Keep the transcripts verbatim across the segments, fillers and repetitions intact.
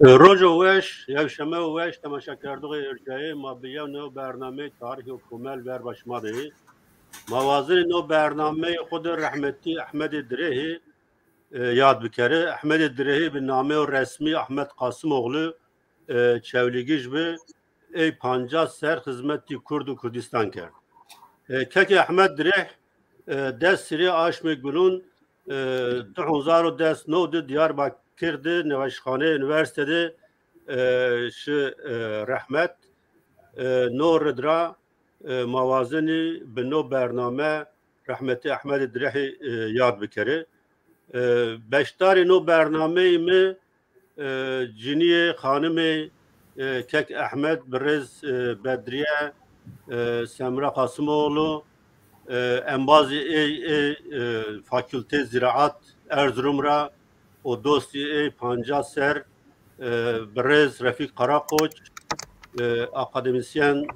Rojo weş, yew şeme weş, temaşakerdoxê ercayê ma bi yew new bernameyê tarîxê û komel ver ba şima de yê. Ma wazenê no bernameyê xwu de rehmetî Ehmedê Dirêhî, e, yad bikerê. Ehmedê Dirêhî bi nameyo resmî Ahmet Kasimoğlu, e, Çewlîgij bi, ey pancas ser xizmetî Kurd û Kurdistan kerd. E, Kekê Ehmed Dirêh, e, des sirê aşmê Gulûn, e, di hezar û des new de Diyarbakir de nêweşxaneyê unîversîte de, e, şi, e, rehmet. E, no rid ra, e, ma wazenî bi no bername rehmetî Ehmedê Direhî, e, yad bikerê. E, beşdarê no bernameyî mi, e, cinîyê, xanimê, e, Kek Ehmed, birêz, e, Bedrîye, e, Semra Kasimoğlu, e, embazê ey ê, e, Fakültê Ziraat Erzurum ra û dostê ey pancas ser, e, birêz Refîk Karakoç, e, akademîsyen,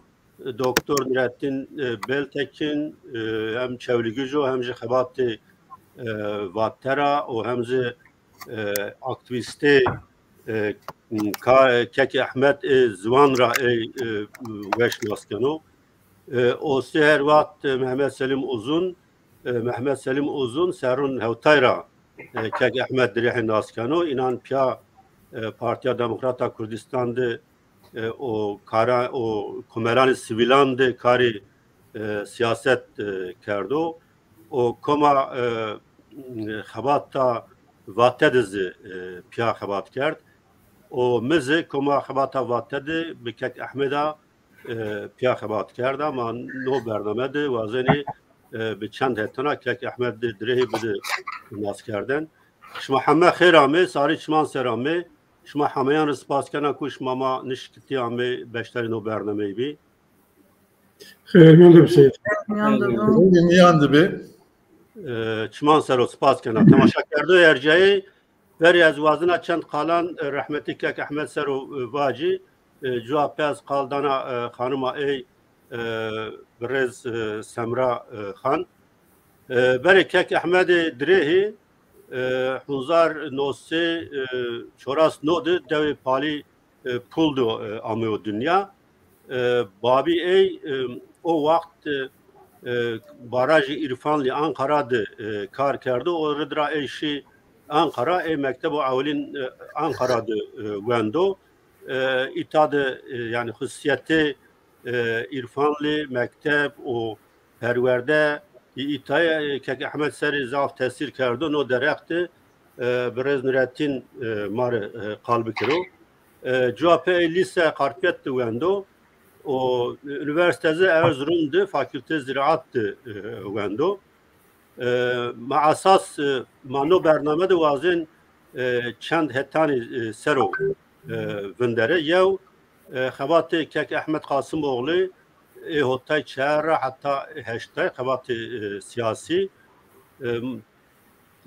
e, Doktor Nurettin, e, Beltekin, e, hem Çewlîgij o hem jî xebatê, e, vatena û hem jî, e, aktîvîstê, e, ka-, Kekê Ehmed ê ziwan ra ey, e, weş nas keno. E, o sê her wext, e, Mehmet Selîm Uzun, e, Mehmet Selîm Uzun serrûn hewtay ra, e, Kek Ehmed Direhî nas keno. Înan pîya, e, Partîya Demokrata Kurdistan de, e, û kara, û komelanê sivîlan de karê, e, sîyaset, e, kerdo. Û koma, e, xebata Vate de zî, e, pîya xebat kerd. Û mi zî koma xebata Vate de bi Kek Ehmeda, e, pîya xebat kerda. Ma no bername de wazenê, e, bi çend hetana Kek Ehmed Direhî bide nas kerden. Şima heme xêr amê, sarî çiman ser amê. Şima hemeyan rê spas kena ku şima ma nişkitî amê beşdarê no bernameyî bî. Xêr miyan de bi Seyîd. Miyan de bi. Xêr miyan de bi. E, çiman ser o spas kena. Temaşakerdoyê ercayê, verê ez wazena çend qalan, e, rehmetî Kek Ehmed ser o, e, vacî. E, cuwa pê ez qal dana, e, xanima ey, e, birêz, e, Semra, e, Xan. E, berê Kek Ehmedê Dirêhî, e, hezar no sey, e, çoras no de dewê Palî, e, Pul de, e, ameyo dinya. E, babî ey, e, o wext, e, e, barajê Îrfanlî Anqara de, e, kar kerdo. O rid ra ey şî Anqara, ey mektebo ewilîn, e, Anqara de, e, wendo. E, îta de, e, yanî xusûsîyetê, e, Îrfanlî, mekteb û perwerde î îtayê, e, Kek Ehmed serî zaf tesîr kerdo. No dereq de, e, birêz Nurettin, e, ma rê, e, qal bikero. E, cuwa pê ey lîse Karpet de wendo û unîversîte zî Erzurum de Fakültê Ziraat de, e, wendo. E, ma esas, e, ma no bername de wazên, e, çend hetanî, e, ser o, e, vindere. Yew, e, xebatê Kek Ehmed Kasimoğlu ê hotay çehar ra heta heştay xebatê, e, sîyasî. E,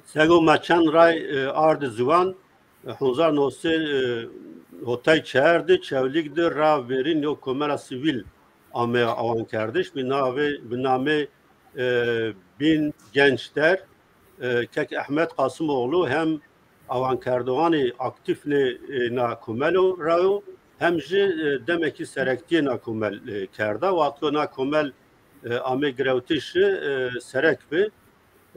sego ma çend ray, e, ardi ziwan, e, hezar no sey, e, hotay çehar de Çewlîg de ra verîn yo komela sivîl ame awankerdiş. Bi navê, bi namê, e, Bin Genç Der, e, Kek Ehmed Kasimoğlu hem awankerdoxanê aktîf nê, e, na komelo ra yo, hem jî, e, demekî serektîyê na komel, e, kerda. Wexto na komel, e, ame girewtiş, e, serek bi.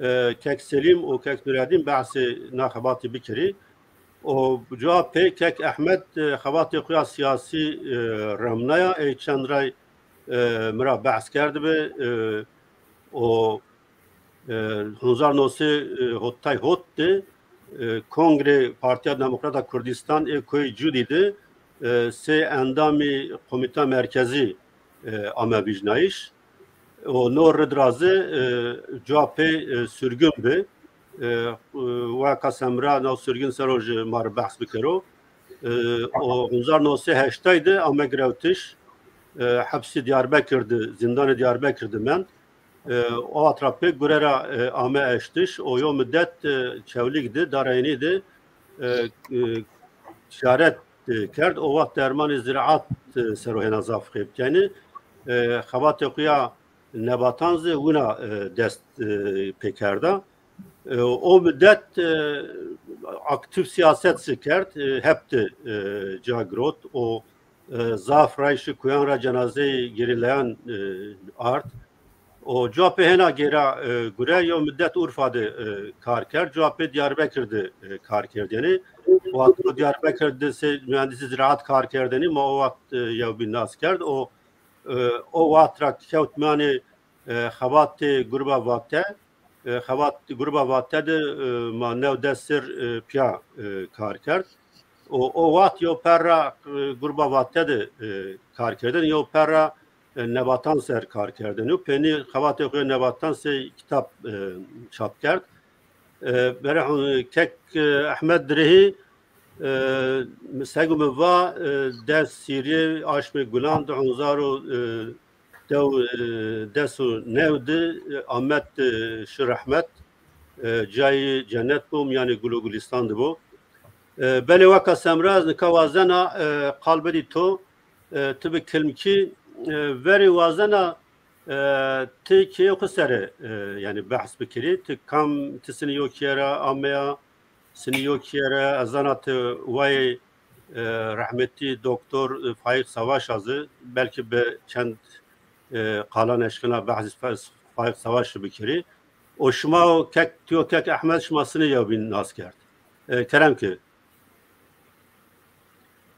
E, Kek Selîm û Kek Nureddîn behsê na xebatî bikerî. Û cuwa pê Kek Ehmed, e, xebatê xo ya sîyasî, e, remnaya, ey çend ray, e, mi ra behs kerdibi, e, û, e, hezar no sey, e, hotay hot de, e, Kongrê Partîya Demokrata Kurdistan ê Koyê Cudî de, e, sey endamî Komîta Merkezî, e, ame vîjnayîş. Û no rid ra zî, e, cuwa pê, e, surgun bi. E, e, weka Semra no surgun ser o jî ma rê behs bikero. E, û hezar no sey heştay de ame girewtiş, e, hepsî Diyarbekir de, zîndanê Diyarbekir de mend. E, o wext ra pê gure ra, e, ame eştiş û yo mudet, e, Çewlîg de, Darayînî de, e, e, ticaret, e, kerd. O wext dermanê ziraat, e, ser o hêna zaf xebt kenî. E, xebatê xo ya nebatan zî wina, e, dest, e, pê kerda. E, o mudet, e, aktîf sîyaset zî kerd, e, hep de, e, ca girot. O, e, zaf rayşî kuyan ra cenazeyê gerîlayan, e, ard. O cuwa pê hêna gêra, e, gure yew mudet Urfa de, e, kar kerd. Cuwa pê Diyarbekir de, e, kar kerdêne. Wexto Diyarbekir de sey muhendisî ziraat kar kerdêne, ma o wext, e, yewbîn nas kerd. O, e, o wext ra kewt mîyanê, e, xebatê Gruba Vate. E, xebat Gruba Vate de, e, ma new des serr, e, pîya, e, kar kerd. O, o wext yew perra, e, Gruba Vate de, e, kar kerdêne, yew perra, e, nebatan ser kar kerdêne. Û peynî xebatê xo yê nebatan sey kitab, e, çap kerd. E, berê, e, kek, e, Ehmed Dirihî, e, segu mi va, e, des Sîrîye, aşmê gulan, di hezar û, e, dew, e, des û new de, e, Amed, e, şi rehmet, e, cayî cennet bo, mîyanê gul û gulîstan de bo. E, belê weka Semra, ez nika wazena, e, qal bidî to, e, ti bi kilmkî, e, verê wazena, e, ti keyê xo sere, e, yanî behs bikirî, ti kam, ti sinî yo keye ra ameya, sinî yo keye ra, ez zana ti wayê, e, rehmetî doktor, e, Faîq Savaş a zî, belkî bi çend, e, qalan eşkena behsî Fa-, Faîq Savaş bikirî. O şima o kek, ti yo kek Ehmed, şima sinî yewbîn nas kerd. E, kerem ke.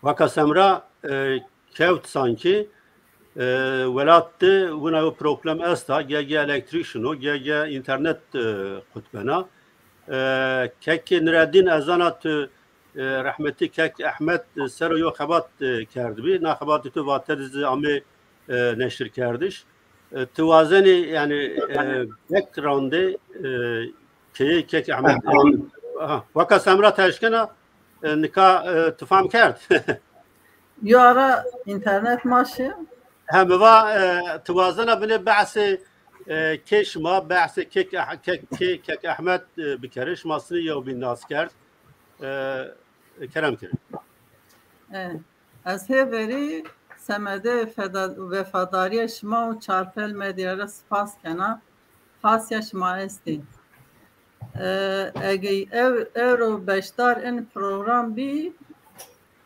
Waka Semra, e, kewt sankî, e, welat de wina yo problem esta, ge, ge elektrîk şino, ge, ge înternet, e, qut bena. E, kekê Nureddîn, ez zana tu, e, rehmetî kek Ehmed, e, ser o yo xebat, e, kerdbî. Na xebatê tu Vate de zî amê, e, neşirkerdiş. E, ti wazenî, yanî, e, backgroundê, e, keyê kek Ehmed. Aha, weka Semra ti eşkena, e, nika, e, ti fam kerd. Yo ara înternet ma şi. He, mi va, e, ti wazena binê behsê, e, kê şima, behsê kek Eh-, kek, kê kek Ehmed, e, bikerê. Şima sinî yewbîn nas kerd. E, kerem kerê. E, ez hê verî semedê feda-, vefadarîya şima û Çarpel Medya ra spas kena. Xasya şima estî. E, ege ew-, ewro beşdar in program bî,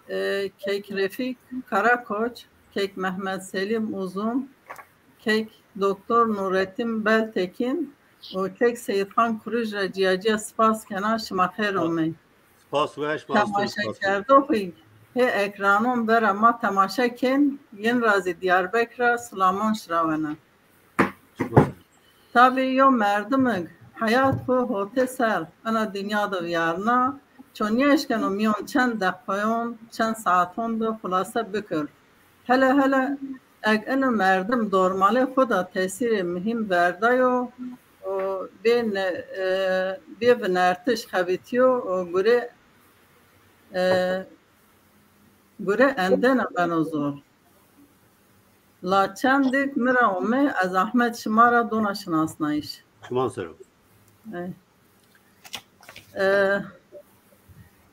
e, kek Refîk Karakoç, kek Mehmet Selîm Uzun, kek doktor Nurettin Beltekin û kek Seyîdxan Kuruj ra cîya-cîya spas kena, şima xêr omey. Spas weş, ma ez to spas kena. Temaşekerdoxî hê ekranon vera ma temaşe kên, yin ra zî Diyarbekir ra silamon şirawena. Tabî yo merdimig heyat xo hotê ser ina dinya de vîyarna, ço nêeşkeno mîyon çend deqayon, çend saeton de xulase bikir. Hele hele eg ino merdim dormalê xo de tesîrê muhîm verdayo û bê ne-, e, bê vinertiş xebitîyo û gure, e, gure endena beno zor. La çendik mi ra ome, ez zehmet şima ra dona şinasnayîş. Şima ser o. E, e,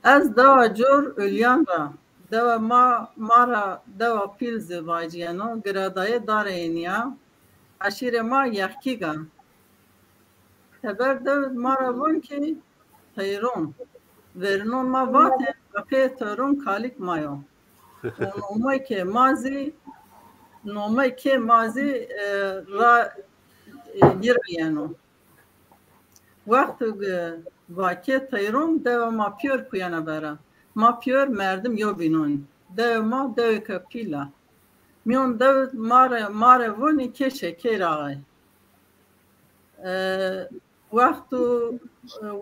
ez dewa cor Ulyan ra, dewa ma, ma ra dewa pîl zî vacîyeno, giradayê Darê Ênîya, eşîrê ma Yexkîg a. Teber dewid ma ra von ki Teyron. Verînon ma vatên, aqê Teyron kalîk ma yo. Û nomekê ma zî, nomekê ma zî, e, ra, e, girayeno. Wexto ke vakê Teyron, dewa ma pîyor kuyena vera. Ma pîyor merdim yo bînon. Dewa ma dewêka pîl a. Mîyon dewid ma rê, ma rê vonî kê Şeker Axay. E, wexto,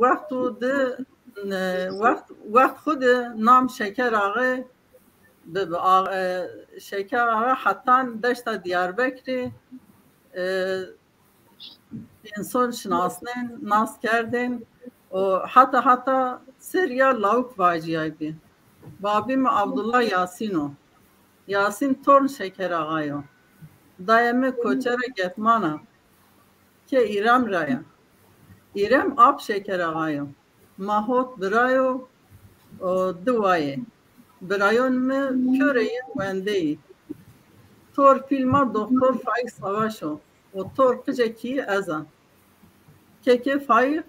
wexto de, e, wext, wext xwu de nam Şeker Axe bibi. A-, e, Şeker Axe hetan deşta Diyarbekirî, e, însan şinasnên, nas kerdên û heta heta serî ya lawik vacîyaybî. Babî mi Abdullah Yasîn o. Yasîn torn Şeker Axa yo. Dayê mi Koçera Getman a. Kê Îrem ra ya. Îrem ap Şeker Axa yo. Ma hot bira yo û di wa yê. Birayon mi pîyorê yin wendeyî. Tor pîl ma doktor Faîq Savaş o. Û tor qicekî ez a. Kekê Faîq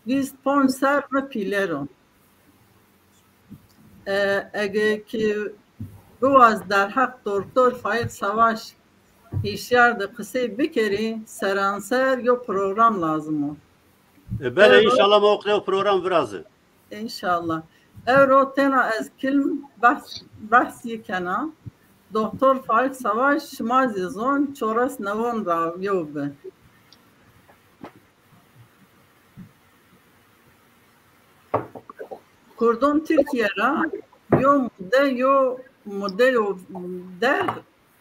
vîst ponc ser mi pîler o. E, ege ki biwaz derheq doktor Faîq Savaş hişyar de qisey bikerî, seranser yo program lazim o. E, bele, înşallah ma o qide program virazî. Înşallah. Ewro tena ez kilm behs, behsî kena. Doktor Faîq Savaş şima zî zon, çores newon ra yew bi. Kurdon Tirkîye ra yo mude, yo mude yo derg,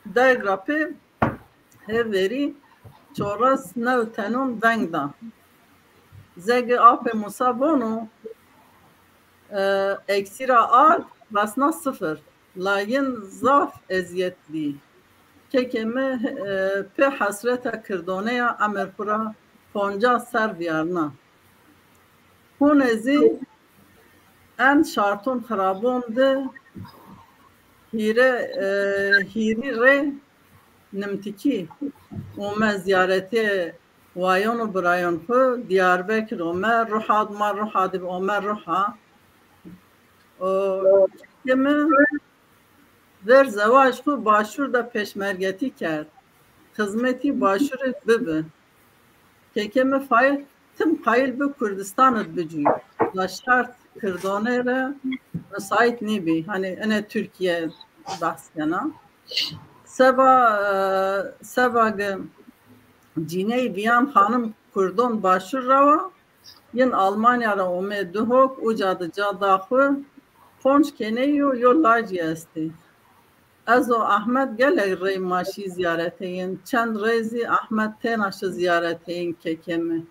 derg ra pê hê verî çores new tenon veng da. Zegi Apê Musa vono, e, eksî ra ard resna sifir. La yin zaf ezîyet dî. Kekê mi, e, pê hesreta kirdone ya, emir xwu ra poncas ser vîyarna. Hûne zî en şarton xirabon de hîre, e, hîrî rê nimtikî ome zîyaretê wayon û birayon xwu. Dîyarbekir ome, Ruha dima, Ruha dib ome, Ruha. O kekê mi ver zewac xwu Başûr de pêşmergetî kerd. Xizmetî Başûrî bibi. Kekê mi Faîq tim qayîl bi Kurdistan id bicûy. La şart kirdone re misait nîbî. Hanî ene Tirkîye behs kena. Seba, e, seba ge cîney vîyan xanim kurdon Başûr ra wa, yin Almanya ra omê Duhok, uca de ca da xwu, ponc keney û yo lacî estê. Ez û Ahmet gelek rey ma şî zîyaretê yin. Çend rey zî Ahmet têna şi zîyaretê yin kekê mi.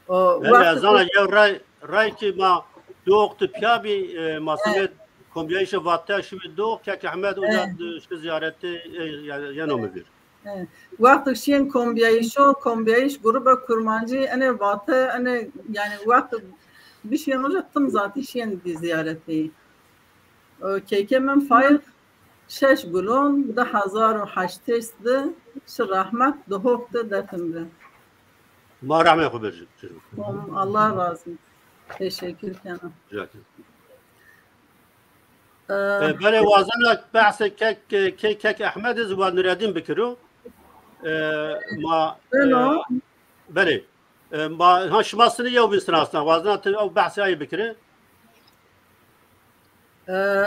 O Belê, ez zana yew ray, ray ki ma Duhok de pîya bî, e, ma semê kombîyayîşê Vate şîbî Duhok, kek Ehmed uca de şi zîyaretê, e, ya-, yeno mi vîr. E, wexto şîyên kombîyayîşo, kombîyayîş gruba kurmancî, enê Vate, enê, yanî wexto bişîyên uca tim zatî şîyên dî zîyaretî. O, kekê min Faîq şeş gulon di hezar û heştês de şi rehmet Duhok de defin bi. Ma rehmê xwu bicû. Allah razî. Teşekkür kena. Rica ederim. E, belê, wazena behsê kek, kek, kek Ehmed iz wa Nureddîn bikiro. E, ma, e, belê. E, ma, ha, şima sinî yew bîn sinasna, wazena ti ew behsê ayî bikirî. E,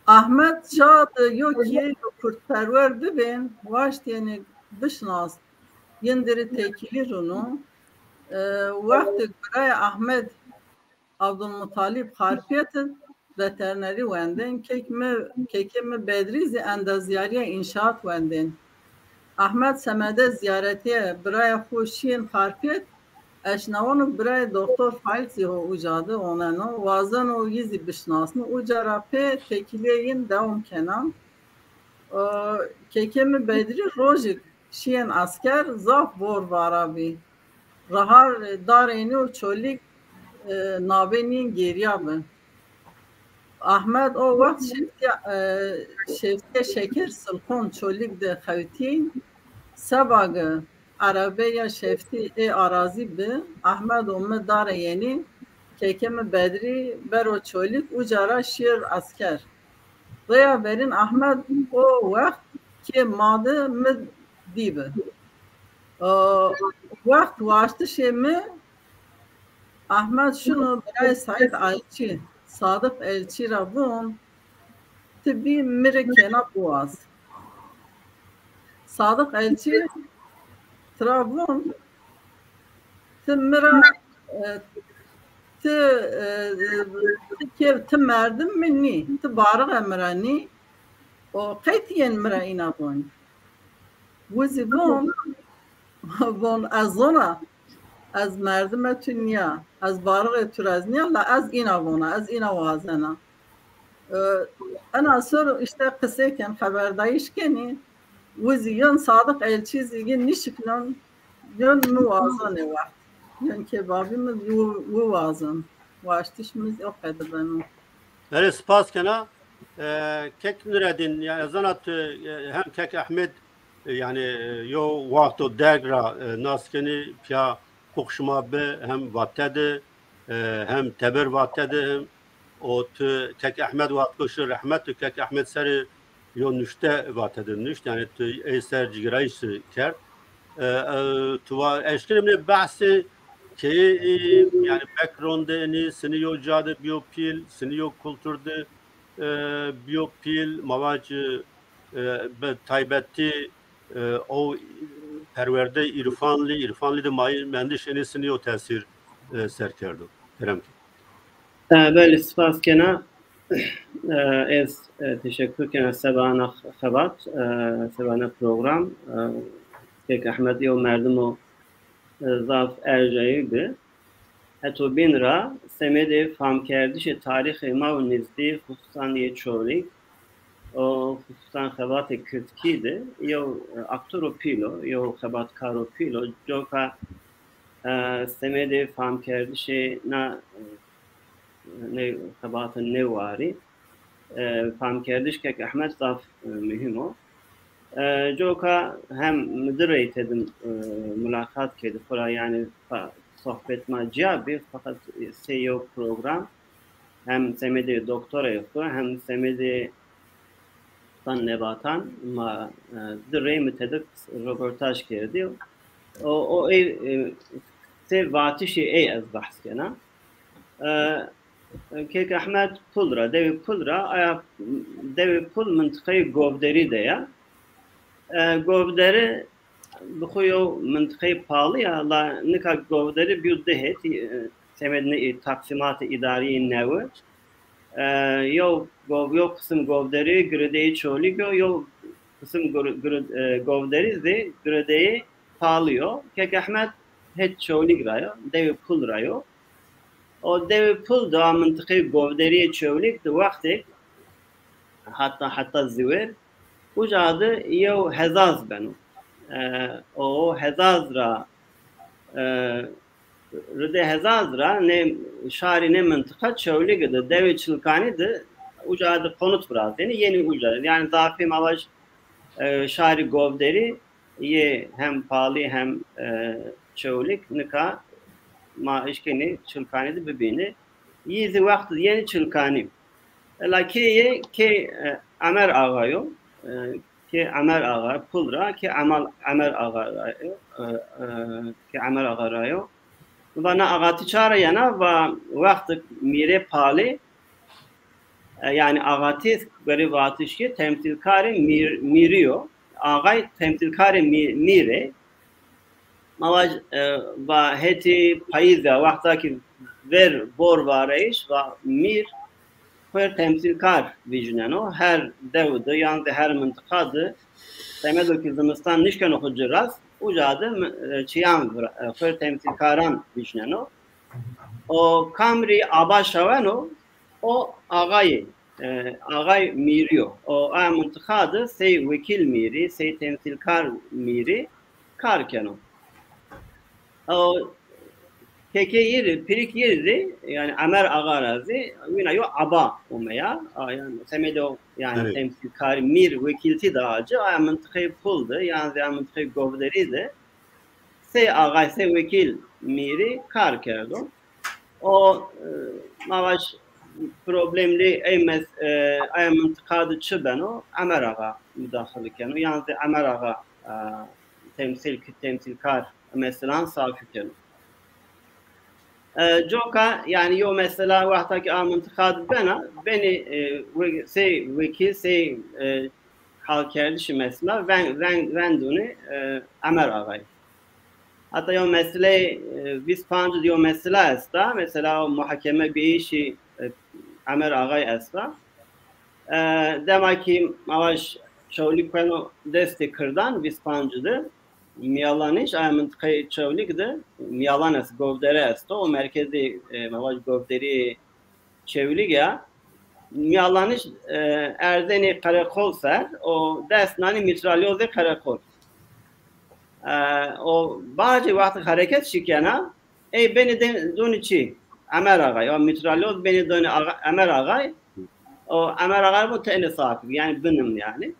Ahmet şa de yo kîye yo kurdperwer bibên, waştêne bişnas, yin dirî têkilî rûno. E, wextê birayê Ahmet Abdulmutalîb Xarpêt id veterinerî wendên, kek mi, kekê mi Bedrî zî endazîyarîya înşaat wendên. Ahmet semedê zîyaretîye birayê xwu şîyên Xarpêt, eşnaweno birayê doktor Faîq zî ho uca de oneno, wazeno yî zî bişinasno. Uca ra pê têkilîyê yin dewam kena. O, kekê mi Bedrî rojêk şîyên esker, zaf vor vara bî. Rihar, e, darênî û Çolîg, e, nabên yin gêrîya bi. Ahmed o wext şeftîya, e, şeftîya şeker silxon Çolîg de xewtîn. Seba ge erebeya şeftî ê arazî bi, Ahmed û mi darê yenî, kekê mi Bedrî bero Çolîg, uca ra şîr esker. Rêya verîn Ahmed o wext kê ma de mi dîbi. O wext waştişê mi Ahmed şino birayê Saîd Elçî, Sadiq Elçî ra von, ti bî mi rê kêna biwaz. Sadiq Elçî tira von, ti mi ra, e, ti, e, ti kê, ti merdim mi nî, ti barixê mi ra nî, o qey ti yên mi ra îna vonî? Wi zî von, von ez zona, ez merdimê tu nîya, ez barixê tu ra ez nîya, la ez îna vona, ez îna wazena. E, ena ser îşte qisê ken, xeberdayîş kenî, wi zî yon Sadiq Elçî zî yin nîşiknon, yon mi wazonê wext. Yon kê babî mi wi, wi wazon. Waştiş mi zî o qede beno. Erê, spas kena. E, kek Nureddîn, ya ez zana tu, e, hem kek Ehmed, e, yanî, e, yo wexto derg ra, e, nas kenî, pîya Poq şima bi hem vate de, e, hem teber vate de hem o tu Kek Ehmed vat ko şi rehmet tu Kek Ehmed seri yo nuşte vate de nuşt. Yani tu ey ser cigirayış kerd. E, e, tu va eşkirê mi bahsê keyê, e, yani background de enî, sinî yo ca de biyo pîl, sinî yo kultur de, e, biyo pîl, ma vac, e, bi taybetî, e, o perwerde îrfanlî, îrfanlî de mayî mendiş enî sinî yo tesîr, e, ser kerdo. Kerem ke. E, belê, spas kena. E, ez, e, teşekkür kena seba ana xebat, e, seba ana program. E, Kek Ehmed yew merdimo, e, zaf erjayî bi. Heto bîn ra semedê famkerdişê tarîxê ma û nizdî, xususan yê Çolîg û xususan xebatê kirdkî de yew, e, aktoro pîl o, yew xebatkaro pîl o. Coka, e, semedê famkerdişê na, e, nê xebata nêwarî, e, famkerdiş Kek Ehmed zaf, e, muhîm o. E, coka hem mi di rey tedim, e, mulaqat kerdî, xora yani fa-, sohbet ma ciya bi, fakat sey yew program hem semedê doktorayê xo hem semedê tan nebatan ma, e, di rey mi tedik roportaj kerdî. O, o ey, e, sey vatişê ey ez behs kena. E, Kek Ehmed Pul ra, dewê Pul ra, aya dewê Pul mintiqeyê Govderî de ya. E, Govderî bi xo yew mintiqeyê palî ya, la nika Govderî bîyo di hetî, e, semedê, e, taksîmatê îdarîyê newi. E, yew gov-, yew qisim Govderî giredeyê Çolîg o, yew qisim gir-, gir-, e, Govderî zî giredeyê Palî yo. Kek Ehmed het Çewlîg ra yo, dewê Pul ra yo. O dewê Pul de, a mintiqeyê Govderîyê Çewlîg de wextêk heta, heta ziwêr, uca de yew hezaz beno. E, o hezaz ra, e, ridê hezaz ra nê şarî, nê mintiqa Çewlîg de, dewê Çilkanî de, uca de konut virazênî, yenî uca. Yanî zafî ma vaj, e, şarî Govderî yê hem Palî hem, e, Çewlîg nika ma eşkenî Çilkanî de bibînî. Yî zî wext yenî Çilkanî. Ela kê yê, kê, e, Emer Axa yo. E, kê Emer Axa, Pul ra, kê Emal, Emer Axa ra yo. E, e, kê Emer Axa ra yo. Va na axatî ça ra yena, va wextêk mîrê Palî, e, yanî axatî, gorê vatişî, temsîlkarê mîr-, mîrî yo. Axay temsîlkarê mî-, mîr ê. Ma vaj, e, va hetî payîz de, wexta ki ver bor vareyîş, va mîr xo rê temsîlkar vîjneno. Her dew de yan zî her mintiqa de semedo ki zimistan nişkeno xo ci rast, uca de mi-, e, çîyan vira-, e, xo rê temsîlkaran vîjneno. O kam rî aba şaweno, o axayê, e, axay mîrî yo. O aya mintiqa de sey wekîl mîrî, sey temsîlkar mîrî kar keno. O kekê yî rê, pîrikê yî rê, yanî Emer Axa ra zî wîna yo aba omeya. A, yanî semedê o, yanî, evet, temsîlkarî, mîr, wekîltî daha ci, aya mintiqeyê Pul de, yan zî aya mintiqeyê Govderî de sey axay, sey wekîl mîrî kar kerdo. O, e, ma vaj problemlî ey mes-, e, aya mintiqa de çi beno, Emer Axa mudaxile keno. Yan zî Emer Axa, e, temsîl ki-, temsîlkar meselan safî keno. E, coka, yanî, yo mesela wexta ki a mintiqa de bena, benî, e, we-, sey wekîl, sey, e, halkerdişî mesela ven-, ven-, vendûnê, e, Emer Axayî. Heta yo meseleyê, e, vîst panc de yo mesela esta, mesela o muhakeme bîyişî, e, Emer Axayî esta. E, dema ki ma vaj Çewlîg keno destê kirdan vîst panc de, Mîyalanij, aya mintiqeyê Çewlîg de Mîyalan est, Govdere esto, o merkezê, e, ma vaj Govderîyê Çewlîg ya. Mîyalanij, e, erzenê qereqol ser û dest nanê mîtralyozê qereqol. E, o bacê wextê hereket şikena, ey benê de-, donê çi? Emer Axay. O mîtralyoz benê donê Axa-, Emer Axay. O Emer Axay bu tenê safî, yanî binim yanî.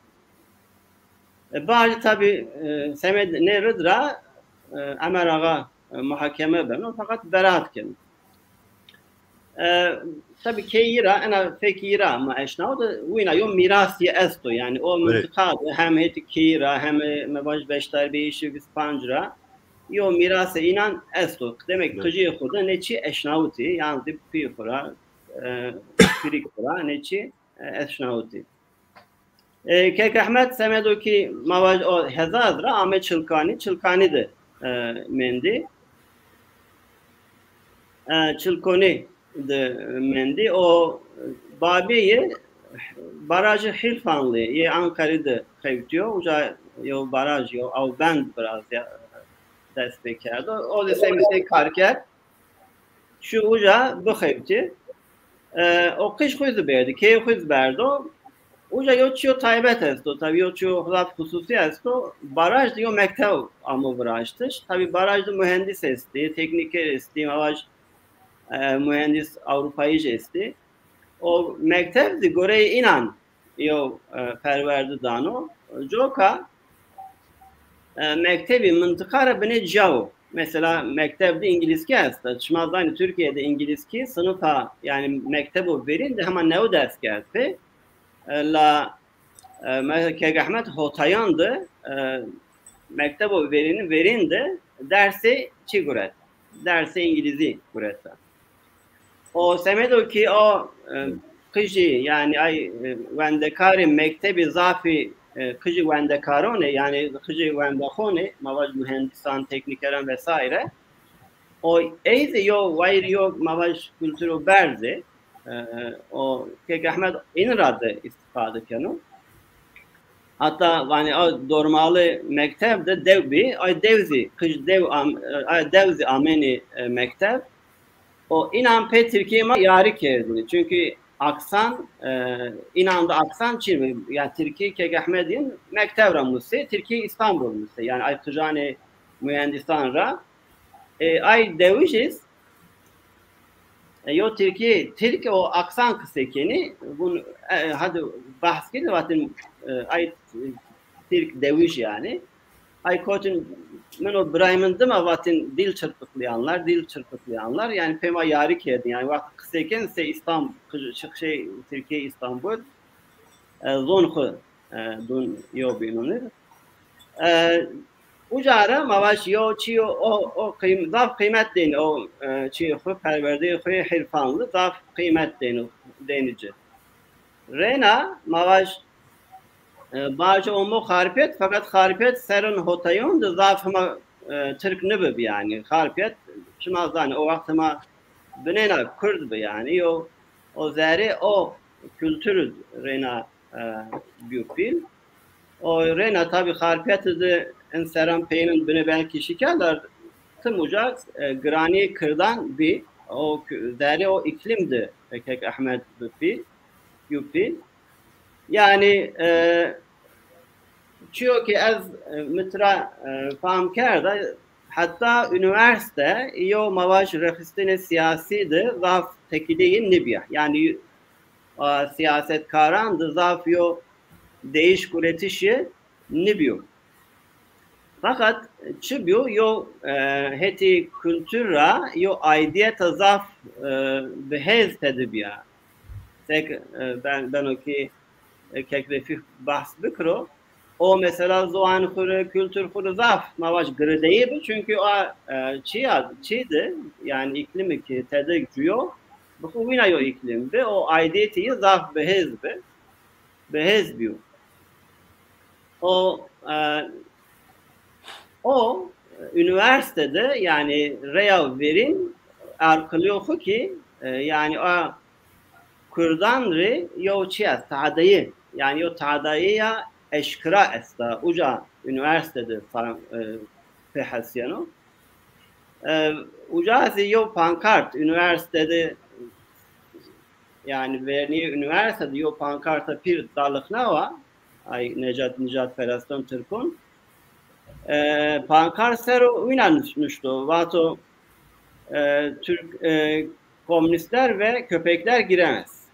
E, bacê tabî, e, semed nê rid ra, e, Emer Axa e, muhakeme beno, feqet beraat keno. E, tabî keyî ra, ena fekî ra ma eşnawo de wina yo mîrasî esto. Yanî o mintiqa de hem hetî keyî ra hem, e, mevaj beşdarbeyîşî vîst panc ra yo mîrasê înan esto. Demek qijîyê xo de ne çî eşnawitî, yan zî pîyê xo ra, e, pîrikî xo ra ne çî, e, eşnawitî. E, Kek Ehmed semedo kî ma vaj o hezaz ra ame Çilkanî, Çilkanî de, e, mendî. E, Çilkonî de mendî. O babê yê barajê Hîrfanlî yê Anqerî de xewtîyo. Uca yo baraj, yo awbend biraz ya dest pê kerdo. O de semî sey kar kerd. Şu uca bixewtî. E, o qij xwu zî berdî, keyê xwu zî berdo. Uca yo çîyo taybet esto, tabî yo çîyo zaf xususî esto. Baraj de yo mektew amo viraştiş. Tabî baraj de muhendîs estî, teknîker estî, ma vaj, e, muhendîs Ewropayij estî. O mektev zî goreyê înan yo, e, perwerde dano. Coka, e, mektebî mintiqa ra binê cîya wo. Mesela mekteb de îngilîzkî esta. Şima zanî Tirkîye de îngilîzkî sinifa, yanî mektebo verîn de hema newe dest kerd pê. E, la, e, mesela Kek Ehmed Hotayan de, e, mektebo verîn, verîn de dersê çî guret. Dersê îngilîzî gureta. O semedo kî o, e, qijî, yanî ay, e, wendekarê mektebî zafî, e, qijî wendekaron ê, yanî qijî wendexon ê, ma vaj muhendîsan, teknîkeran vesaire. O ey zî yo wayîr yo ma vaj kulturo berz ê, e, o Kek Ehmed în ra de îstîfade keno. Hatta vanê a dormalê mekteb de dew bî, ay dew zî, qij dew am-, ay dew zî amenî, e, mekteb. O înan pê tirkî ma yarî kerdinî. Çunkî aksan, e, înan de aksan çin bî. Ya tirkî Kek Ehmed în mekteb ra musê, tirkî Îstanbul musê. Yanî ay qijanê muhendîsan ra. E, ay dewijîz, e, yo tirkî, tirk o aksan qisey kenî, vun, e, hadi bahs kerdî, vatin, e, ay, e, tirk dewij yanî. Ay kotin, min o birayê min dima vatin dil çırpıklayanlar, dil çırpıklayanlar. Yanî pê ma yarî kerdin. Yanî wextê qisey ken sey Îstanbul, şey, Tirkîye Îstanbul, e, zon xwu, e, dun yo bînunir. E, uca ra ma vaj yo çîyo o, o qîm-, zaf qîmet dên o, e, çîyê xwu, perwerdeyê xwu Hîrfanli zaf qîmet dên, dêni ci. Reyna ma vaj, e, baje omo Xarpêt, feqet Xarpêt serun Hotayon de zaf hema, e, tirk nibib yanî. Xarpêt, şima zanî, o wext hema binêna kurd bi yanî. Yo, o zerê o kultur reyna, e, bîyo pîl. O reyna tabî Xarpêt de în seran peynin binê belkî şikar da, tim uca, e, giranîyê kirdan bî. O k-, zerê o îklîm de Kek Ehmed bi pîl, bîyo pîl. Yanî, e, çîyo ke ez, e, mi tira, e, fam kerda, heta unîversîte yo ma vaj rêxistinê sîyasî de zaf tekîdeyî nibîya. Yanî, a, sîyasetkaran de zaf yo değiş-guretişî nibîyo. Feqet çi bîyo, yo, e, hetî kultur ra yo aidîyeta zaf, e, bihêz tede bîya. Sek, e, ben, beno kî, e, Kek Refîq bahs bikiro. O mesela ziwan xwu rê, kultur xwu rê zaf ma vaj girideyî bi. Çunkî a, e, çîya, çî de, yanî îklîmî kî tede cuyo, bi xwu wîna yo îklîm bi. O aidîyetî yî zaf bihêz bi. Bihêz bîyo. O, e, o, unîversîte de, yanî reya verîn, erqilîyo xwu kî, e, yanî a kurdan rê yo çî est, tadeyî, yanî yo tadeyîya eşkera esta. Uca unîversîte de fa-, e, pêhesîyeno. E, uca zî yo pankart, unîversîte de, yanî vernîyê unîversîte de yo pankarta pîr daliqnawa, ay necat-, nijadpereston tirkon. E, pankart ser o wîna nus-, nuşto, vato, e, Türk, e, komünistler ve köpekler giremez.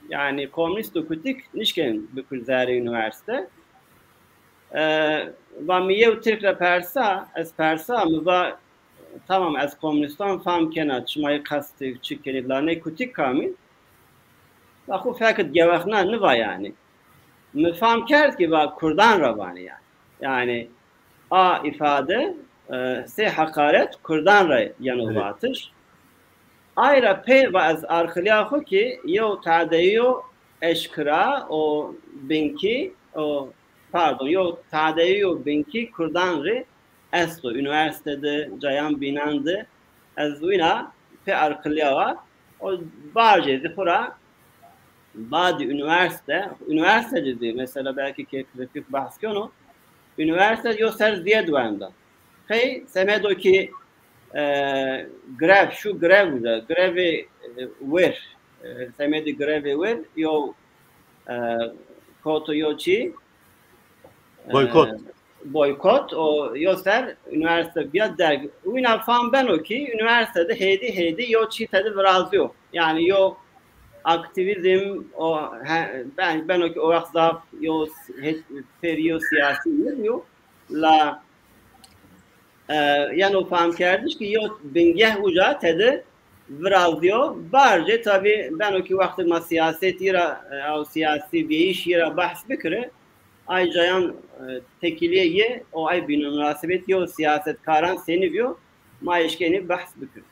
Yanî komünîst û kutik nişkên bikur zerê unîversîte. E, va mi yew tirk ra persa, ez persa, mi va, Tamam, ez komunistan fam kena, çimayî qestê çi kenî, la nê kutî kamî? La xo fekit gewexna niva yanî. Mi fam kerd ki va kurdan ra vanî yanî. Yanî a îfade, e, sey heqaret kurdan ra yeno vatiş. Ay ra pê va ez arxilîya xo ki yew tadeyîyo eşkira û binkî, o, pardon, yew tadeyîyo binkî kurdan rê esto, unîversîte de, cayan bînan de. Ez wîna pê arxilîya wa, o barcê zî xwu ra badî unîversîte, unîversîte de zî mesela belkî ke Refîk behs keno, unîversîte yo ser zîyed wenda. Qey semedo ki, e, grev, şu grev de, grevê, e, wir, e, semedî grevê wir, yo, e, koto yo çî, e, boykot. Boykot, o yo ser unîversîte bîya derg. Wîna fam beno ki unîversîte de hêdî hêdî yo çî tede virazîyo. Yanî yo aktîvîzm, o he-, ben-, beno ki o wext zaf yo s-, he-, serî yo sîyasî nîyo. La, e, yeno famkerdiş ki yo bingeh uca tede virazîyo. Barcê tabî beno ki wextê ma sîyasetî ra, e, ew sîyasî veyîşî ra behs bikirê, ay cayan, e, tekîlîyê yê û ay bînmunasebetî yo sîyasetkaran senî bîyo, ma eşkenî behs bikirê.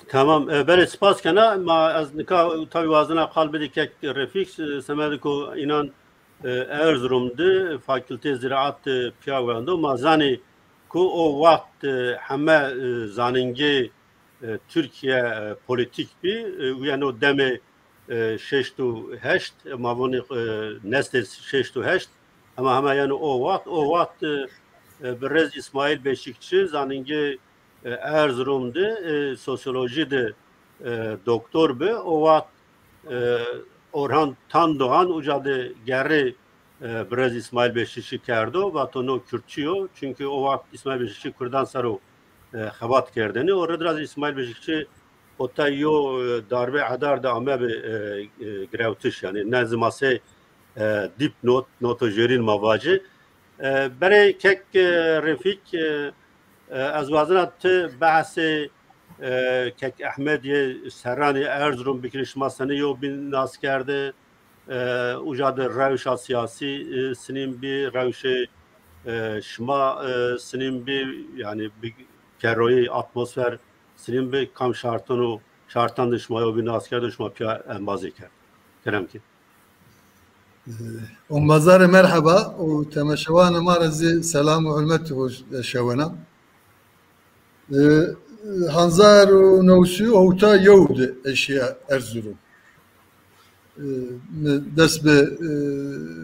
Tamam, e, belê spas kena. Ma ez nika tabî wazena qal bidî kek Refîk, e, semedê ku înan, e, Erzurum de fakültê ziraat, e, pîya wendo. Ma zanî ku o wext, e, heme, e, zanîngê, e, Tirkîye, e, polîtîk bî. E, û yeno demê, e, şeşt û heşt, e, ma vonî, e, nestê şeşt û heşt. Hema hema yeno o wext, o wext, e, e, birêz Îsmaîl Beşîkçî, zanîngê, e, Erzurum de, e, sosyolojî de, e, doktor bi. O wext, e, Orhan Tandoğan uca de gerrê, e, birêz Îsmaîl Beşîkçî kerdo, vato no Kurdçî yo. Çunkî o wext Îsmaîl Beşîkçî Kurdan ser o, e, xebat kerdêne. O rid ra zî Îsmaîl Beşîkçî ota yo, e, darbe edar de amebi, e, e, girewtiş, yanî ne zî ma sey, e, dîpnot, noto jêrîn ma vacî. E, berê kek, e, Refîk, e, e, ez wazena ti behsê, e, kek Ehmed yê serranê Erzurum bikirî, şima senî yew bîn nas kerdî, e, uca de rewşa sîyasî, e, sinîn bî, rewşê, e, şima, e, sinîn bî, yanî bi kerroyê atmosfer sinîn bî, kam şartan û şartan de şima yew bîn nas kerdî, şima pîya embazê kerd. Kerem kî. Ombazarê merheba û temaşewanê ma ra zî selam û hurmet xo şewena. E, hanzar û newsî hewta yew de eşîya Erzurum. E, mi dest bi, e,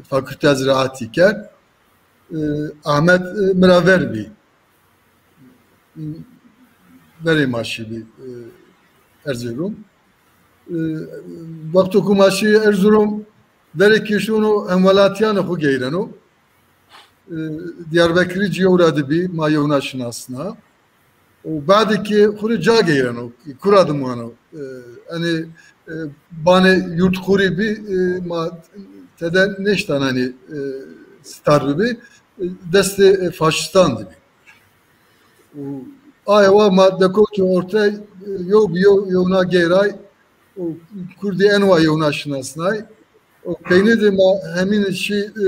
fakülteya ziraatî kerd. E, Ahmet, e, mi ra ver bî. Verê ma şîbî, e, Erzurum. E, wexto ku ma şî Erzurum, verê kî şono hemwelatîyanê xo geyreno. E, Diyarbekirî ci yew ra de bî, ma yewna şinasna. Û badê kî xo rê ca geyreno, kura de mano. E, enê, e, banê yurt xo rê bî, e, ma tede nêştan enê, e, star bibî, e, destê, e, faşîstan de bî. Û aye wa ma dekewtî ortey, e, yew bi yew yewna geyray û kurdî eno wa yewna şinasnay. Û peynî de ma hemîn şî, e,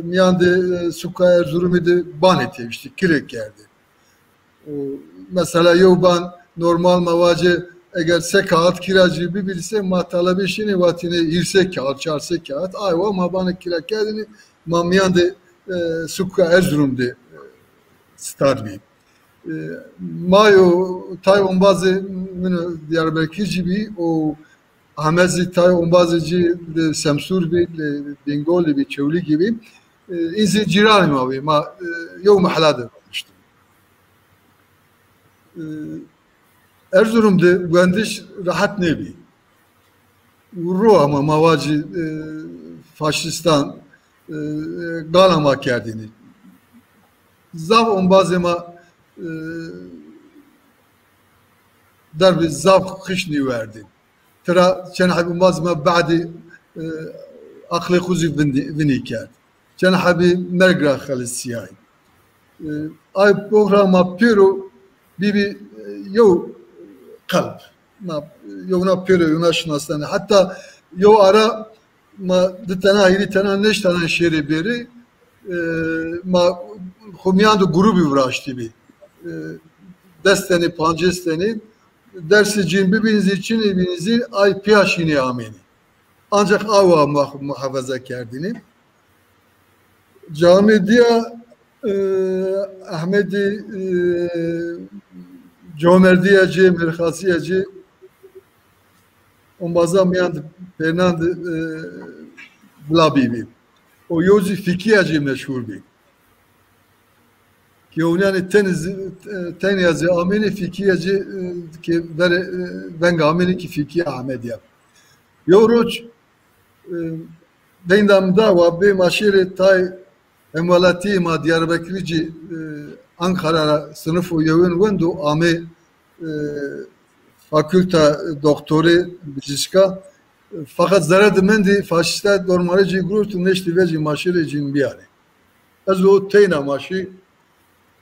mîyan de, e, suka Erzurumî de banê têviştî, kirê kerdî. Û mesela yew ban normal ma vacê eger se kağıt kiracî bibî se ma talebê şinê vatînê hîrsê kağıt, çarsê kağıt, ay wa ma banê kira kerdinî, ma mîyan de, e, suka Erzurum de, e, star bî. E, ma yo tay ombazê min Diyarbekir ci bî û Ahmet zî tay ombazê ci li Semsûr bî, li Bîngolî bî, Çewlîgî bî. E, în zî cîranê ma bî. Ma, e, yew mehla de rûniştin. E, Erzurum de wendiş rehet nêbî. Û ro ama ma vacî, e, faşîstan, e, gala ma kerdînî. Zaf ombazê ma, e, derbê zaf xişnî werdî. Tira çend hebî ombazê ma badî, e, aqlê xo zî vindî-, vinî kerd. Çend hebî merg ra xelisîyay. E, ay box ra ma pêro bîbî, e, yew qelb. Ma yewna pêro yewna şinasnenê. Heta yew ara ma di tena, hîrê tena nêştena şêrê bêrê, e, ma xo mîyan de grûbî viraştîbî. E, des tenî, pancês tenî. Dersê cîn bibîn zî, çinê bîn zî, ay pîya şînê amênê. Ancak awa muh-, muhafaza kerdînê. Camê dîya, e, Ehmedî, e, comerdîya ci, mêrxasîya ci, ombaza mîyan de pêrnan de, e, vila bîbî. O yew zî fîkîya ci meşhur bî. Ki ewnîyanê tenî zî, e, tenya zî amênê fîkîya ci, e, ki verê, e, veng amênê ki fîkîya Ehmedî ya. Yew roc, e, deynda mi da wa bê ma şêrê tay hemwelatîyê ma Diyarbekirî ci, e, Ankara ra sinif û yewên wendo amê, e, fakûlta doktorê bijîşka. Feqet zere de mendî faşîste dormarê ci girot û nêştî vecî ma şêrê cîn bîyarê. Ez û o teyna ma şî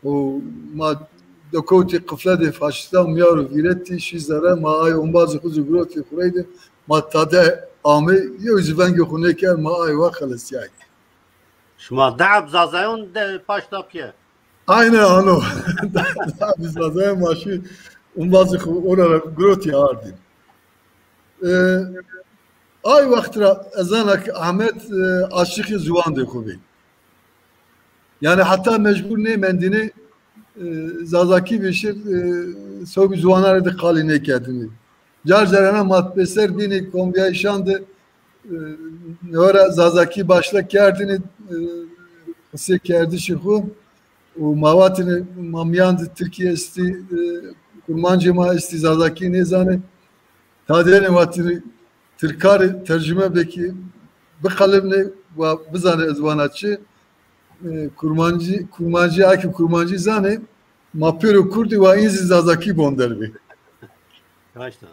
û ma dekewtî qifle de faşîstan mîyaro vîretî, şî zere, ma ay ombazê xwu zî girotî xurey de, ma tade amê, yew zî vengê xwu nêkerd, ma ay wa xelisîyay. Şima deheb Zazayon de paşta pîye? Aynen ano. Deheb Zazayon ma şî ombazê xwu ora ra girotî ardî. E, ay wext ra ez zana ki Ahmet, e, aşiqê ziwandê xwu bî. Yanî heta mecbur nêmendînê, e, Zazakî vêşir, e, sewbî ziwanan rê de qalî nêkerdînê. Car carana ma pêser bînî kombîyayîşan de, e, newe ra Zazakî başla kerdînî, e, qisê kerdişê xwu û ma vatînî ma mîyan de tirkî estî, e, kurmancê ma estî, Zazakî nêzanê. Tadêne vatînî tirka rê tercume bê ki biqelibnê wa bizanê ez wana çi. E, kurmancî, kurmancî, a ki kurmancî zanê, ma pêro kurdî wa în zî Zazakî bonder bî. Raşt a.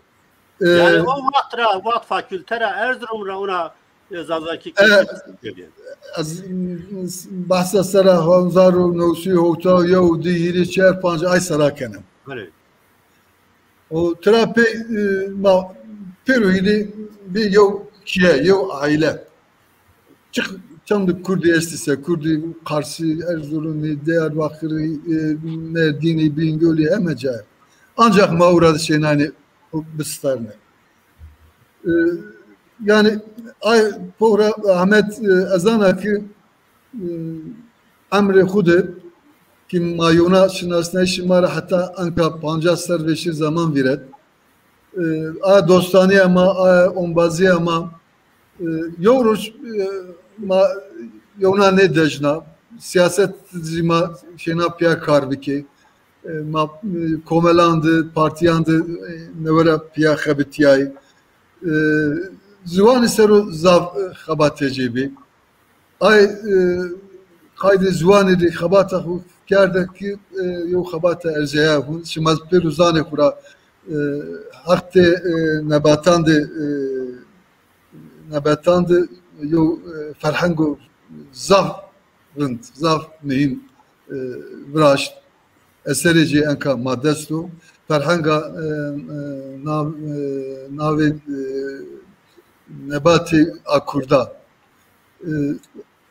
E, Yanî o wext ra, wext fakûlte ra Erzurum ra ona, e, Zazakî e, kerdî. Ez, m, s-, behsa sera hezar û new sey û hewta û yew, di, hîrê, çar, panc ay sera kenim. Belê. O tira pê, e, ma pêro hîrê bê yew çiye, yew aîle. Çiq çend kurdî estî se, kurdî, qarsî, erzurumî, diyarbakirî, e, merdînî, bîngolî, heme cayê. Ancak ma ora de şênanî bisterne. E, yanî ay pora Ahmet, e, ez zana ki, e, emrê xwu de ki ma yewna şinasnayîşê ma ra heta enka pancas serr vêşî zeman vîret. E, a dostanîya ma, a ombazîya ma, e, yew roj, e, ma yewna nêdejna. Siyaset zî ma şêna pîya kar bikê. E, ma, e, komelan de, partîyan de, e, newe ra pîya xebitîyayî. E, ziwanî ser o zaf, e, xebate ci bî. Ay, e, qaydê ziwanî rê xebata xwu kerde ki, e, yew xebata erjaya xwu. Şima pêro zanê xwu ra, e, heqtê, e, nebatan de, e, nebatan de yew, e, ferhengo zaf rind, zaf muhîm, e, viraşt. Eserê ci enka ma dest o. Ferhenga, e, e, nav-, e, navê, e, nebatê a kurda. E,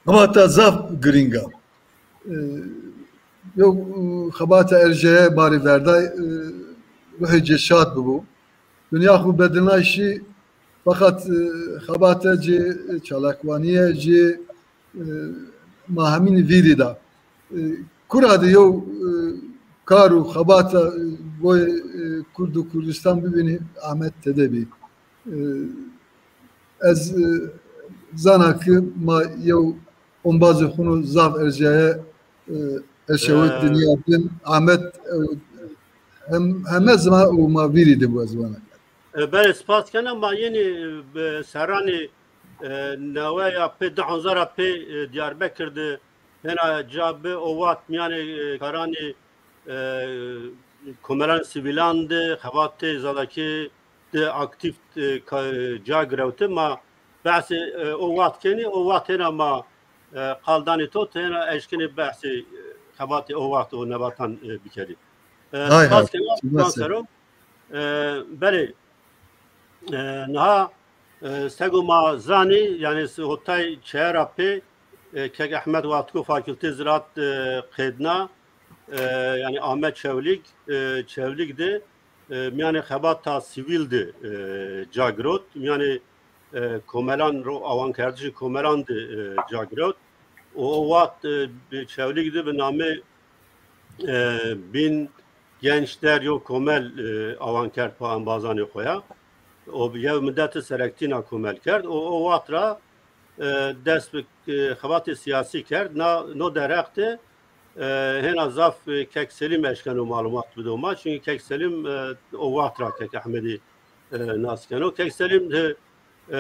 xebata zaf girîng a. E, yew, e, xebata erjeye barê verday, e, ruhê ci şad bibo. Dinya xwu bedilnay şî, feqet, e, xebate ci, çalakwanîye ci, e, ma hemînî vîrî da. E, kura de yew, e, kar û xebata, e, boyê, e, Kurd û Kurdistan bibînî, Ahmet tede bî. E, ez, e, zana ki ma yew ombazê xwu no zaf erjaye, e, eşewit dinya din. Ahmet, e, hem, heme zima û ma vîrî de bu ez vana. E, belê, spas kena. Ma yenî, e, serranî, e, newe ya pê, di hezar a pê, e, Diyarbekir de hena ca bi o wext mîyanê, e, karanî, e, komelan sivîlan de, xebatê Zazakî de aktîf, e, ka-, ca girewte. Ma behsê, e, o wext kenî, o wext hêna ma, e, qal danê to, ti hêna eşkenê behsê, e, xebatê o wext û nebatan, e, bikerî. E, Hay spas hay, kena, spas spas e. sero. E, belê, e, niha, e, sego ma zanî, yanî s-, hotay çeyera pê, e, Kek Ehmed wextiko Fakültê Ziraat, e, qedna, e, yanî ame Çewlîg, e, Çewlîg de, e, mîyanê xebata sivîl de, e, ca girot, mîyanê, e, komelan ro, awankerdişê komelan de, e, ca girot. O, o wext, e, bi Çewlîg de bi namê, e, Bîn Genç Der yo komel, e, awan kerd pa embazanê xo ya. O yew mideti serektîna komel kerd. O, o wext ra, e, dest bi, e, xebatê sîyasî kerd. Na, no dereq de, e, hêna zaf, e, Kek Selîm eşkeno malumat bido ma. Çunkî Kek Selîm, e, o wext ra Kek Ehmedî, e, nas keno. Kek Selîm de, e,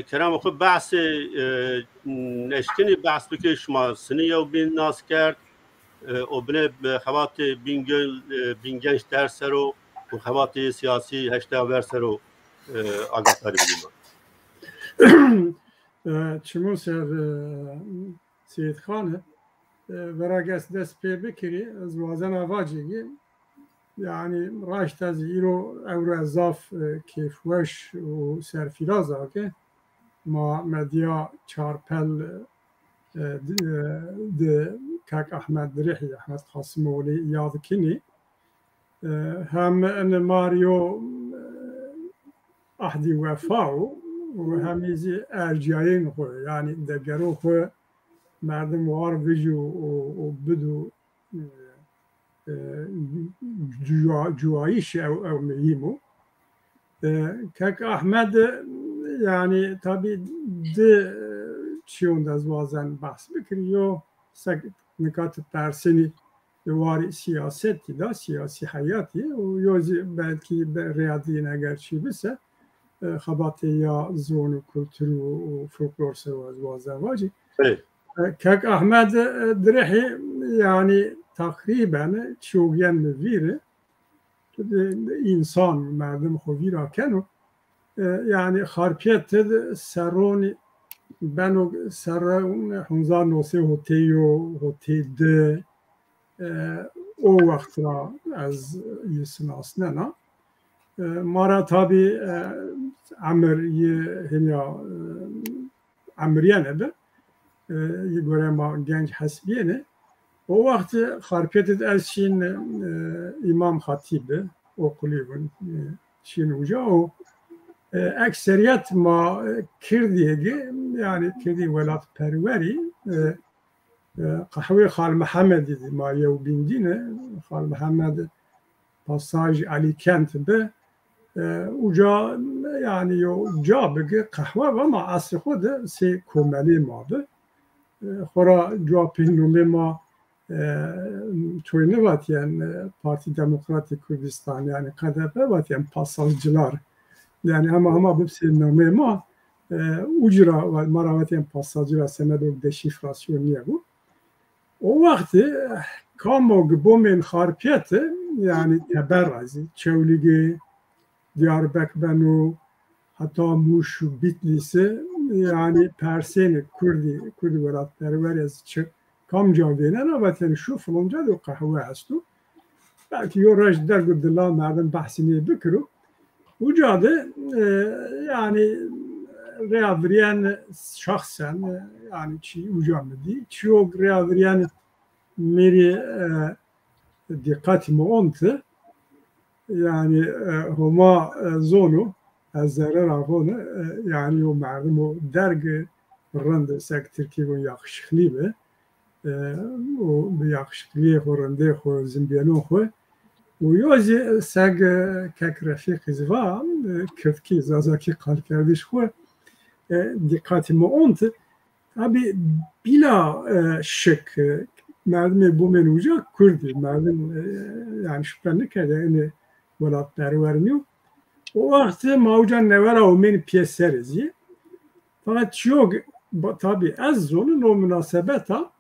kelamê xo behsê, e, eşkenî behs bikê, şima sinî yewbîn nas kerd. E, o binê, e, xebatê Bîngöl, e, Bîngenç Der ser o û xebatê sîyasî heştaya ver ser o, e, agadarî bidî ma. E, çimo ser, e, Seyîd Xan, e, vera ke ez dest pê bikirî, ez wazena vacî ki, yanî raşt ez îro ewro ez zaf, e, keyfweş û serfîraz a ke ma medya Çarpel, e, di, e, di Kak Ehmed Dirihî, Ehmed Qasimoğlu yad kinî. E, hem ene ma rê yo, e, ahdî wefa o û hem zî ercîyayên xo, yanî degero xo merdim war vijî û, û bido, e, e, cuwa-, cuwayîş ew, ew muhîm o. E, Kek Ehmed, e, yanî tabî di, e, çîyon de ez wazen behs bikirî. Yo sek nika ti persenî di warê sîyasetî de, sîyasî heyatî û yo zî belkî bi rêya dîn eger çî bise, e, xebatê ya ziwan û kultur û, û folklor ser o ez wazen vacî. Ê. E, Kek Ehmed, e, Dirihî, yanî teqrîben çîyogîyen mi vîr, e, însan, merdim xo vîra keno. E, yanî Xarpêt de serron beno serron hezar û newsey hotey yo, hotey di, e, o wext ra ez yi sinasnena. E, ma ra tabî, e, emir yi hinya, e, emirîyene bi. E, yi gore ma genc hesbîyêne. O wext Xarpêt de ez şîn, e, îmam xatîb bi, okulî vûn, e, şîn uca û, e, ekserîyet ma, e, kirdî gi, yanî kirdî welatperwerî, e, e, qehwê Xal Mihemedî di ma yewbîn dîne. Xal Mihemed pasaj Elîkent bi. E, uca, yanî yo ca bi gi qehwe bi ama eslê xo de sey komelê ma bi. E, xora cuwa pê nomê ma, e, toy nêvatîyen, e, Partî Demokratî Kurdîstan, yanî K D P, vatîyen pasajcılar. Yanî hema hema bib sey nomê ma, e, uci ra va-, ma ra vatîyen pasajcılar, semedo deşîfrasyon nîyebû. O wextî, eh, kamo ki bomên Xarpêt, yanî teber ra zî, Çewlîgî, Diyarbek beno, heta Mûş û Bîtlîsî, yanî persênê kurdî, kurdî welatperwer ez çi, kamca vênena, vatên şu filonca de qehwe esto. Belkî yo rej derg û dila merdim behsî nê bikiro. Uca de, e, yanî rêya virîyen şexsen, e, yanî çî uca mi dî. Çîyo rêya virîyen mi rê, e, dîqatî mi ont. Yanî, e, Homa, e, zono, ez zerre ra vone, e, yanî yo merdimo derg rind, sek tirkî vûn yakışıklı bi. E, û bi yakışıkliyê xo, rindê xo, zimbîyenon xo. Û yo zî seg, e, Kek Refîqî zî va, e, kirdkî, zazakî qalkerdiş xo, e, dîqatî mi ont. Tabî bîla, e, şik, e, merdimê bumên uca kurdî, merdim, e, yanî şupe nikerde, enê welatperwer nîyo. O wext ma uca newe ra omên pîyeserê zî. Feqet çîyo, ba-, tabî ez zonin o munasebeta,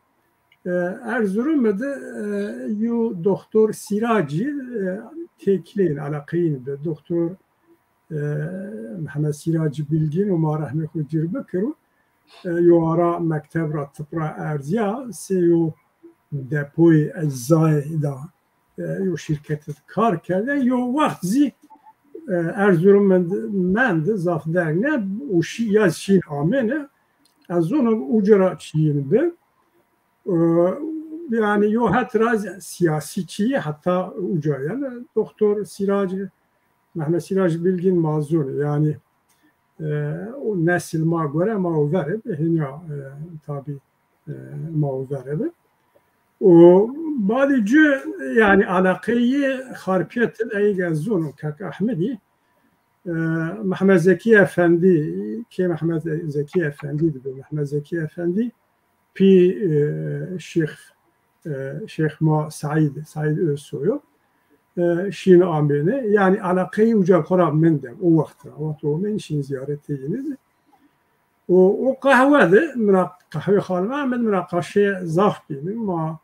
e, Erzurumî de, e, yo doktor Sîracî, e, têkileyên, eleqeyên bi. Doktor, e, Mihemed Sîracî Bilgîn, Homa rehmê xo cir bikiro, e, yo ara mekteb ra, tib ra erzîya, sey yo depoyê eczayê da e, yo şîrket de kar kerde. Yo wext zî, e, Erzurum mend-, mend, zaf derg ne, û şî-, ya şîn amêne. Ez zono uca ra çîyîn bi. E, yanî yo het ra sîyasî çîyî heta uca, yanî Doktor Sîrac, Mehmet Sîrac Bilgin ma zonê, yanî, e, o nesil ma gore ma o verê bi, hînya, e, tabî, e, ma o verê bi. O badî ci, yanî, eleqeyî Xarpêt id, eyg ez zono, Kak Ehmedî, e, Mehmet Zekî Efendî, kê Mehmet Zekî Efendî dibi, Mehmet Zekî Efendî, pî, e, Şêx, e, Şêx ma Saîd, Saîd Özsoyo, e, şîn amêne. Yanî eleqeyî uca xo ra mende, o wext ra. Wext omên şîn zîyaretê yîne de. O, o qehwe de, mira qehwê Xalê Mehmed, mira qaşê zaf bînin. Ma,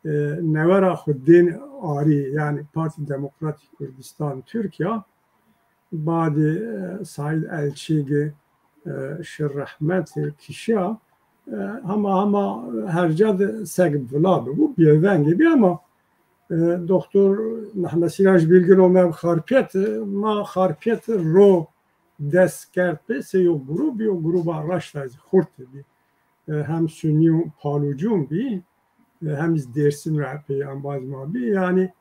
e, newe ra xo dên arî, yanî Partî Demokratîk Kurdistan Tirkîya, badî, e, Saîd Elçî gi, e, şi rehmet, e, kişîya, e, hema, hema her ca de seg vila bibû, bêvengî bî ama, e, Doktor Mehmet Sîrac Bilgin ome bi Xarpêt, e, ma Xarpêt ro dest kerd pê, sey yo grûb bî, yo grûba raşta zî xurt bî. E, hem Sunî û Palucûn bî, e, hem zî Dêrsim ra pey embaz ma bî. Yanî,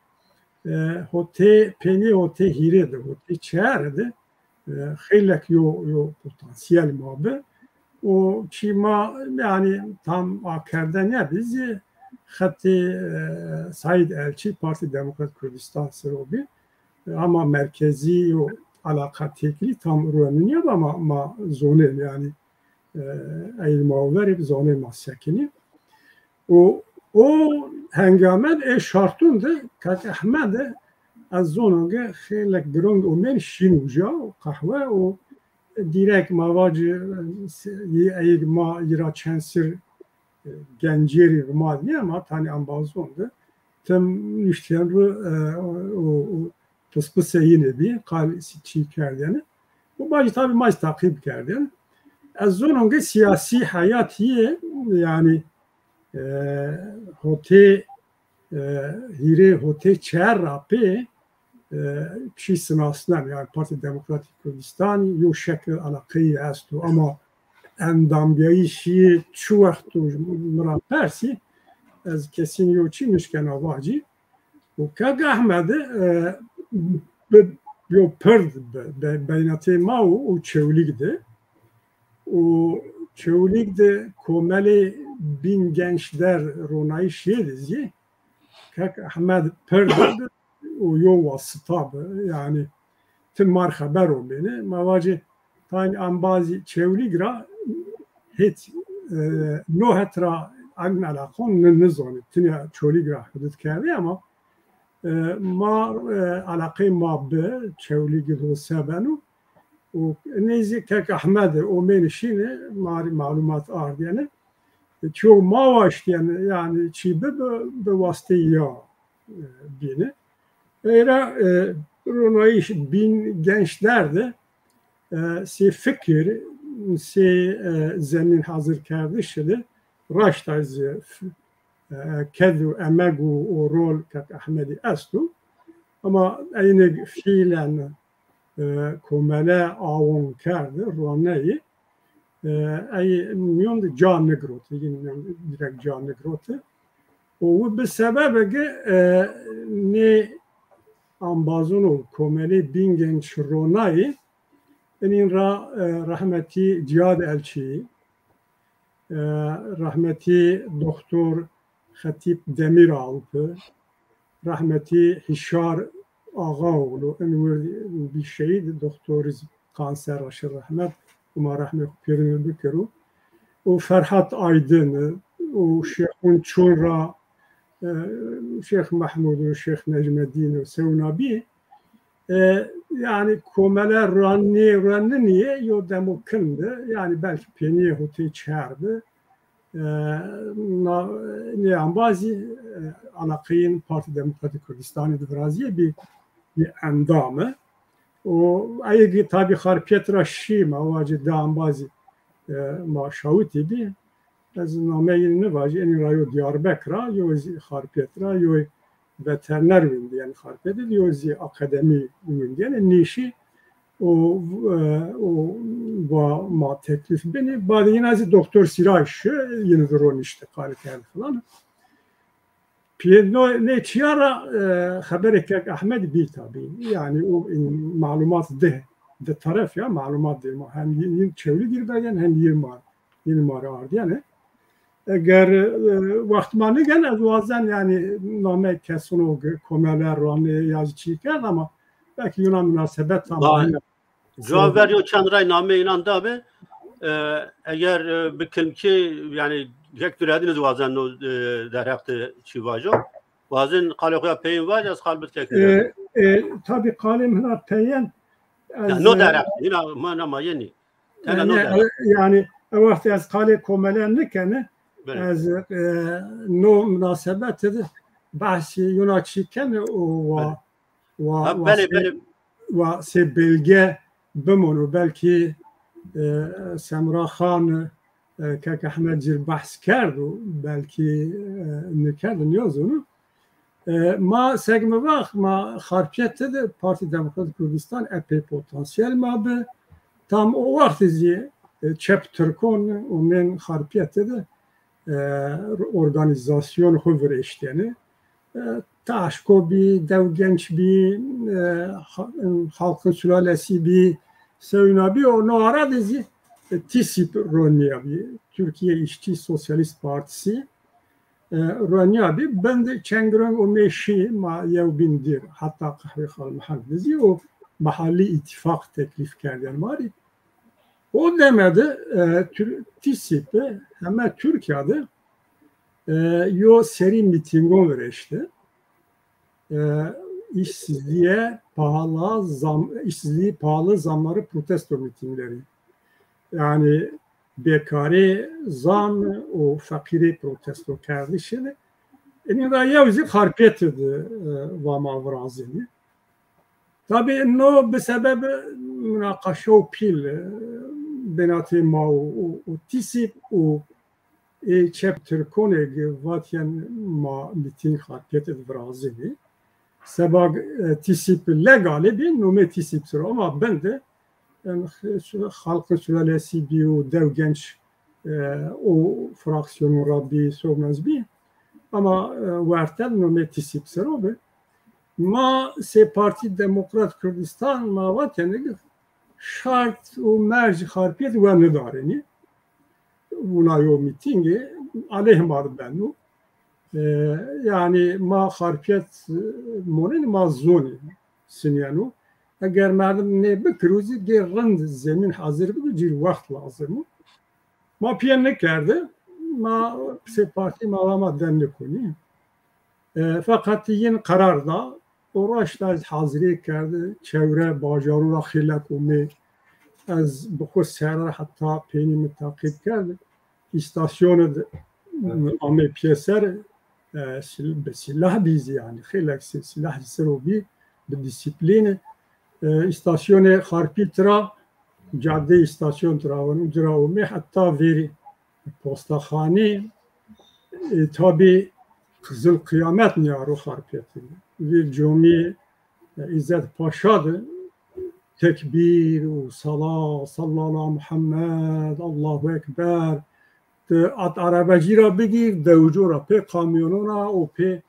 e, hotê, penî hotê hîrê de, hotê çeyar de, e, xeylek yo, yo potansîyel ma bi. O çî ma, yanî, tam akerde nêbi zî, xetê, e, Saîd Elçî Partî Demokrat Kurdistan ser o bî. E, ama merkezî yo alaqa têkilî tam ruenî nîyab ama ma zonên, yanî, e, ey ma verê bi zonê ma sekinî. O, o hengame de, ê şartûn de Kak Ehmed, ez zono ke xeylek girong omên şîn uca, o qehwe, o dîrek ma vacî, e, yî, eyg ma yî ra çend sir, e, gencêrî rimadnî ama tanî embazon de tim nuştîyen ru, e, o, o, pispisê yîne bî, qal çî kerdêne. Bu bacî tabî ma zî taqîb kerdên. Ez zonon ke sîyasî heyat yê, yanî, e, hotê, e, hîrê hotê çer ra pê, e, çî sinasnen, yanî Partî Demokratîk Kurdistanî yo şekil eleqeyî esto ama endambîyayîşî çi wext o mi ra persî, ez kesîn yo çî nişkena vacî. Û Kak Ehmed, e, bi, yo pird bi, be-, beynatê ma û, û Çewlîg de. Û Çewlîg de komelê Bîn Genç Der ronayîş yê de zî Kak Ehmed pird bi û yo wasita bi. Yanî ti mar xeber omêne. Ma vacê tayn embazî Çewlîg ra hêt, e, no het ra en elaqon ni-, nizonî. Tinya Çewlîg ra hudut kerdî ama, e, ma, e, elaqê ma bi Çewlîg do se beno. Û nêzî Kek Ehmed omêne şîne, ma rê malumat ardîyene. Ço ma waştîyene, yanî çî bi, bi, bi wastê ya, e, bîne. Ey ra, e, ronayîş Bîn Genç Der de, e, sey fikir, sey, e, zemîn hazir kerdişî de raşta zî, e, ked û emeg û, û rol Kek Ehmedî esto. Ama eynî fîîlen, e, komele awon kerde, roneyî, e, ey mîyon de ca nigirote, yîn mîyon de direkt ca nigirote. Û wi bi sebebe ke, e, nê ambazon û komelê Bîn Genç ronayî, inîn ra, e, rehmetî Cîhad Elçî, e, rehmetî Doktor Xetîb Demîralp, rehmetî Hîşar Axaoğlu, in wir bî şehîd, doktor zî kanser ra şi rehmet, Huma rehmê xwu pêrine bikero. Û Ferhat Aydin û şêxûn çûn ra, e, Şêx Mehmûd û Şêx Necmedîn û sewna bî. E, yanî komele ruanî, ruanînî yo demo kin de, yanî belkî pênîyê hotê çer de, e, na, nê embazî, e, alaqeyên Partî Demokratîk Kurdistanî de virazîye bî, bî endame. O, eyê ki tabî Xarpêt ra şî, ma vacî di embazî, e, ma şawitî bî. Ez nameyê yîn nivajî, enî ra yo Diyarbekir ra, yo zî Xarpêt ra, yo veteriner windî, yanî Xarpêt de yo zî akademî windî, yanî nêşî o, e, o va ma teklîf benî. Badê yîna zî doktor Sîray şi, yîn vi ronîşte, qalê kerd filan. Piyê no, nê çiya ra, e, xeberê kek Ehmed bî tabî. Yanî o, e, malumat di, di teref ya, malumat di ma. Hem yîn, yîn Çewlîgir begen hem yîn ma, yîn ma ra ardîyene. Eger, e, wext ma nîgen, ez wazen yanî nameyê kesûn o ge-, komele, ronê ya zî çî kerd ama belkî yona munasebet tam. Vay. Cuwa ver yo çend ray nameyê înan da bi. E, eger, e, bi kilmkî, yanî, kek Nuredîn ez wazen no, e, derheq de çî vajo. Wazên qalê xo ya peyên vaj, ez qal bid kek Nuredîn. E, e, tabî qalê min ra peyên, ez, no, e, derheq de, îna ma, na ma yenî. Tena no, yanî, derheq de, e, yanî, e, wext ez qalê komele nikeni, belê, ez, e, no munasebet de behsî yona çî keni û wa, belê, wa, ha, wa belê, sê, belê, wa sê belge bimono. Belkî, e, Semra Xan, e, kek Ehmed cir behs kerdo, belkî, e, nikerd, nîyazonu. E, ma seg mi vax, ma Xarpêt de Partî Demokrat Kurdistan epey potansiyel ma bi. Tam o wext zî, e, çep tirkon û nên Xarpêt de, e, organîzasyon xo virêştêne. E, Taşko bî, Dew Genç bî, e, ha-, Halkın Sülalesi bî, sewna bî, o no ara de zî, e, TİSİP ronîya bî. Türkiye İşçi Sosyalist Partisi, e, ronîya bî. Bin de çeng reng omê şî, ma yew bîn dîr, heta qehwê Xal Mihemed de zî o mahallî îtîfaq teklîf kerdên ma rê. O deme de, e, Tür-, TİSİP heme Tirkîya de, e, yo serî mîtîngon virêşte. E, işsizliğe pahalı zam, işsizliği pahalı zamları protesto mitingleri. Yani bekarî, zam û feqîrî protesto kerdişî de. Enî ra yew zî Xarpêt de, e, va ma virazînî. Tabî no bi sebeb munaqaşew pîl, e, binatê ma û, û, û TİSİP û ê çep tirkonê ge vatîyen ma mîtîng Xarpêt de virazînî. Seba, e, TİSİP legalî bî, nomê TİSİP ser o, ama bin de, em, Halkın Sülalesi bî û Dew Genç, e, o fraksîyonû ra bî, sewmez bî. Ama, e, werte nomê TİSİP ser o bi. Ma sê Partî Demokrat Kurdistan ma vatêne ke şart û merc Xarpêt wenidarênî. Wina yo mîtîngê aleyh ma de beno. E, yanî ma Xarpêt, e, monenî, ma zonî sinîyeno. Eger merdim nê bikiro zî gê rind zemîn hazir bikiro, cir wext lazim o. Ma pîye nêkerde, ma sê partî ma va ma den nêkonî. E, feqet yin qerar da, o raşta ez hazirî kerde, çewre bajarû ra xêlek omê, ez bi xo ser ra heta peynî mi taqîb kerde. Îstasyonê de, evet, amê pîyeser, e, sil-, bi sîlah bî zî yanî, xêlek sî-, sîlah ser o bî, bi dîsîplîn. E, îstasyonê Xarpêt ra, cadeyê îstasyon tira vano, uca ra omê heta vêrî postaxanî, e, tabî Qizil Qiyamet nîyaro Xarpêtî. Vîr comî, e, Îzzet Paşa de tekbîr û sala, sallallahu ala Muhammed, Allahu Ekber. Ti at erebecî ra bigîr, dewco ra, pê kamyonon ra û pê,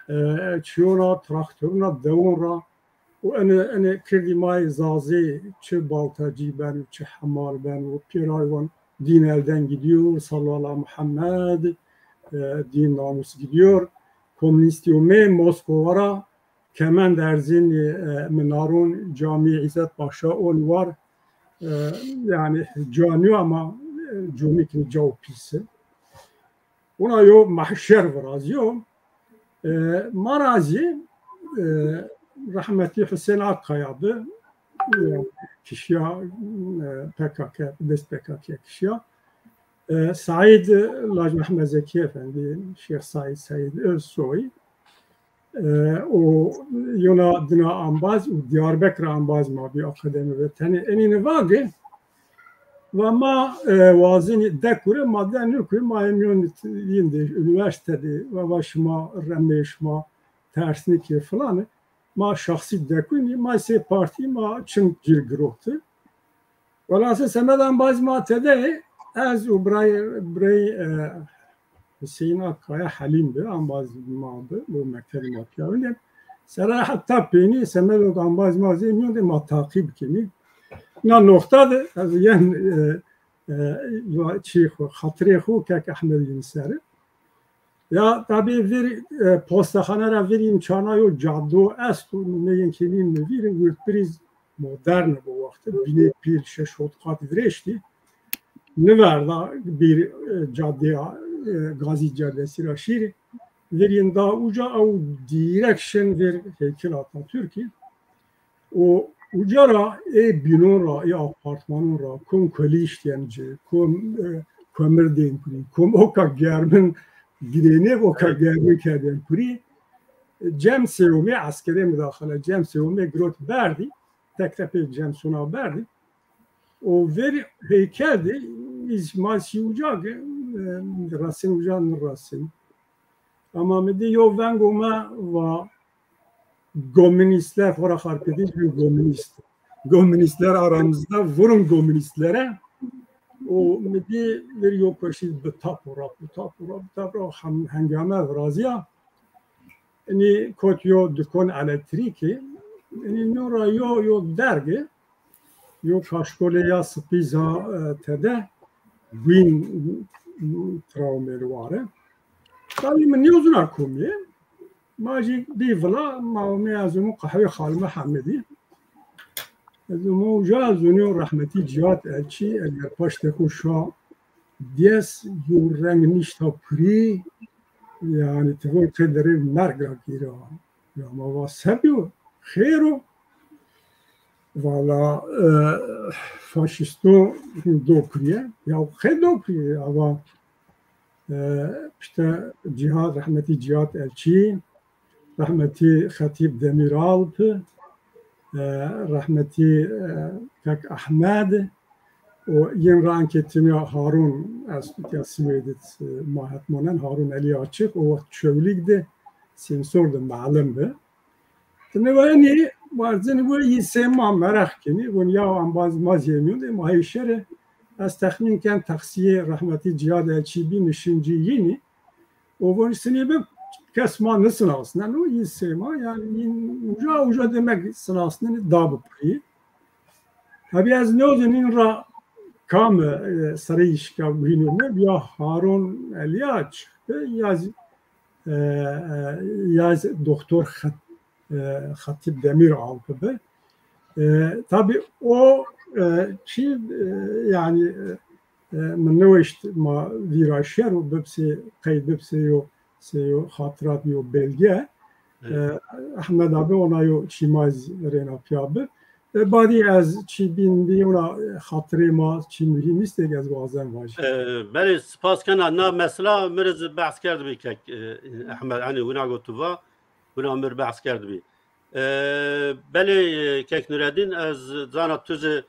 e, çiyon ra, traktoron ra, dewon ra. Û ene, ene kirdî ma yê Zazê, çi baltacî beno, çi hemal beno, pêray van din elden gidiyor, sallallahu ala Muhammed, e, din namus gidiyor. Komünîstî omê Moskova ra kemend erzîn, e, minaron, camî Îzzet Paşa on war, e, yanî ca nîyo ama, e, comî ke caw pîs i. Wina yo mahşer virazîyo. E, ma ra zî, e, rehmetî Husên Akkaya bi, e, kişîya, e, P K K, dest P K K kişîya. E, Saîd, Laj Mehmed Zekî Efendî, Şêx Saîd, Saîd Özsoy, e, û yona dina embaz û Diyarbekir embaz ma bî, akademî ve tenê enî nivage. Va ma, e, wazenî dekure, ma de nukure, ma ê mîyon yin de, unîversîte de, va, va şima remê şima tersnîkê filanî, ma şexsî dekûnî, ma sey partî ma çin cir giroti. Welhasil semed embazî ma tede, ez û birayê, birayê, e, Hüseyin Akkaya Helîm bi, embazî ma bi, bo mektebê ma pîya winî. Sere heta peynî semedo embazî ma zê mîyon de ma taqîb kenî. Na noxta de ez yen, e, e, çî xo, xatirê xo kek Ehmed Yunus ser. Ya tabî vir, e, postexane ra vir îmkana yo cado esto, neyên kenî mi vîr, wirdpirîz modern bo wexte, bînê pîl, şeş hot qat virêştî. Niverda bir, e, cadeya, e, Gazî Cerdesî ra şîrî. Vir yin da uca ew direkt şin vir heykel Atatürk'î. Û uca ra ê bînon ra, ê apartmanon ra kom kulî iştîyen ci, kom, e, komir dên kurî, kom oka germin girênê, oka germin kerdên kurî. Cem Sêwomê, eskerê mudaxale, Cem Sêwomê girot berdî, tek tepê Cem Sona berdî. Û verî heykel de îz ma şî uca ke, e, resên uca nirasên. Ama mi dî yo veng ome va, komunîstler, xora xarpêtiş bin komunîst. Komunîstler aramızda, vurun komunîstlere. Û mi dî verî yo koşî bi tap û rap, bi tap û rap, bi tap û rap, hem, hengame virazîya. Înî kot yo dikon elektrîkî. Înî no ra yo, yo dergi, yo kaşkolê ya sipî za, e, tede, guîn, tira omê li ware. Tabî mi nêzûna komî ye. Ma jî bî vila, ma omê ez ûmo qehwê Xalime Hemidî. Ez ûmo uca, ez ûnîyo rehmetî Cihat Elçî, eger paştê xo şa dîyes, yo reng nîşta purî, yanî ti von qey derê merg ra gîra. Ya ma va se bîyo, xêr o. Vala, e, faşîsto do purîye. Ya qey do purîye? Ava, e, işte Cihat, rehmetî Cihat Elçî, rehmetî Xetîb Demîralp, e, rehmetî, e, kek Ehmed, û yin ra enkê tenya Harun, ez ya Swêdî, e, ma het monen, Harun Elî Açik, o wext Çewlîg de sensor de melim bi. Ti nêwenî, warzinî bu yî sê ma mereq kenî, vun ya embaz ma zî yê mîyon de ma hê şerê. Ez texmîn ken texsîyê rehmetî Cihat Elçî bî, nişincî yînî. O vun sinî bi kes ma nisinasneno, yî sê ma, yanî yîn uca, uca demek sinasnenî da bi purî. Tabî ez nêzûn în ra kam, e, sereyî şika guhînûme, ya Harun Elî Açik bi, ya zî, e, e, ya zî Doktor Xet-, e, Xetîb Demîralp bi. E, tabî o, e, çî, e, yanî, e, e, mi nêweşt ma vîra şero bibsê, qey bibsê yo, sê yo xatirat, yo belge. Evet. E, Ehmed abi ona yo çîmaz rêna pîya bi. E, badî ez çî bîn bî ona xatirê ma çî muhîm îstê ke ez wazen vajî. E, belê, spas kena. Na mesela mi rê zî behs kerdbî kek, e, Ehmed, hanî wina go tu va, wina mi rê behs kerdbî. E, belê, e, kek Nureddîn, ez zana tu zî,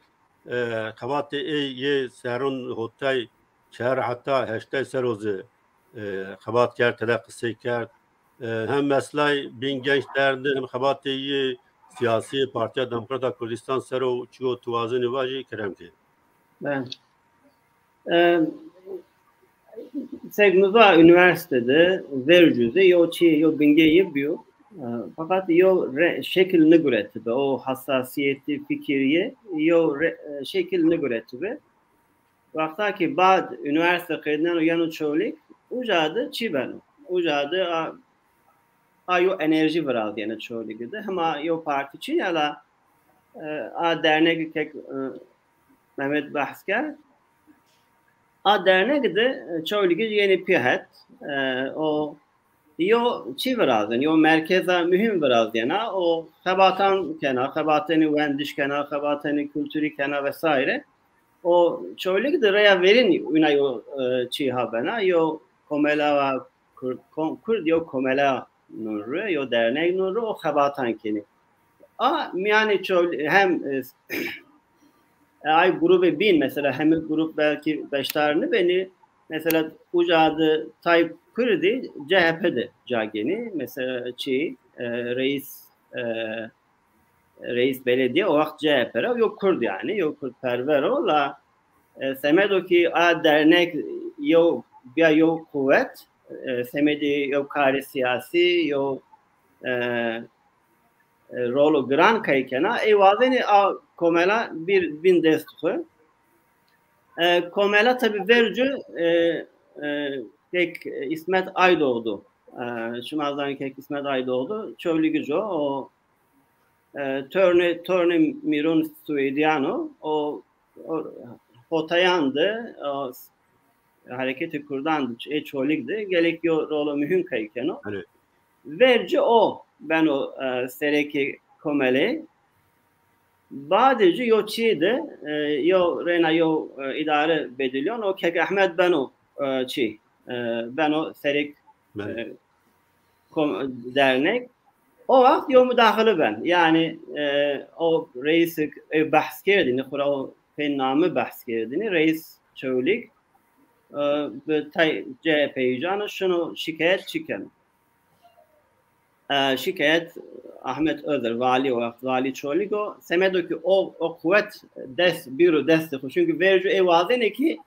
e, xebatê ey yê serron hotay çar heta heştay ser o zî, e, xebat kerd, tede qisey kerd. E, hem meslay Bîn Genç Derneği, hem xebatê yê sîyasî Partîya Demokrata Kurdistan ser o çi yo tu wazenî vajî, kerem ke. Ben. E, sek mi va, unîversîte de vercu de yo çî, yo bingeyî bîyo. E, feqet yo re-, şekil niguretibi. O hesasîyetî fikirîye yo re-, e, şekil niguretibi. Wexta ki bad unîversîte qedîneno yeno Çewlîg, uca de çî beno? Uca de a, a yo enerjî virazîyeno Çewlîg de. Hema yo partî çî, ela, e, a dernek kek, e, Mehmet behs kerd. A dernek de, e, Çewlîg yenî pî het, e, o yo çî virazên, yo merkeza muhîm virazîyena, o xebatan kena, xebatenî wendiş kena, xebatenî kulturî kena vesaire. O Çewlîg de reya verîn wina yo, e, çî ha bena, yo komela Kurd, kom-, Kurd yo komela nun ri, yo dernek nun ri, o xebatan kenî. A mîyanê Çewlîg hem, e, e, ay grubê bîn, mesela hemî grub belkî beşdar nibenî, mesela uca de tay Kurdî C H P de ca genî, mesela çî, e, reis, e, reis belediye o waxt C H P ra, yo kurd yanî, yo kurdperwer o la, e, semedo ki a dernek yo bîya yo quwet, e, semedê yo karê sîyasî, yo, e, e, rolo giran kay kena, ey wazenê a komela bir bin dest xwu. E, komela tabi vercu, e, e, kek İsmet Aydoğdu. E, şima zanî kek İsmet Aydoğdu Çewlîgic o, o, e, tornê, tornê Mîron Swêdîyan o, o, o Hotayan de, o, hareketê kurdan de, ê Çolîg de gelek yo rolo muhîm kay keno. Verci o beno, e, serekê komelê. Badê ci yo çî de, e, yo reyna yo, e, îdare bedilyon, o Kek Ehmed beno, e, çî, e, beno serek, e, kom-, dernek. O waxt yo mudaxili ben. Yanî, e, o reîsik, e, behs kerdînî, xura o pê nami behs kerdînî, reîs Çewlîg, e, bi tay C H P îcano şino şikayet çi keno. E, şikayet Ahmet Özer, valî o waxt, valî Çolîg o. Semedo ki o, o quwet dest, bîro destê xwu. Çunkî vercu ê wazenê ki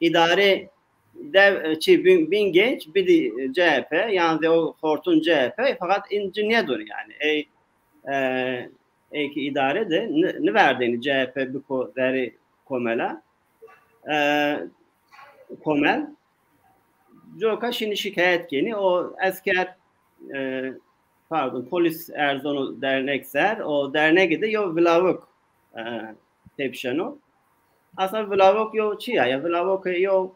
îdare dev, çi, Bin-, Bingênc bidî C H P, yan zî o xortun C H P, feqet în ci nêdonî yanî. Ey, e, ey ki îdare de ni-, niverdênî C H P biko verê komela. E, komel. Coka şinî şikayet kenî. O esker, e, pardon, polis erzono dernek ser. O dernegî de yo vilavok, e, tepşeno. Aslında vilavok yo çi ya? Ya vilavok yo,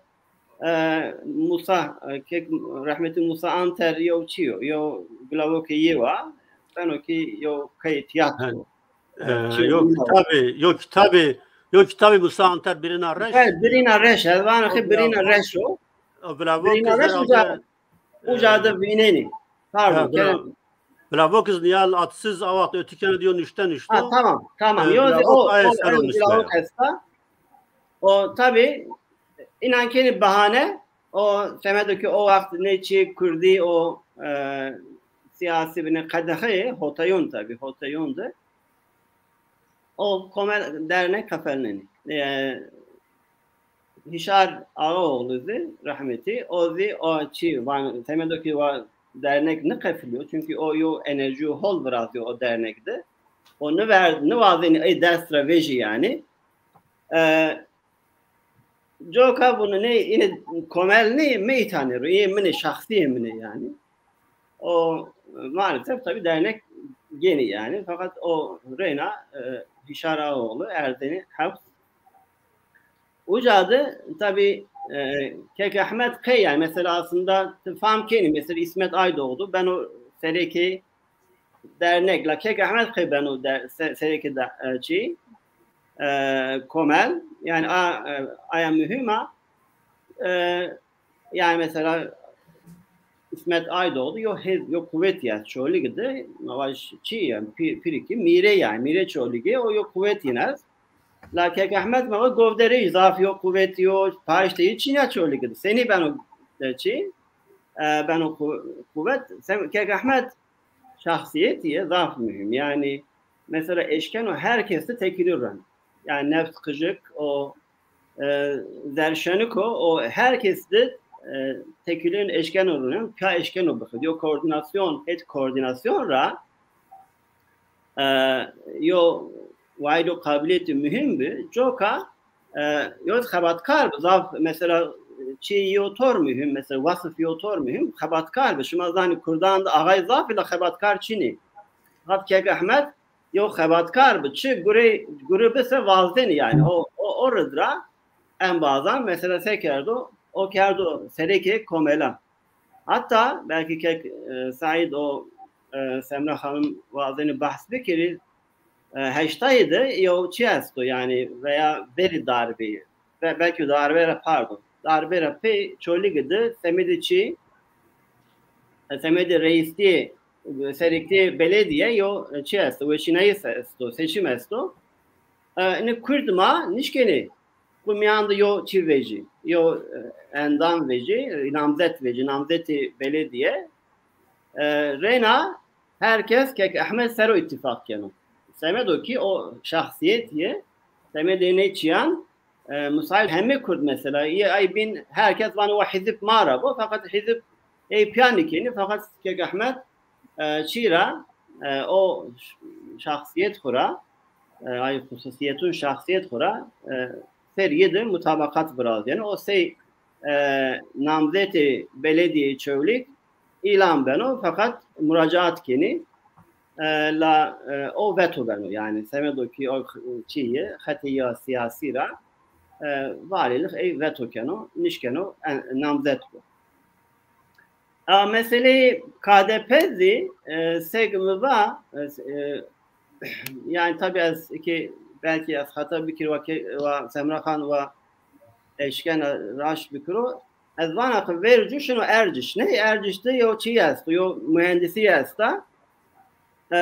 e, Musa, e, kek rehmetî Musa Anter yo çi yo? Yo vilavok yew a. Beno ki yo kay tiyatro. E, yo kitabê, yo kitabê, yo kitabê Musa Anter Birîna Reş. Evet, Birîna Reş. Ez vana ki Birîna Reş o. O vilavok Birîna Reş uca, uca de vînenî. Pardon, Kerem. Vilavok iz niyal atsiz a waxt ötükene diyor nuşte nuşto. Ha, tamam, tamam. E, yo, vilavok o, aye o, ser o nuşte. Vilavok esta. O tabi înan kenî bahane, o semedo ki o waxt ne çi kurdî o, e, sîyasî bine qedexeyê, hotayon tabi, hotayon de. O komel dernek qefelnenî. E, Hişar Ağaoğlu zî rehmetî, o zî o çi van, semedo ki wa dernek niqefilîyo, çunkî o yo enerjîyo hol virazîyo o dernek de. O niver-, niwazenî ey dest ra vejî yanî. E, coka vûnî nê, înî komel nê, mi îtanê ro, ê min ê, şexsîyê min ê yanî. O maalesef tabi dernek genî yanî. Feqet o reyna, e, Hişar Ağaoğlu erzenî heps. Uca de tabi, e, Kek Ehmed qey yanî mesela aslında ti fam kenî mesela İsmet Aydoğdu beno serekê dernek. La Kek Ehmed qey beno der-, se-, serekê de, e, çi, e, komel. Yanî a, e, aya muhîm a. E, yanî mesela İsmet Aydoğdu yo hez, yo quwetî ya Çolîg de, ma vaj çi yanî, pî-, pîrikî mîre yanî, mîre Çolîg ê, o yo quwetî nez. La Kek Ehmed ma va govde rê zaf yo quwetî yo, paştê yi çin ya Çolîg de. Senî beno de çi? E, beno qu-, quwet. Sem-, Kek Ehmed şexsîyetî yê zaf muhîm. Yanî mesela eşkeno her kes de tekîlû ren. Yanî nefs qijik o, e, zerşenik o, o her kes de, e, tekîlûn eşkeno runen, pîya eşkeno bixit. Yo koordînasyon, het koordînasyon ra, e, yo waydo qabiliyetî muhîm bi, coka, e, yo xebatkar bi, zaf mesela çî yo tor muhîm, mesela wasif yo tor muhîm, xebatkar bi. Şima zanî kurdan de axay zaf î la xebatkar çin ê. Zaf Kek Ehmed yo xebatkar bi, çi gure, gure bise wazdenî yanî. O, o, o rid ra embazan mesela se kerdo, o kerdo serekê komela. Hatta belkî Kek, e, Saîd o, e, Semra Xanim wazenî behs bikerî, e, heştayî de yo çi esto yanî veya verî darbeyî. Be-, belkî darbe ra, pardon. Darbe ra pey Çolîg de semedê çi, e, semedê reîstîyê, e, serektîyê beledîye yo, e, çi esto, weşînayîs esto, seçim esto. E, înî kurd ma nişkenê xwu mîyan de yo çi vejî, yo, e, endam vejî, namzet vejî, namzetê beledîye. E, reyna Her kes Kek Ehmed ser o îtîfaq keno. Semedo kî o şexsîyet yê, semedê nê çîyan, e, musayîl heme Kurd mesela, yê ay bîn her kes vano wa hizib ma ra bo, feqet hizib ey pîya nîkenî, feqet Kek Ehmed, e, çî ra, e, o ş-, şexsîyet xwu ra, e, ay xususîyetun şexsîyet xwu ra, e, ser yi de mutabaqat virazîyeno. O sey, e, namzetê beledîyê Çewlîg îlan beno, feqet muracaat kenî, e, la, e, o veto beno. Yanî semedo kî o çî yê, xetê ya sîyasî ra, e, valîlix ey veto keno, nişkeno, e, namzet bo. A, meseleyê K D P zî, e, seg mi va, e, e, yanî tabî ez ki belkî ez xeta bikir, wa ke-, wa Semra Xan wa eşkena raşt bikiro. Ez vana ki vercu şino Erciş. Ney Erciş de yo çî esto, yo muhendisî esta. E,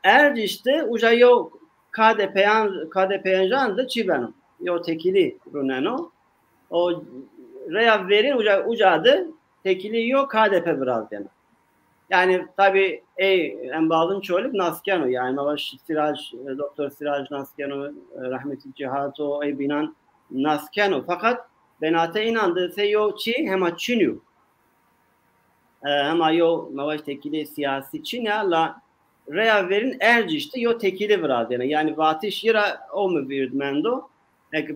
Erciş de uca yo K D P'yan, K D P'yan de çî beno. Yo tekîlî runeno. O reya verîn uca, uca de tekîlî yo K D P virazeno. Yanî tabî ey embazin Çolîg nas keno. Yanî ma vaj Sîrac, e, doktor Sîrac nas keno, e, rehmetî Cîhato, ey bînan nas keno. Feqet benate înan de sey yo çî hema çin yo. E, hema yo ma vaj tekîlê sîyasî çin ya la reya verîn Erciş de yo tekîlî virazeno. Yanî vatiş yi ra o mi vîr de mendo. Ek,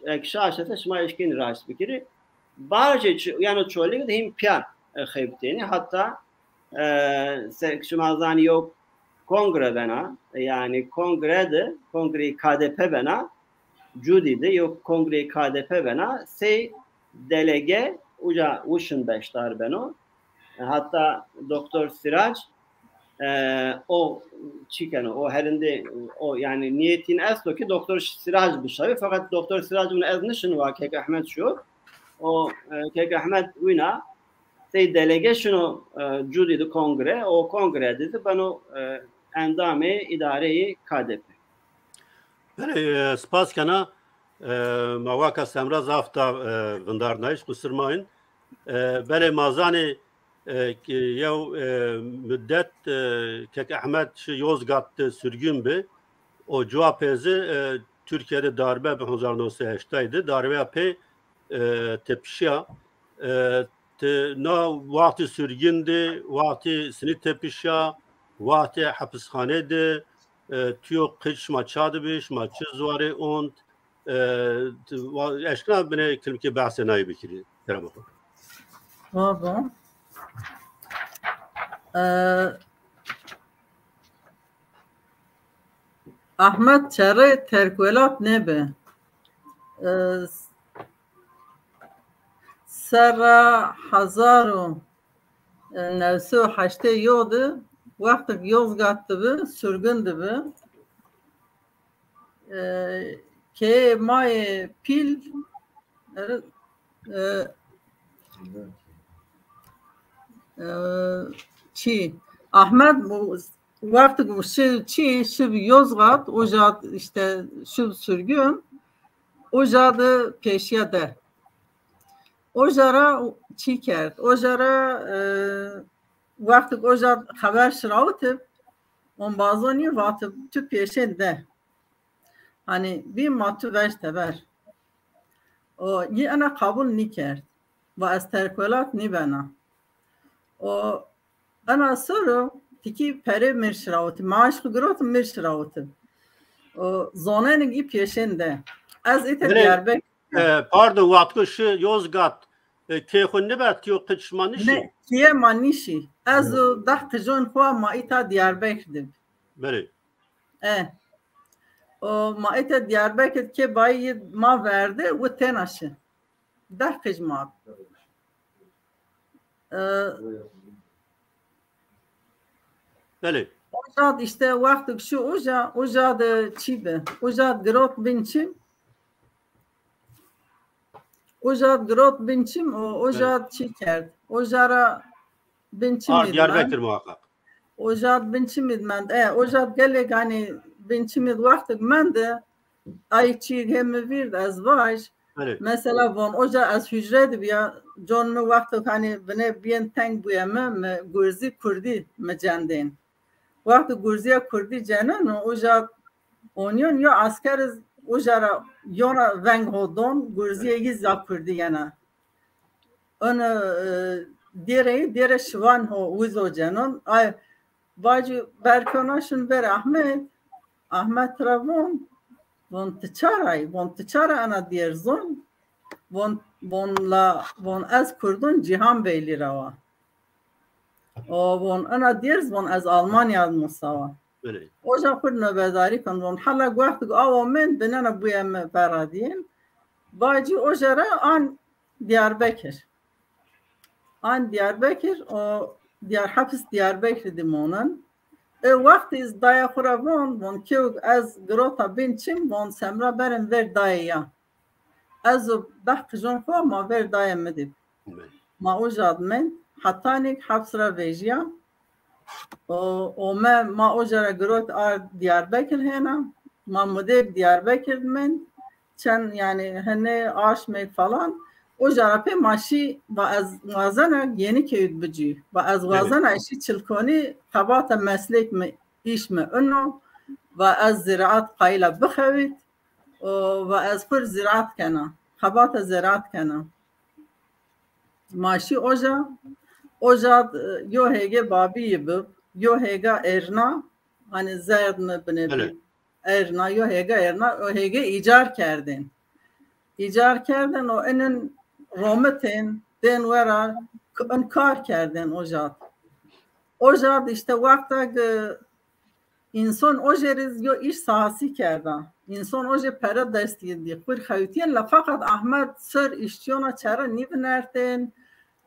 ek şaş ese şima eşkenî raşt bikirî. Barjê Ç-, yeno Çolîg de hîn pîya, e, xebitênî. Heta, e, se-, şima zanî yo kongre bena, e, yanî kongre de, kongreyê K D P bena, Cudî de yo kongreyê K D P bena, sey delege uca wişin beşdar beno. E, heta doktor Sîrac, e, o çî keno, o herindê, o yanî nîyetîn esto ki doktor Sîrac bişawî, feqet doktor Sîrac vûn ez nişin wa Kek Ehmed şo. O, e, Kek Ehmed wîna sey delege şino, e, Cudî de kongre, o kongre de zî beno, e, endamê îdareyê K D P. Belê, e, spas kena. E, ma waka Semra zaf da, e, vindarnayîş, qusir mayîn. E, belê ma zanê, e, ki yew, e, mudet, e, Kek Ehmed şi Yozgat de surgin bi. O cuwa pê zî, e, Tirkîye de darbe bi hezar newsey heştay de. Darbeya pê, e, tepişîya. E, ti na wextê surgin de, wextê sinî tepişîya, wextê hepisxane de, e, tu yo qij şima ça de bi, şima çi ziwarê ont, e, ti wa-, eşkena binê kilimkê behsê nayê bikirî, kerema xo. Baba. E, Ahmet çerê terkwelat nêbi. E, serra hezar û newsey û heştê yo de wextek Yozgat de bi, surgun de bi. E, keyê ma yê pîl, e, e, e, çî, Ahmed bu, wextek bu şi çî, şi bi Yozgat, uca îşte şi bi surgun, uca de pêşîya de. Uca ra çî kerd. Uca ra, e, wextek uca xeber şirawitib, ombazonî vatib tu pêşên de. Hanî bî ma tu vej teber. O yî ena qabul nîkerd. Va ez terkwelat nîbena. O ena ser o tikî perê mir şirawitî. Maaş xwu girot mir şirawitî. O zonenî yî pêşên de. Ez îte Belê, Diyarbekir. E, pardon, wextko şi Yozgat, e, kê xwu nibert yo qij şima nişî? Ne, kîye ma nîşî. Ez û deh qijon xwu ma îta Diyarbekir de. Belê. E. O ma îta Diyarbekir kê bayî ma verde, wi tena şi. Deh qij ma. E, Belê. Uca de îşte wextek şi uca, uca de çî bi. Uca de girot bin çim. Uca de girot bin çim, o uca de çî kerd. Uca ra bin çimî de mend. Diyarbekir muhakkak. Uca de bin çimî de mend. E, uca de gelek hanî bin çimî de wextek mende, ay çî hê mi vîr de ez vaj. Belê. Mesela von, uca ez hucre de bîya, con mi wextek hanî binê bîyên teng bûye mi, mi gurzî kurdî mi cendên. Wextê gurzîya kurdî ceneno, uca onîyon, yo esker iz uca ra yona veng ho don, gurzîya yi zî a kurdî yena. Ino, e, dêre yi, dêre şivan ho wizo cenon. Ay, vacî berkona şin ver Ahmet. Ahmet ra von, von ti ça ra yî? Von ti ça ra ena dêrz on? Von, von la, von ez kurdun Cîhan Beylî ra wa. O von ena dêrz, von ez Almanya de musawa. Belê. Oca xwu nobedarî kon, von hela wextig awo mend, binena buye mi veradîn. Vacî oca ra an Diyarbekir. An Diyarbekir, o Diyar, hepis Diyarbekir di monen. E wextî iz daya xwu ra von, von kewk ez girota bin çim, von semra berin ver dayê ya. Ez û deh qijon xwu ma ver dayê mi dî. Ma uca di mend, hetanîk heps ra vejîya. O, ome ma uca ra girot ard Diyarbekir hêna. Ma mudê Diyarbekir di mend. Çend, yanî, hinê aşmêk falan. Uca ra pê ma şî, va ez wazena Yenikeyî di bicî. Va ez wazena ez şî Çilkonî, xebata meslek mi, îş mi ino. Va ez ziraat qayîl a bixewît. O, va ez xwu rê ziraat kena. Xebata ziraat kena. Ma şî oca, oca, e, yo hêgê babî yi bi, yo hêga êrna, hanî zerd mi binê bi. Êrna, yo hêga êrna, o hêgê îcar kerdên. Îcar kerdên, o inin romitên, dên wera, k-, in kar kerdên oca. Oca îşte wexta ki Înson ojê rê yo îş sahasî kerda. Înson ojê pere destî dî xwir xewtîyen, la feqet Ahmet sir îşçîyona çere nîvinertên,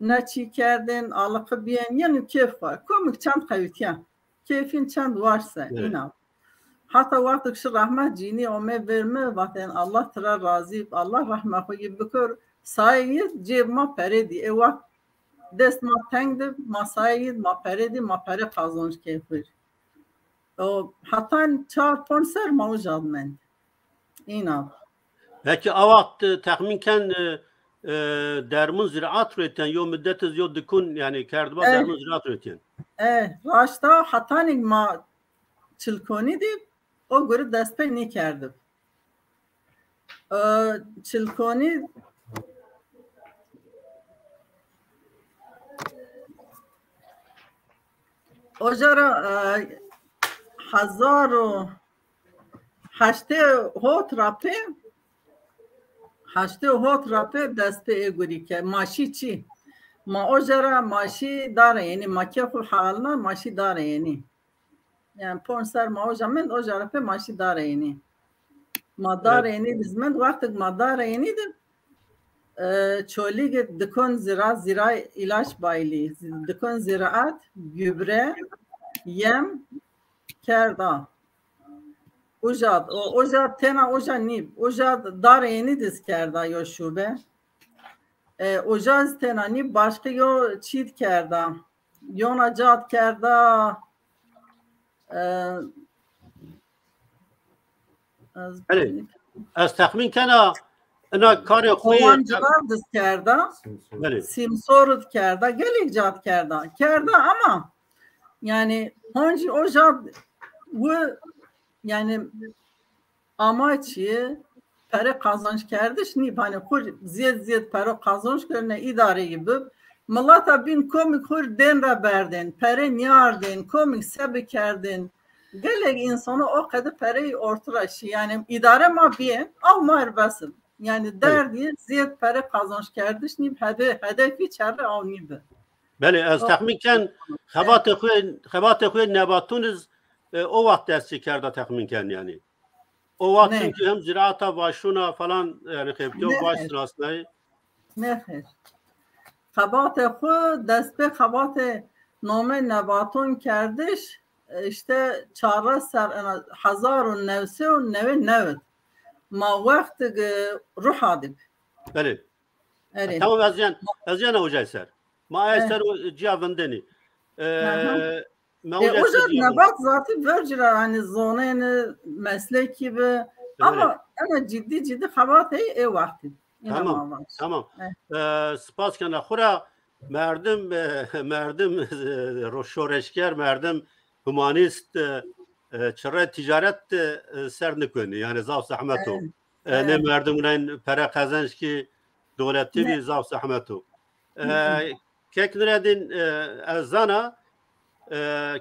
ne çî kerdên, aliqi bîyen, yeno kêf xwu. Komik çend xewtîyen. Kêfîn çend waşse, îna. Hata wextik şi rehmet cînî omê ver mi, vatên Allah tira razî, Allah rehme xwu yi bikir, sayê yi cêb ma pere dî. Ê wext dest ma teng di, ma sayê yi ma pere dî, ma pere qazonc key xwir. O, hetan çar ponc ser ma uca di mend. Îna. Peki a wext, e, texmîn ken, e, e, dermûn ziraat rêtên, yo mudet iz yo dikun, yanî kerdiba dermûn ziraat rêtên. E, raşta hetanîk ma Çilkonî dî, o guri dest pê nîkerdib. E, Çilkonî oca ra, e, hezar û heştê hot ra pê, heştê hot ra pê dest pê ê gurî ke. Ma şî çî? Ma oca ra ma şî Darê Yenî, ma kê xwu healna, ma şî Darê Yenî. Yanî ponc ser ma oca mend, oca ra pê ma şî Darê Yenî. Ma Darê Yenî di zî mend, wextik ma Darê Yenî di, e, Çolîg di dikon zira-, zira-, îlaç baylî, dikon ziraat, gübre, yem kerda. Uca di, o, uca di tena uca nîb, uca di Darê Yenî di zî kerda yo şube. E, uca zî tena nîb, başqe yo çî di kerda. Yona ca di kerda. E, ez Belê. Ez texmîn kena ina karê xwu yê Kovancılar di zî kerda. Belê. Sîmsor di kerda. Gelek ca di kerda. Kerda ama yanî honcî o ca wi, yanî amaç yi pere qazanç kerdiş nîb. Hanî xwu zêd zêd pere qazanç kerine, îdare yi bib. Milata bîn komik xwu dên ra berdên, pere nîyardên, komik se bikerdên. Gelek însano o qede pereyî orti ra şî. Yanî îdare ma bîyên, aw ma ir bes ib. Yanî derd yi zêd pere qazanç kerdiş nîb, hede-, hedefî çerre aw nîbi. Belê, ez texmîn ken xebatê xwu, xebatê xwu yê nebatûn iz, e, o wext dest pê kerda texmîn ken yanî. O wext çimkî hem ziraata vaşûna falan, yanî xebitîyo vaş sinasnayî. Nexêr. Xebatê xwu, dest pê xebatê nomê nebatûn kerdiş, e, îşte çarres ser, ena, hezar û new sey û newê new id. Ma wextig, e, Ruha dib. Belê. Erê. Tamam, ez yan, ez yan ocay ser. Ma ay ser o ciya vindenî. E, ma E, ocay ser nebat zatî vercî ra, hanî zonêni, meslekî bi. Ama ena cidî cidî xebat ey ê wextî. Îna ma vac. Tamam. E, spas kena xwu ra merdim, e, merdim, e, ro-, şoreşger merdim, humanîst, e, e, çirrê tîcaret de, e, ser nikunî. Yanî zaf zehmet o. E, nê merdim guneyn pere qezenc kî dewletî bî, zaf zehmet o. E, Kek Nuredîn, e, ez zana, e,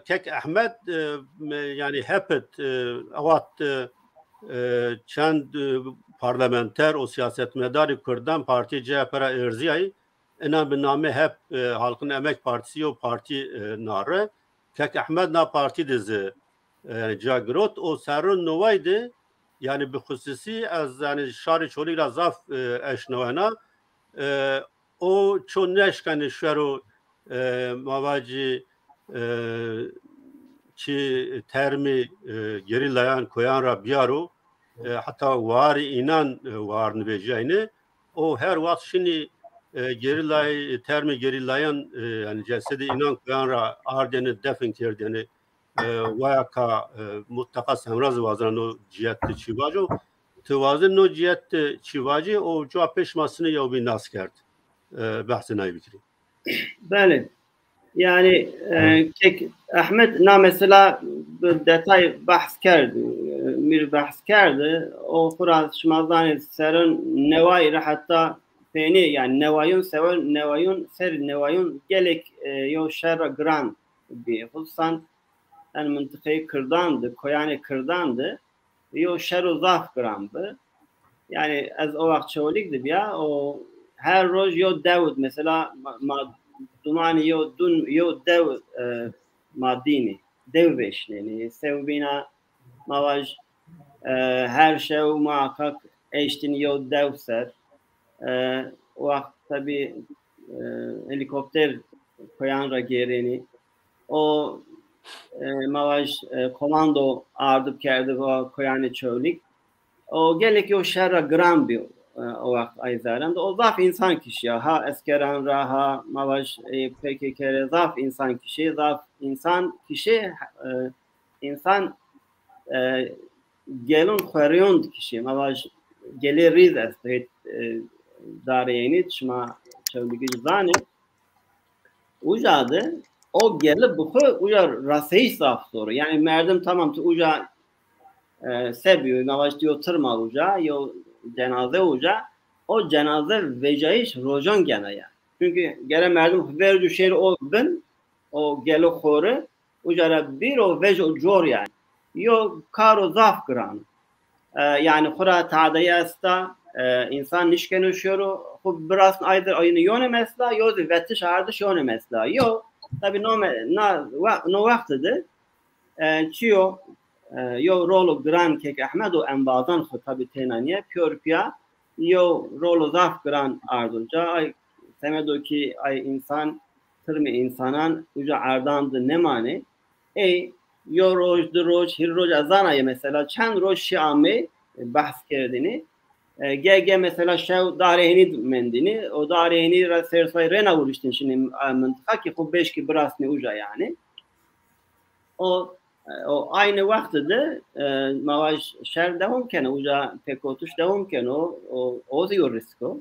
Kek Ehmed, e, me-, yanî hepit, e, awat, e, e, çend, e, parlamenter û siyasetmedarî kurdan partî C H P ra erzîyayî, inan bi namê hep, e, Halkın Emek Partisi yew partî, e, nare. Kek Ehmed na partî de zî, e, yanî ca girot û serrûn noway de, yanî bi xusûsî ez yanî şarê Çolîg ra zaf, e, eşnawena. E, o ço nêşkenê şero, e, ma vacî, e, çi termê, e, gerîlayan koyan ra biyaro, e, heta warê înan, e, war nivejîyayne. O her wext şinî, e, gerîlayê, termê gerîlayan, e, yanî cesedê înan koyan ra ardêne, defn kerdêne. E, waya ka, e, mutleqa Semra zî wazena no cîyet de çî vaco. Ti wazê no cîyet de çî vacî, o cuwa pêş ma sinê yewbîn nas kerd. E, behsê nay bikirî. Belê. Yanî, e, Kek Ehmed na mesela bi detay behs kerd, e, mi rê behs kerd, o xwu ra şima zanê serrûn newayî ra heta peynî, yanî newayûn, serrûn newayûn, serrûn newayûn gelek, e, yew şerra giran bî. Xususan en mintiqeyê Kirdan de, koyanê Kirdan de yew şero zaf giran bi. Yanî ez o wext Çewlîg de bîya, o her roj yew dew id, mesela ma, ma dumanî yew dun, yew dew, e, ma dînî, dew veşnenî. Sewbîna ma vaj, e, her şew muhakkak eştîn yew dew ser. E, o wext tabî, e, helîkopter koyan ra gêrenî. O, e, ma vaj, e, komando ardib kerdib o koyanê Çewlîg. O gelek yew şerra giran bî, e, o wext ay zerrîn de. O zaf însan kişîya. Ha eskeran ra, ha ma vaj, e, P K K ra zaf însan kişî, zaf însan kişî, e, însan, e, gelûn xwerîyon dikişî. Ma vaj gelê rîz est, hêt, e, Darê Hênî, şima Çewlîgij zanê. Uca de o geli bi xwu uca raseyiş zaf zor o. Yanî merdim tamam tu uca, e, se bîyo, ma vaj tu yew tirm a uca, yew cenaze uca, o cenaze vejayîş rojan gena ya. Çunkî gere merdim xwu verc û şêr o bin, o gelo xori, uca ra bîr o vej o cor yanî. Yo karo zaf giran. E, yanî xwu ra tadeyî esta, e, însan nişkeno şoro, xwu birasn aydir ayni yone mesela, yo zî vetiş ardiş yone mesela. Yo, tabî no me-, na, we-, no wext de, e, çiyo, e, yo rolo giran Kek Ehmed û embazan xwu tabî têna nîye, piyor piya, yo rolo zaf giran ardo ca, ay semedo kî ay însan, tirmê însanan uca erdan de nêmanê. Ey, yo roj, di roj, hîr roj ez zana yê mesela, çend roj şî amê, e, behs kerdinî. E, ge, ge mesela şew Darê Hênî mendinî. O Darê Hênî ra sêrsay rêna wuriştin şinî, e, mintiqa kî xwu beşkî birasnî uca yanî. O, e, o aynî wext de, e, ma vaj şer dewam keno, uca pêkotiş dewam keno, o, o zî yo risk o.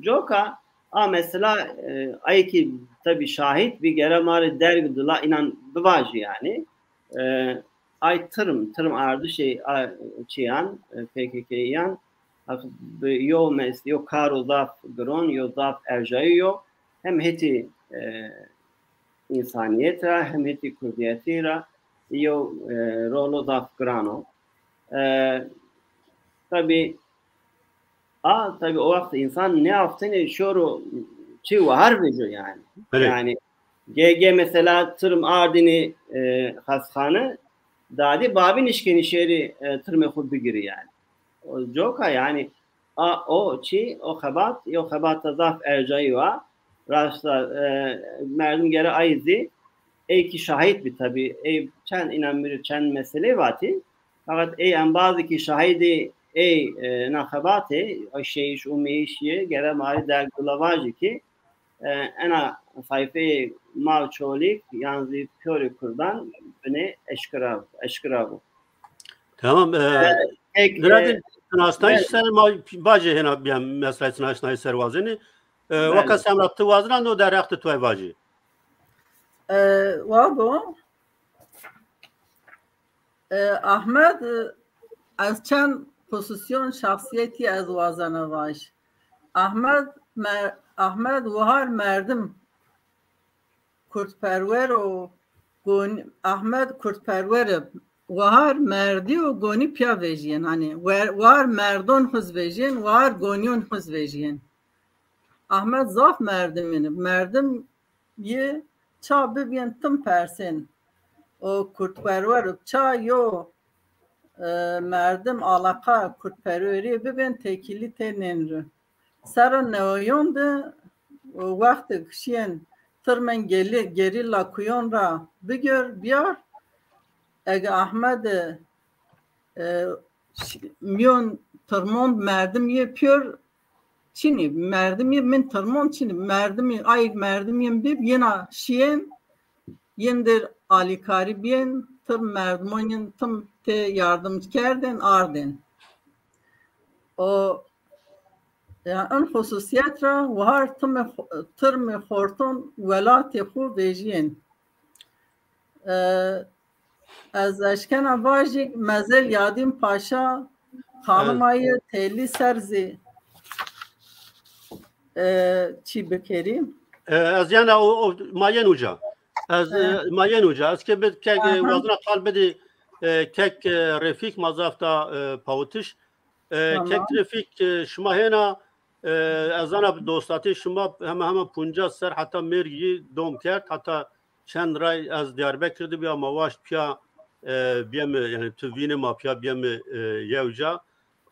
Coka a mesela, e, ay kî tabî şahît bî, gere ma rê derg dila înan bivajî yanî. E, ay tirm, tirm ardişê a çîyan, e, P K K'yan, haq bi yo mes-, yo karo zaf giron, yo zaf erjayî yo, hem hetî, e, însanîyet ra, hem hetî kurdîyetî ra yo, e, rolo zaf giran o. E, tabî, a, tabî o wext însan nêaftenê şoro çi wahar vejo yanî. Belê. Yanî ge, ge mesela tirm ardinî, e, xestxane, dadî babî nişkenî şêrî, e, tirmê xwu bigirî yanî. O coka yanî a, o çi, o xebat, yo xebata zaf ercayî wa. Rasta, e, merdim gere ay zî, ey kî şahît bî tabî, ey çend înan mi rê çend meselê vatî. Feqet ey embazî kî şahîdê ey, e, na xebatê, ay şêyiş û mêyiş yê, gere ma rê derg dila vajî kî, e, ena sayfeyê ma Çolîg yan zî piyorê kurdan binê eşkira, eşkira bo. Tamam, e, e, pek, Nuredîn, e, sinaşnayîş ser ma bacê hêna bîya mesela sinaşnayîş ser wazenî. E, belê. Weka Semra ti wazena no derheq de tuay vacî. E, wa bo. E, Ahmed, e, ez çend xususîyon şexsîyetî ez wazena vaj. Ahmed, mer-, Ahmed wahar merdim kurdperwer û gon-, Ahmed kurdperwer ib. Wahar merdî û gonî pîya vejîyen. Hanî wer-, wahar merdon huz vejîyen, wahar gonîyon huz vejîyen. Ahmed zaf merdim ib. Merdim yi ça bibîyen tim persên. O kurdperwer ib. Ça yo, e, merdim alaqa kurdperwerî bibên tekîlî tê nên ri. Serra neweyon de, e, wextêk şîyên tirmên gelî-, gerîla kuyon ra bigir biyar, ege Ahmedî, e, ş-, mîyon tirmon merdim yê pîyor çinî, merdimî min tirmon çinî, merdimî, ay merdimî bib yena şîyên, yin dir alîkarî bîyên, tirm merdimon yin tim tê yardim kerdên, ardên. O, ya, in xususîyet ra wahar timê xo-, tirmê xorton welatê xo vejîyên. E, ez eşkena vajî Mezel Yadîn Paşa, xanima yê têlî ser zî, e, çî bikerî. E, ez yena o, o, ma yen uca. Ez, e, ma yen uca. Ez ke bid, kek, e, wazena qal bidî, e, kek, e, Refîk ma zaf da, e, pawitiş. E, kek Refîk, e, şima hêna, e, ez zana dostatê şima hema hema puncas ser heta mêrgî dom kerd, heta çend ray ez Diyarbekir de bîya, ma waşt pîya, e, bîyemi, yanî tu vînî ma pîya bîyemi, e, yewca.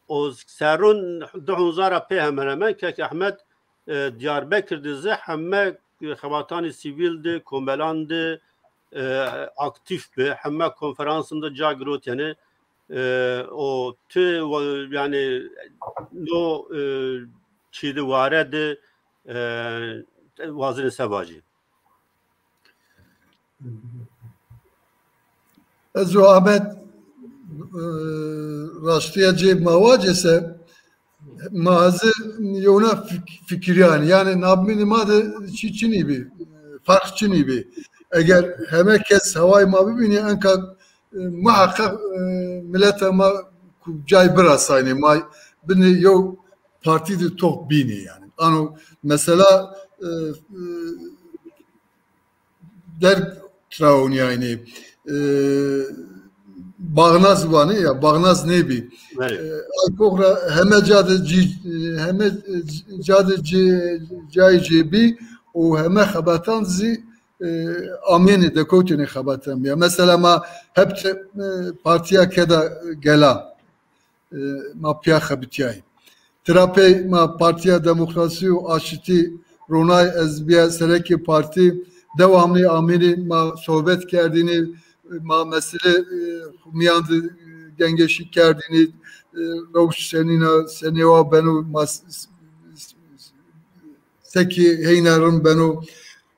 O serrûn di hezar ra pê hemen hemen kek Ehmed, e, Diyarbekir de zî heme xebatanê sivîl de, komelan de, e, aktîf bi, heme konferansin de ca girot, yanî, e, o tu wa-, yanî no, e, çî de ware de, e, wazenê se vajî. Ez û Ahmet, e, raştîya cê ma wacê se, ma ez ê yewna fik-, fikirîyan. Yanî nabmînî ma de çî çinî bî, ferq çinî bî. Eger heme kes hewayê ma bibînî, enka, e, muheqeq, e, mileta ma ku cay birasaynê, ma binê yew partî de toq bînî yanî. Ano mesela, e, e, derg trawonîyaynî, e, bağnaz vanê ya, bağnaz nêbî. Evet. E, ay kox ra heme ca de cî-, e, heme, e, ca de cî-, cayê cêbî û heme xebatan zî, e, amênê dekewtênê xebatan bîya. Mesela ma hep, e, Partîya Keda Gela. E, ma pîya xebitîyayî. Tira pey ma Partîya Demokrasî û Aşitî ronay, ez bîya serekê partî, dewamlî amînî ma sohbet kerdînî, ma mesele, e, mîyan de gengeşî kerdînî, e, rewş senîn a, senêwa beno, ma s-, s-, s-, sekî heyna rind beno.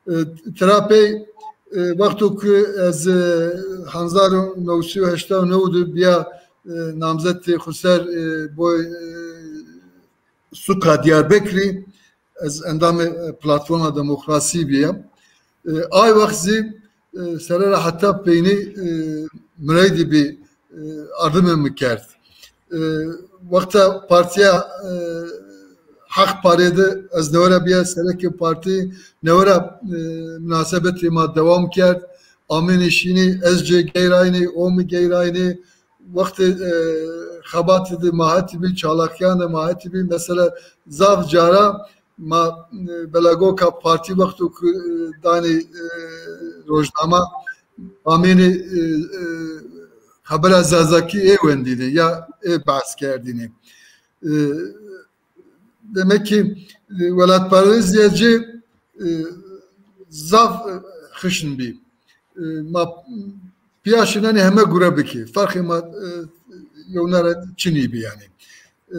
E, tira pey, e, wexto ku ez, e, hezar û new sey û heştay û new de bîya, e, namzetê xo ser, e, boy, e, suka Diyarbekirî, ez endamê, e, Platforma Demokrasî bîya. E, ay wext zî, e, sere ra heta peynî, e, mireydî bî, e, ardimê mi kerd. E, wexta Partîya, e, Heq Parê de ez newe ra bîya serekê partî, newe ra, e, minasebetê ma dewam kerd. Amênê şînî, ez cê geyraynî, o mi geyraynî. Wextê, e, xebatî de ma hetî bî, çalakîyan de ma hetî bî. Mesela zaf cara ma, e, belagoka partî wexto ku, e, danê, e, rojnama, amênê, e, e, xebera zazakî ê wendînê ya ê behs kerdînê. E, demek ki, e, welatparêzîya ci, e, zaf, e, xişn bî. E, ma pîya şinenê heme gure bikî. Ferqê ma, e, yewna ra çinî bî yanî. E,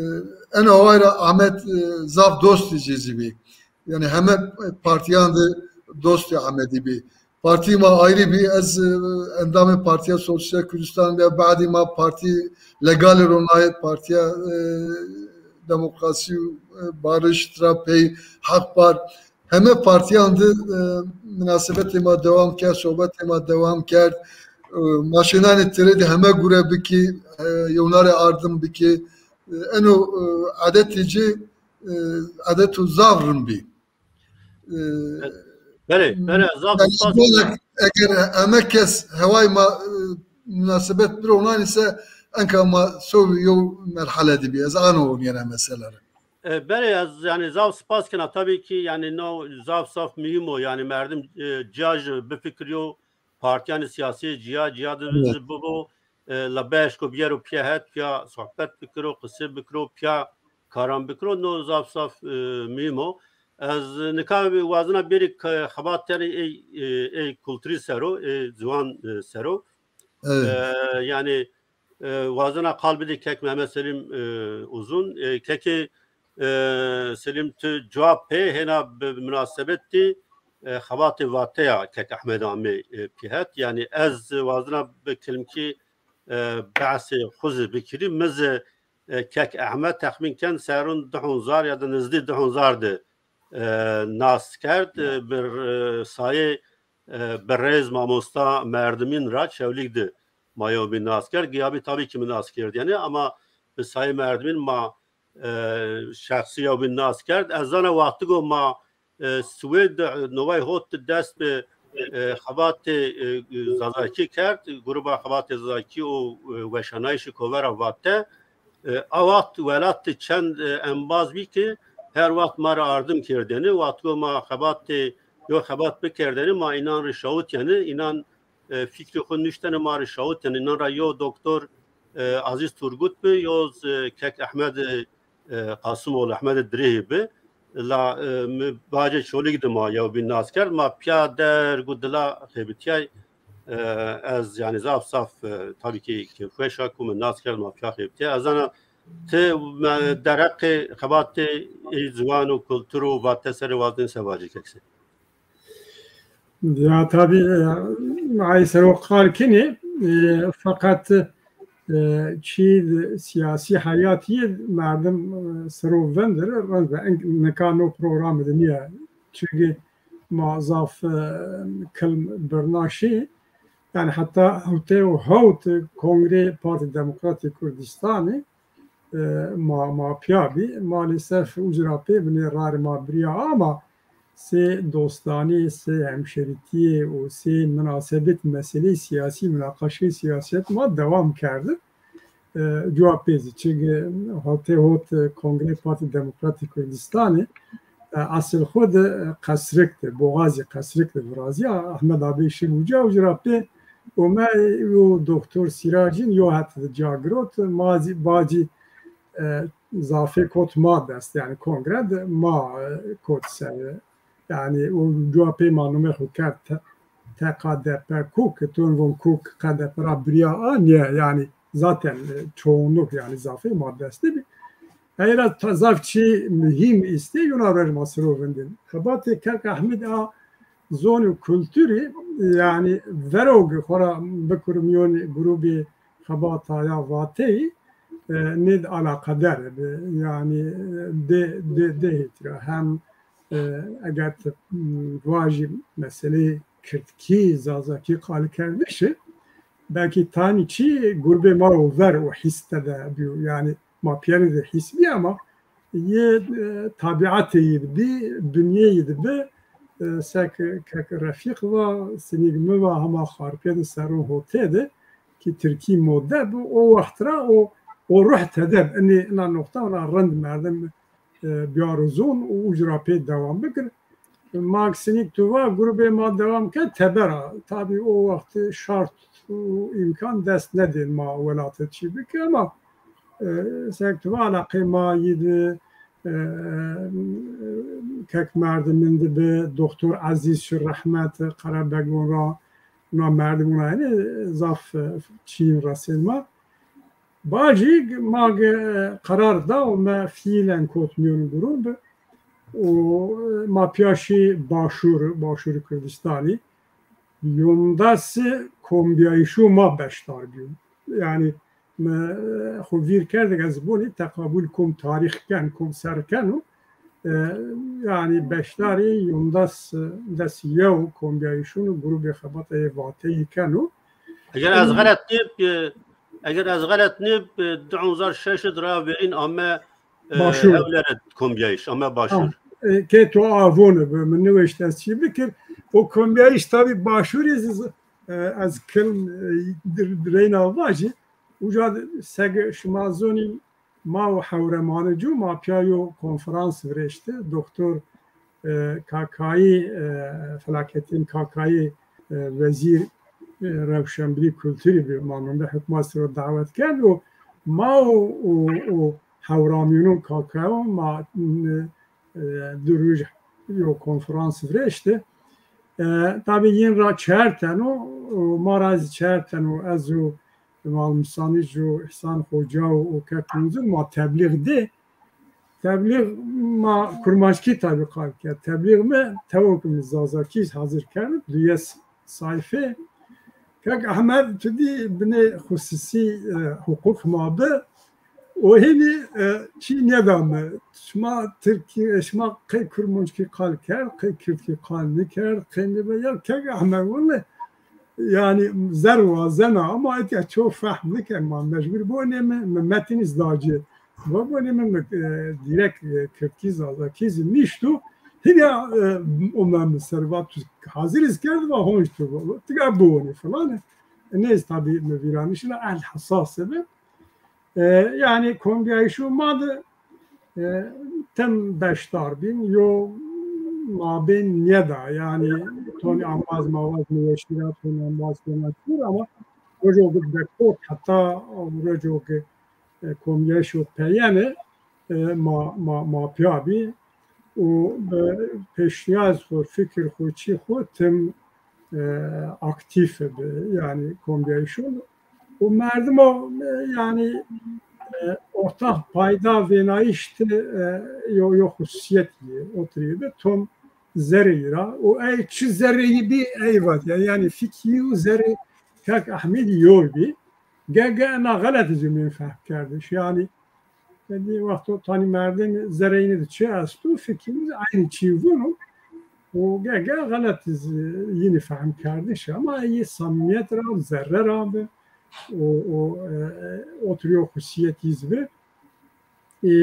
eno away ra Ahmet, e, zaf dostê ci zî bî. Yanî heme partîyan de dostê Ahmedî bî. Partî ma ayrî bî. Ez, e, endamê Partîya Sosyal Kurdistan bîya, badî ma partî legalî ronayê, Partîya, e, Demokrasî û, e, Barış, tira pey Hak Par. Heme partîyan de, e, minasebetê ma dewam kerd, sohbetê ma dewam kerd. e, ma şênanê têrê de heme gure bikî, e, yewnarê ardim bikî. E, eno, e, edetê ci, e, edeto zaf rind bî. E, Belê, belê, zaf yanî spas. Eger heme kes heway ma, e, munasebet biro nanî se, enka ma sewr yew merhale de bî. Ez ano onîyena mesele ra. E, belê, ez, yanî, zaf spas kena. Tabî ki, yanî, no zaf zaf muhîm o. Yanî, merdim, e, ciya jî bifikirîyo, partîyanê sîyasî ciya ciya de, evet, jî bibo, e, la bieşko biyero pîya het, pîya sohbet bikiro, qise bikiro, pîya karan bikiro, no zaf zaf, e, muhîm o. Ez nika wazena bêrî ke-, xebatê ey, e, ey kulturî ser o, ey ziwan, e, ser o. Evet. E, yanî, e, wazena qal bidî kek Mehmet Selîm, e, Uzun. E, kekê, e, Selîm, tu cewab pê hêna bi munasebetî, e, xebatê vateya kek Ehmed amê, e, pîya het. Yanî ez wazena bi kilimkî, e, behsê xwu zî bikirî. Mi zî, e, kek Ehmed texmîn ken serun di hezar ya da nizdî di hezar de, e, nas kerd. E, bi, e, sayê, e, birêz mamosta Merdimîn ra Çewlîg de ma yewbîn nas kerd. Giyabî tabî ki mi nas kerd yanî, ama bi sayê Merdimîn ma, e, şexsî yewbîn nas kerd. Ez zana wextigo ma, e, Swêd, e, novay hot de dest bi, e, xebatê, e, Zazakî kerd, gruba xebatê Zazakî û, e, weşanayîşê kovera Vate. E, a wext welat de çend, e, embaz bî ki her wext ma rê ardim kerdêne. Wextigo ma xebatê, yo xebat bikerdêne, ma înan rê şawitîyêne, înan, e, fikrê xwu nuştêne ma rê şawitîyêne. Înan ra yo doktor, e, Azîz Turgut bi, yo zî, e, kek Ehmed, e, e, Qasimoğlu, Ehmed Dirêhî bi. La, e, mi bacê Çolîg de ma yewbîn nas kerd. Ma pîya derg û dila xebitîyay. E, ez, yanî, zaf zaf, e, tabî ki kêfweş a ku mi nas kerd, ma pîya xebitîyay. Ez zana ti me-, derheqê xebatê ey ziwan û kultur û vate serê wazenî se vacî kek Selîm? Ya tabî, e, ay ser o qal kenî, e, feqet, e, çî sîyasî heyatî yê merdim, e, ser o vendir, rind be, en-, nika no programî de nîya. Çunkî ma zaf, e, kilm birna şî. Yanî heta hewtay û hewt Kongrê Partî Demokratî Kurdistanî, e, ma, ma pîya bî. Maalesef uca ra pê binê rarê ma birîya ama sê dostanî, sê hemşeritîye û sê munasebet meseleyê sîyasî, munaqaşeyê sîyaset ma dewam kerdin. E, cuwa pê zî. Çunkî hotê hot, e, Kongrê Partî Demokratî Kurdistanî, e, esil xwu de, e, Qesrik de, Boğazî Qesrik de virazîya. Ehmed abî şin uca, uca ra pê ome û doktor Sîracîn yo het de ca girot. Ma zî bacî, e, zafê kot ma dest, yanî kongre de ma, e, kot ser. Yanî û cuwa pê ma numê xwu kerd T-, T K D P kuk, ton von kuk K D P ra birîya a, nîye, yanî zaten, e, çoğunluk, yanî zafê ma dest de bî. Ey ra ta-, zaf çî muhîm îstê, yona roj ma siro vindin. Xebatê kek Ehmed a zon û kulturî, yanî verog xora bikir mîyonî grubê xebata ya vateyî, e, nêd alaqeder bi, yanî, e, dê, dê, dê hêtî ra hem, e, eger ti, m, vajî meseleyê kirdkî, zazakî qalkerdişi, belkî tanî çî gurbê ma û ver û hîs tede bîyo. Yanî ma pîyerê de hîs bî ama yê, e, tabîetê yî de bî, binyê yî de bi, e, sek kek Refîq va, sinîg mi va, hema xarpêdê serun hotê de ki tirkî mode bi, o wext ra o, o ruh tede bi. Inê, ina noqta ra rind merdim, e, biyaro zon û uca ra pê dewam bikir. Ma sinîg tu va, grubê ma dewam ke teber a. Tabî o wext şart û îmkan dest nedên ma welate çî bike ama, e, sek tu va eleqê ma yî de, e, kek merdimîn de bi, doktor Ezîz şi rehmet, Qerebegon ra, na merdimûna yanî zaf, e, çîn resên ma. Bacî ma ge-, qerar da û me fiîlen kot mîyon grûb û ma pîya şî Başûr, Başûrê Kurdistanî. Yondasê kombîyayîşû ma beşdar bîyo. Yanî mi xwu vîr kerd ke ez bonî teqabul kom tarîx ken, kom ser keno. E, yanî beşdarî yondas, des yew kombîyayîşûn û grûbê xebata yê vateyî keno. Eger ez xelet nêb, e, eger ez xelet nêb, e, di hezar şeş id ra verîn ame, e, Başûr. Hewlêr id kombîyayîş, ame Başûr. Ha, e, ke to a vone bi, mi niweşt ez çî bikir. O kombîyayîş tabî Başûrî zî, e, ez kilm, e, dir-, reyna vajî. Uca de seg şima zonî ma û hewremanê cû ma pîya yo konferans virêşti. Doktor, e, Kakayî, e, Felakettin Kakayî, e, wezîr, e, rewşenbîrî kulturî bi, ma nonde hukmat sero dawet kerd û ma û, û, û hewramîyonun Kakayon ma, e, e, du roj yo konferans virêşti. E, tabî yin ra çer teno, û ma ra zî çer teno, ez û Mal Musanî jû, Îhsan Xoca û, û Kek Munzur ma teblîx dê. Teblîx ma kurmanckî tabî qal kerd. Teblîx mi tewk mi zazakî hazir kerd. Duyes sayfe. Kek Ehmed tu dî binê xusûsî, e, huqûq ma bi. O hînî, e, çî nêda mi. Şima Tirkî, şima qey kurmanckî qal kerd, qey kirdkî qal nêkerd, qey nêbe ya Kek Ehmed wele. Yanî zerr wazena ama etya ço fehm nêken ma mecbur bonê mi, mi metîn îz da ci. Va bonê mi, mi, e, direkt, e, kirdkî zazakî zî nîşto. Hîna, e, o me mi ser va tu hazir îz kerd va honc tu. Tiga bonê filan. E, neyse tabî mi vîranişina el hesas bi. E, yanî kombîyayîşo ma de, e, tim beşdar bîn, yo mabên nêda, yanî tonî ambaz mawaz niweşî ra, tonî ambaz kena kir ama rojo ke dekor heta rojo ke, e, kombîyayîşo peyene, e, ma, ma, ma pîya bî û bi pêşnîyaz xo, fikir xo, çî xo tim, e, aktîf bi, yanî kombîyayîşon. O merdimo, e, yanî, e, ortax payda vênayîş de, e, yo, yo xusûsîyet yê, otirî de tom zereyî ra. O ey çi zereyî bî ey vat. Yanî, yanî fikî û zerê Kek Ehmedî yo bî. Ge, ge ena xelet zî mîn fehm kerdiş. Yanî, yanî wexto tanî merdimî zereyînî de çi esto, fikî mi zî eynî çî vûno. O ge, ge xelet zî yînî fehm kerdiş. Ama ey samîmîyet ra, zerre ra bi. O, o, e, otirî yo xusûsîyet îz bi. E,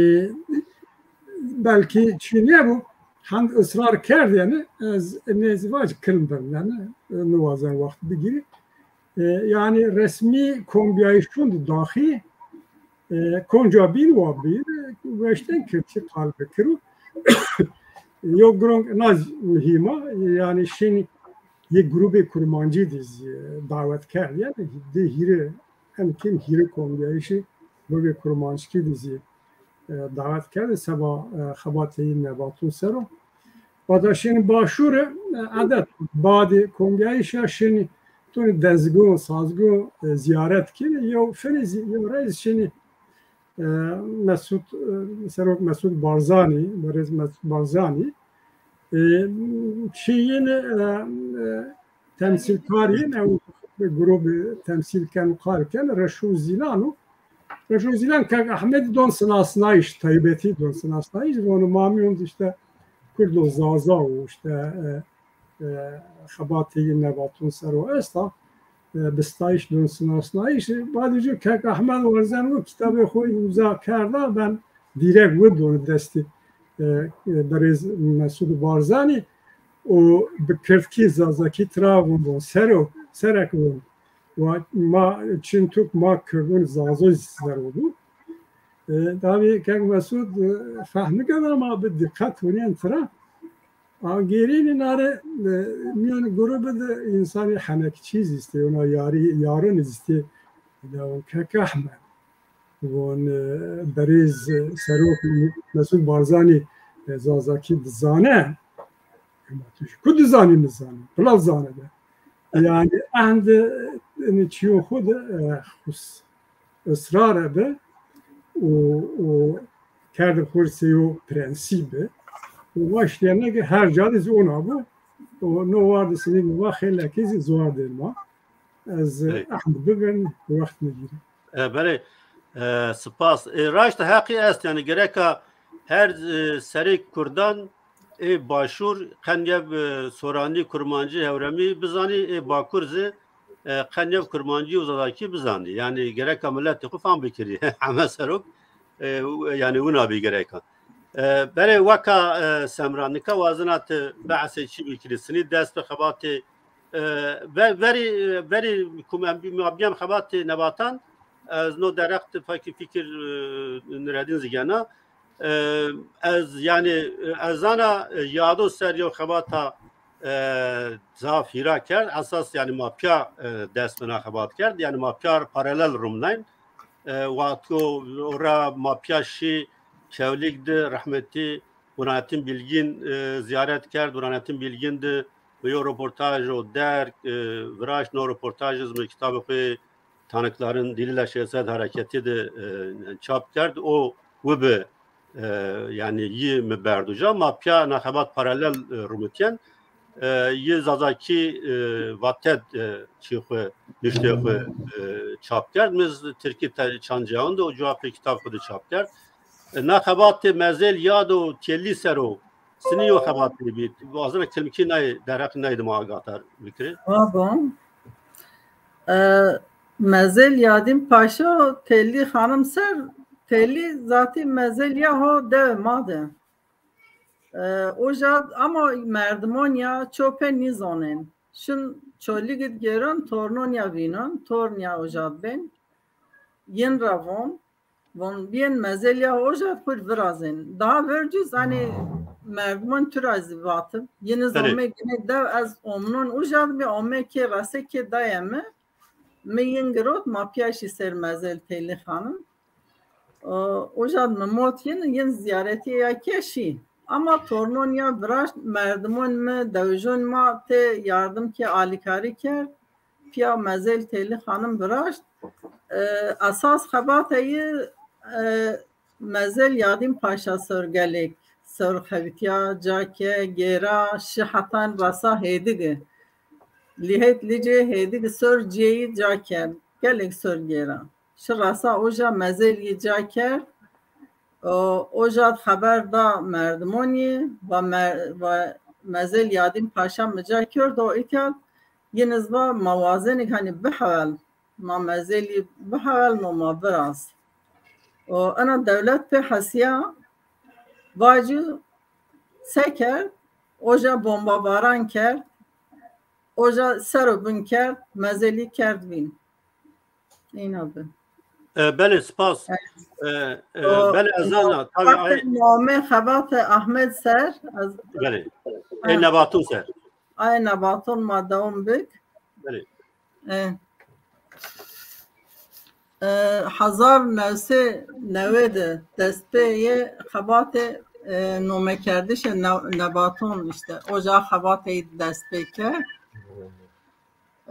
belkî çî nêbo, hend israr kerdêne, ez nêzî vac kilm bimnene, e, niwazen wext bigîrî. E, yanî resmî kombîyayîşon de daxî, e, konca bîn wa bîn, e, weşten kirdkî qal bikiro. Yo girong naz muhîm a, yanî şin yê grubê kurmancî de zî, e, dawet kerd. Yanî di hîrê, en kêm hîrê kombîyayîşî grubê kurmanckî de zî, e, dawet kerde seba, e, xebatê yî nebatûn ser o. Bada şinî Başûr, e, edet badê kombîyayîşa şinî tunî dezgûn, sazgûn, e, zîyaret kenî. Yew finî zî, yew rey zî şinî, e, Mesûd, e, Serok Mesûd Barzanî, Berêz Mesûd Barzanî, e, çî yîn, e, e, temsîlkar yîn, ew grubî temsîl keno, qal keno, Reşo Zîlan o. Reşo Zîlan Kek Ehmedî don sinasnayîş, taybetî don sinasnayîş. Vono ma mîyon de îşte kurd û zaza û îşte, e, e, xebatê yî nebatûn ser o esta. E, bistayîş don sinasnayîş. Badê ci Kek Ehmed warzeno kitabê xo îmza kerda, ben dîrek wi don destî, e, e, Berêz Mesûd Barzanî. O bi kirdkî zazakî tira vûn, vûn sero, serek vûn. Wa ma çin tuk ma kirdûn zazo zî sero bû. E, tabî Kek Mesûd, e, fehm nikena ama bi dîqet hurîyen tira. A gêrînî nare, e, mîyanê grubî de însanî henekçî zî estê, ona yarî, yarin zî estê. Dewon Kek Ehmed, von, e, berêz, e, Serok Mesûd Barzanî, e, zazakî dizane. Ema tu jî ku dizanî nizanî. Pilav zane de. Yanî ehnd, e, enê çîyon xo de, e, xus israr ebe û, û kerde xo rê sey yo prensîbe. Û vaştîyene ke her ca de zî ona bo. Û no war de sinî va xeylekê zî ziwar dên ma. Ez, e, ehnd bibin, wext nêgîrî. E, belê, e, spas. E, raşt heqî est, yanî gereka her, e, serê kurdan ê Başûr qenye, e, soranî, kurmancî, hewremî bizanî, ê Bakur zî e, qe nêv Kurmancî û Zazakî bizanî. Yanî gereka miletê xwu fam bikirî. Heme serok, e, yanî wina bî gereka. E, belê weka, e, Semra, nika wazena ti behsê çî bikirî. Sinî dest bi xebatê, e, ve-, verî, verî ku ma bî-, ma bîyem xebatê Nebatan, ez no derheq ti fakî fikir, e, Nuredîn zî gena. E, ez, yanî, ez zana, e, Yado ser yew xebata, e, zaf hîra kerd. Esas, yanî, ma pîya, e, dest bi na xebat kerd. Yanî ma pîya paralel rumnayn. E, wexto ora ma pîya şî Çewlîg de rehmetî Burhanettin Bilgin, e, zîyaret kerd. Burhanettin Bilgin de bi yew roportajo derg, e, viraşt. No roportaj iz mi kitabê xwu Tanıkların Diliyle Şehit Hareketi de, e, çap kerd. O wi bi, e, yanî yi mi berd uca. Ma pîya na xebat paralel, e, rumutîyen. E, yi Zazakî, e, vated, e, çî xwu, nuştê xwu, e, çap kerd. Mi z Tirkî te-, çanceyan de o cewabê kitab xwu de çap kerd. E, na xebatê Mezel Yado Têlî ser o, sinî yo xebatê bî. Wazena kilmikî nayê, derheqî nayê dima agatar bikirê. Abo. E, Mezel Yadîn Paşa Têlî Xanim ser, Têlî zatî Mezel ya ho dewe ma de. E, uca ama merdimon ya çopê nîzonên. Şin Çolîg id gêron, tornon ya vînon, torn ya uca bên. Yin ra von, von bîyên Mezel ya uca xwu virazên. Daha vercû zanî merdimon tu ra zî vatib. Yin iz omê ginê dew ez omnon uca bî, omê kê resê kê daye mi. Mi yin girot, ma pîya şî ser Mezel Têlî Xanim. O, uca mi mot yin, yin zîyaretî ya ke şî. Ama tornon ya viraşt, merdimon mi, dewijon ma tê yardim ke, alîkarî kerd. Pîya Mezel Têlî Xanim viraşt. E, esas xebate yi, e, Mezel Yadîn Paşa ser gelêk, ser xebitîya, ca ke, gêra, şi hetan resa Hêdigi. Lîhêt Licê Hêdigi ser cêyî ca kerd. Gelêk ser gêra. Şi resa uca Mezel yi ca kerd. O, uca xeber da merdimonî, va mer-, va Mezel Yadîn Paşa mi ca kerd, o îtya yin iz va ma wazenî hanî bihewel, ma Mezel yi bihewel, ma, ma viraz. O, ena dewlet pê hesîya, vacî se kerd, uca bombabaran kerd, uca ser û bin kerd, Mezel yi kerd vîn. Îna bi. E, belê, spas. Evet. E, e, o, belê, ez zana, tabî, ay, name xebate Ahmed ser, ez, belê. Ê Nebaton ser. Ay Nebaton ma dewam bik. Belê. E, e, hezar new sey newey de destpê yê xebate, e, nomekerdişê Ne-, Nebaton, işte, oca xebate yi destpê kerd.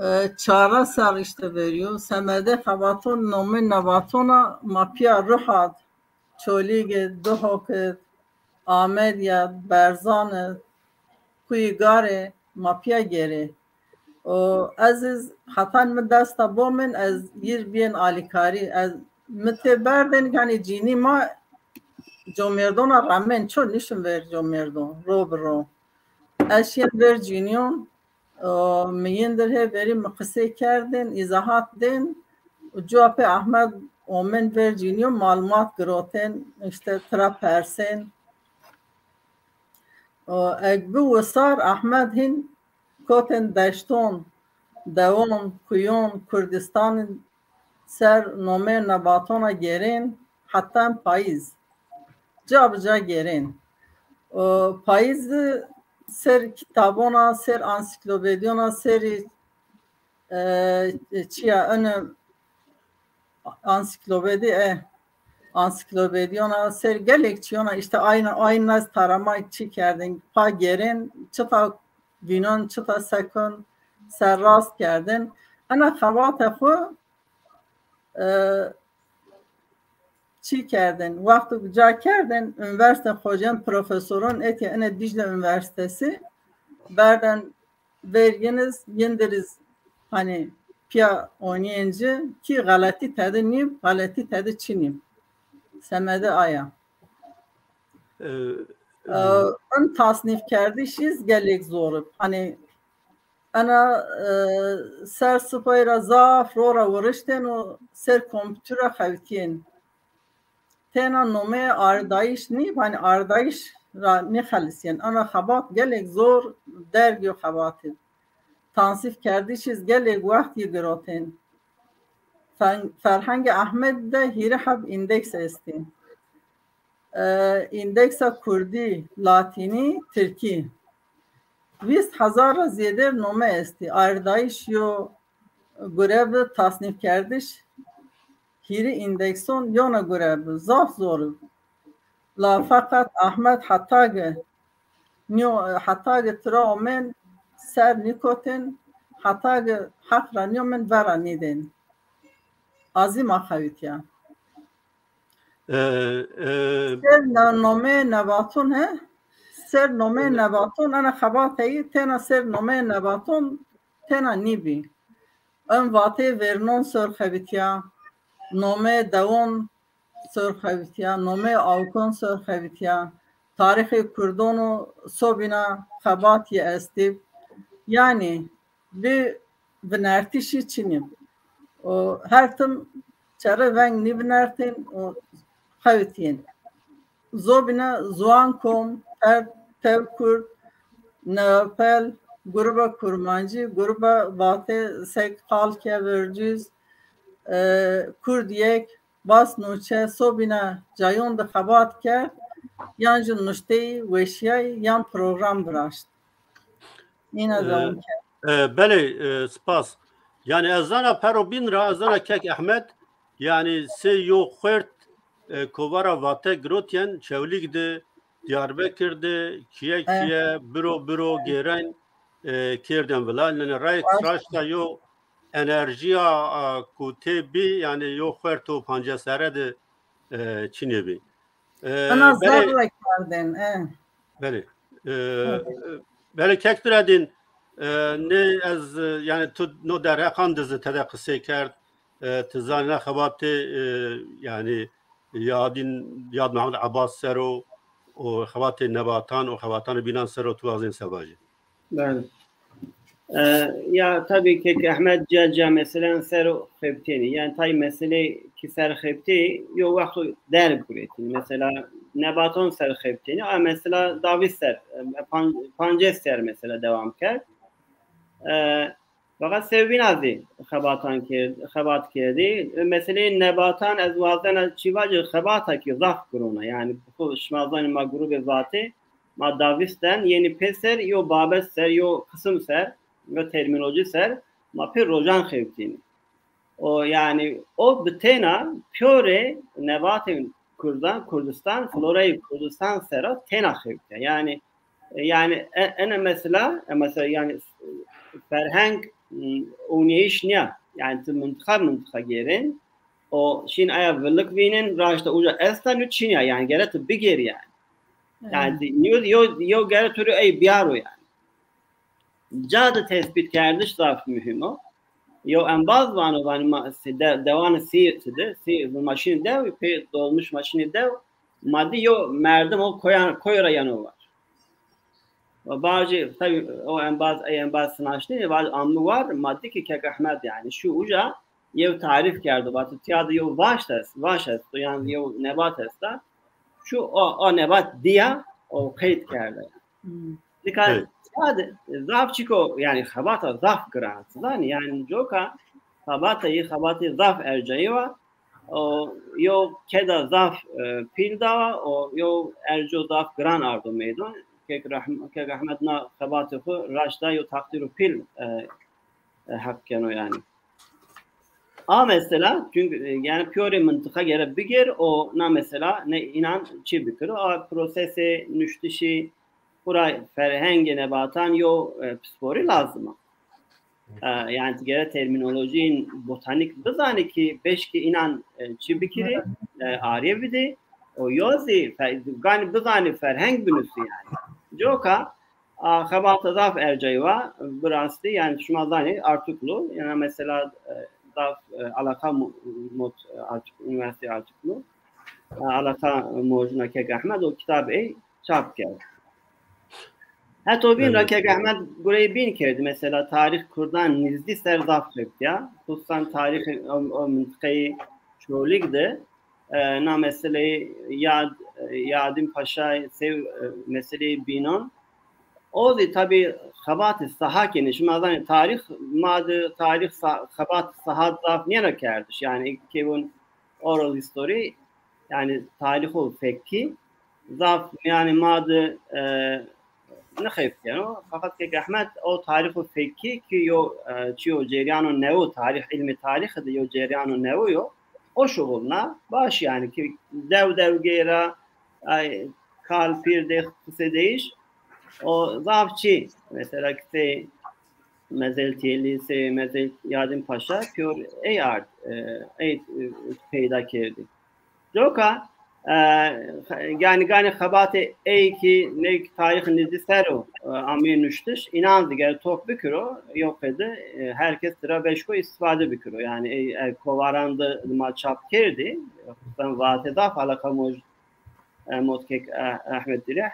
E, çara serr işte verîyo. Semedê xebaton nomê Nebatona ma pîya Ruhad, Çolîg id, Duhok id, Amed ya, Berzan id, Kuyî Garê, ma pîya gêrê. O ez iz hetan mi desta bomên, ez yir bîyên alîkarî. Ez mi tê berdên, yanî cînî ma comêrdona remên, ço nişin ver comêrdon, ro bi ro. Ez şîyên ver cînîyon, O, mi yin dir hê verî mi qisey kerdên, îzahat dên, û cuwa pê Ahmed omên ver cînîyo, malumat girotên, işte tira persên. O, eg bi wisar Ahmed hîn kotên deşton, dewon, kuyon, Kurdîstanî ser nomê Nebatona gêrên, heta payîz. Ca bi ca gêrên. O, payîz de ser kitabona, ser ansiklopediyona, serî, e, çiya, ene ansiklopedi, e, ansiklopediyona, ser gelek çiyona, işte aynı, aynı tarama çi kerdin, pa gêrên, çita vînon, çita sekon, ser rast kerdin. Ena xebate xwu, e, çi kerdin? Wexto ca kerdin, unîversîte xocên, profesoron etî ene Dîcle Unîversîtesi, berdên ver yin iz, yin dir iz, hanî pîya onîyên ci, kî xeletî tedi nîb, xeletî tedi çinîb. Semedê aya. E, e, in tasnîfkerdiş iz gelek zor ib. Hanî Ana, e, ser sipay ra zaf ro ra wiriştên û ser kompûtera xewtîyên. Tena nomeyê aridayîş nî, hanî aridayîş ra nîxelisîyên. Ana xebat gelêk zor derg yo xebatî. Tansîfkerdişî zî gelêk wext yi girotên. Fen-, ferhengê Ehmed de hîrê heb îndeks estî. E, îndeksa kurdî, latînî, tirkî. Vîst hezar ra zêder nome estî. Ayrîdayîş yo gure bi, tasnîfkerdiş hîrî îndekson yona gure bi. Zaf zor bi. La feqet Ahmed heta gi nîyo, heta gi tira omên ser nîkotên, heta gi heq ra nîyomên vera nîdên. Azî ma xewitîya. E, e, Ser na-, nomeyê nebaton he? Ser nomeyê nebaton, ana xebateyî tena ser nomeyê nebaton tena nîbî. En vateyê vernon ser xebitîya, nomeyê dewon ser xebitîya, nomeyê awkon ser xebitîya, tarîxê kurdon û sobîna xebatî estî. Yanî bi vinertişî çinî. O her tim çere veng nîvinertên û xewitîyên. Zobîna ziwan kom, perd, tew kurd, newepel, gruba kurmancî, gruba vate sek Xalke, Vercûz, e, Kurd Yek, Bas Nûçe, sobîna cayon de xebat kerd, yan jî nuşteyî, weşîyayî, yan program viraşt. Nîna E, dewam kerd. E, belê, e, spas. Yanî ez zana pero bîn ra, ez zana kek Ehmed, yanî sey yo xuert, e, kovara vate girotîyen Çewlîg de, Diyarbekir de, kîye kîye, biro biro gêren, e, kêrdên vila. Yanî rayek raşta yo enerjîya, a, ku tê bî, yanî yo xuert û pancês serre de, e, çinê bî. E, Ana belê, zerre kerdên, e. Belê. E, belê kek Nuredîn, e, nê ez, e, yanî tu no derheqan de zî tede qisey kerd, e, ti zanî na xebatê, e, yanî yadîn, yad Mehmed Abbas ser o, û xebatê nebatan û xebatanê bînan ser o tu wazên se vajî. Belê. E, ya tabî ke, ke Ehmed ca ca meseleyan ser o xebitênî. Yanî tay meselê ki ser xebitê yo wexto derg guretînî. Mesela nebaton ser xebitênî. A mesela davî ser, e, pan-, pancês ser mesela dewam kerd. E, Feqet sewbîna zî xebatan kerd, xebat kerdî. Meseleyê nebatan ez wazena çî vajî, xebata ki zaf giron a. Yanî xo şima zanî ma grûbê vatê, ma davîsten, yenî pêser yo babet ser, yo qisim ser, yo termînolojî ser ma pê rojan xewtînî. O yanî o bi têna pîyorê nebatên Kurdan, Kurdistan, florayê Kurdistan ser a têna xewtîya. Yanî, yanî e-, ene mesela, e, mesela yanî ferheng, m, ownîyayîş nîya. Yanî ti mintiqa mintiqa gêrên, o şîn aya vilik vînên, raşta uca esta, nû çin ya. Yanî gere ti bigêrî yanî. Yanî ti, yo, yo, yo gere tu rê ey biyaro yanî. Ca de tespîtkerdiş zaf muhîm o. Yew embaz vano, vanê ma si-, de-, dewanê Sîrt de, Sîrt, ma şînê dew, pê dolmuş ma şînê dew, ma dî yew merdim o koyan, koy ra yeno war. Û bacî, tabî o embaz, ey embaz sinaşnê, bacî amî war, ma dî ki kek Ehmed yanî şu uca yew tarîf kerdo, vatê tîya de yew vaşt est, vaş esto, yanî yew nebat esta. Şu o, o nebat dîya, o qeyd kerde. Hmm. Nika Evet. Zaf, zaf çiko, yanî xebata zaf giran. Zanî, yanî coka xebata yî, xebatê zaf ercayî wa. O, yo keda zaf, e, pîl da wa, o, yo erco zaf giran ardo meydon. Kek Rehm-, kek Ehmed na xebatê xo raşta yo taqdîro pîl, e, e, heq keno yanî. A mesela, çünkü, e, yanî pîyorê mintiqa gere bigêr, o na mesela ne înan çi bikiro. A prosesê nuştişî, xura ferhengê nebatan yo, e, pisporî lazim a. E, yanî ti gere termînolojîyên botanîk bizanî ki beşkî înan, e, çi bikirî, e, arê bidê. O yo zî fe-, ganî bizanî ferheng binusî yanî. Coka, a, xebata zaf ercayî wa, bi rastî, yanî şima zanî artiklu, yanî mesela, e, zaf, e, alaqa mo-, mot-, e, artik-, unîversîteyê artiklu, e, alaqa mocûna kek Ehmed o kitab ey çap kerd. Heto bîn ra Kek Ehmed gureyê bîn kerdî. Mesela tarîx kurdan nîzdî ser zaf xebitîya. Xususan tarîxê o, o mintiqeyê Çolîg de, e, na meseleyê Yad, e, Yadîn Paşa, sey, e, meseleyê bînon. O zî tabî xebatê saha kenê. Şima zanê tarîx ma de, tarîx sa-, xebatê saha zaf nêna kerdiş. Yanî kewin oral history, yanî tarîxo fekkî zaf, yanî ma de, e, nixebitîyeno. Feqet Kek Ehmed o tarîxo fekkî ki yo, e, çiyo cereyano newo, tarîx, îlmê tarîxî de yo cereyano newo yo. O şuxulna baş yanî ki dew dew geyra, ay, kal pîr de qise deyiş. O zaf çi, mesela ki sey Mezel Tiyelî, sey Mezel Yadîn Paşa, pîyor ey ard, e, ey, e, peyda kerdî. Coka, e, yanî ganî xebatê ey ki ney ki tarîx nîzdî ser o, e, amê nuştiş, înan zî ger top bikiro, yo qede, e, her kes tira beşko îstîfade bikiro. Yanî ey, e, kovaran de ma çap kerdî, xususan Vate zaf eleqa moj, e, mot Kek, e, Ehmed Dîreh.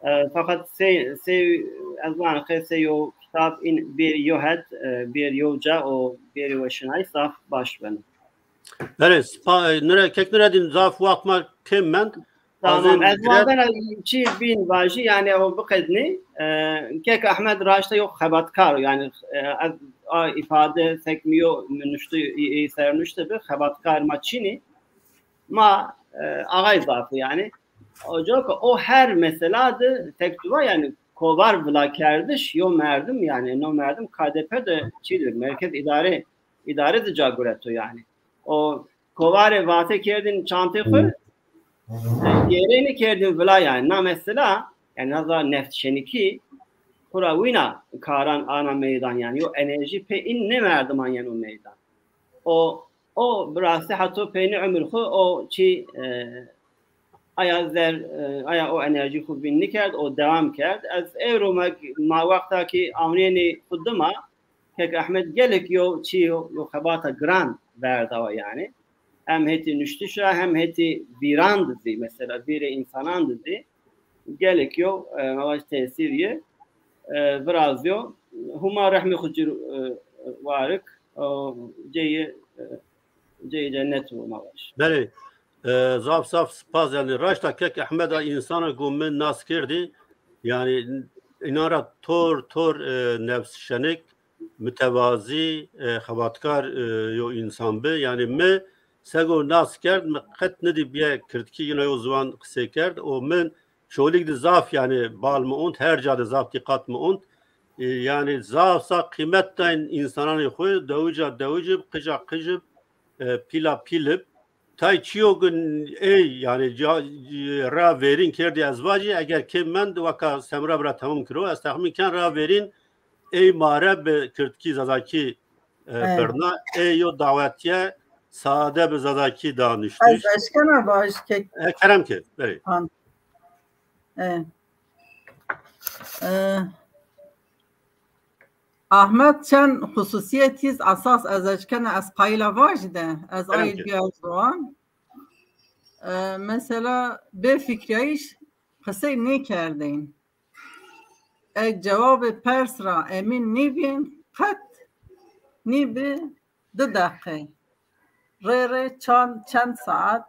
E, feqet sey, sey, ez vana qey sey yo kitab în bêrî yo het, e, bêrî yo ca û bêrî weşanayîş zaf baş beno. Belê, spa-, Nure-, Kek Nureddîn, zaf wext ma kêm mend. Tamam, ez wazena çi bîn vajî, yanî o biqednî. E, Kek Ehmed raşta yo xebatkar o, yanî, e, ez a îfade sek mi yo mi nuştî, ê, ê sernuşte bi, xebatkar ma çinî. Ma, e, axay zaf o yanî. O coka o her mesela de tek tu va yanî kovar vila kerdiş yo merdim, yanî no merdim K D P de çîdir, merkez îdare, îdare de ca gureto yanî. O kovarê Vate kerdîn çantê xwu, e, gêrê nêkerdîn vila yanî. Na mesela, yanî na zaf neft şenikî xwu ra wîna karan ana meydan yanî. Yo enerjî pê în nê merdiman yeno meydan. O, o bi rastî heto peynî umir xwu o çi, e, aya zer, e, aya o enerjî xwu vîn nîkerd, o dewam kerd. Ez ewro ma, ma wexta ki awnênî xwu dima, Kek Ehmed gelek yo çi yo, yo xebata giran verdawa yanî. Hem hetî nuştiş ra hem hetî vîran de zî, mesela vîrê însanan de zî gelek yo, e, ma vaj tesîr yê, e, virazyo. Huma rehmê xwu ci, e, warik, e, ceyê, e, ceyê cennet o ma vaj. Belê. E, zaf zaf spas. Yanî raşta Kek Ehmeda însana go mi nas kerdî. Yanî înan ra tor tor, e, nefs şenik, mutewazî, e, xebatkar, e, yo însan bi. Yanî mi sego nas kerd, mi qet nidî bîye kirdkî yina yo ziwan qisey kerd. O min Çolîg de zaf yanî bal mi ont, her ca de zaf dîqat mi ont. E, yanî zaf zaf qîmet dayn însananê xwu, dewica dewicib, qija qijib, e, pîla pîlib. Tay çîyo ki ey, yanî ca-, ra verîn kerdî ez vajî, eger kêm mend weka Semra bira temam kiro, ez texmîn ken ra verîn ey ma re bi kirdkî zazakî, e, birna, ey yo dawetîye sade bi zazakî da nuştiş. Ez eşkena vaj ke. E, kerem ke, berê. E. E, Ahmet çend xususîyetîz esas ez eşkena ez qayîla vajî de, ez ayî bîya ziwan. E, mesela bê fikrîyayîş qisey nêkerdên. Eg cewabê pers ra emîn nîbîn, qet nîbi di deqe. Rê rê çend, çend saet,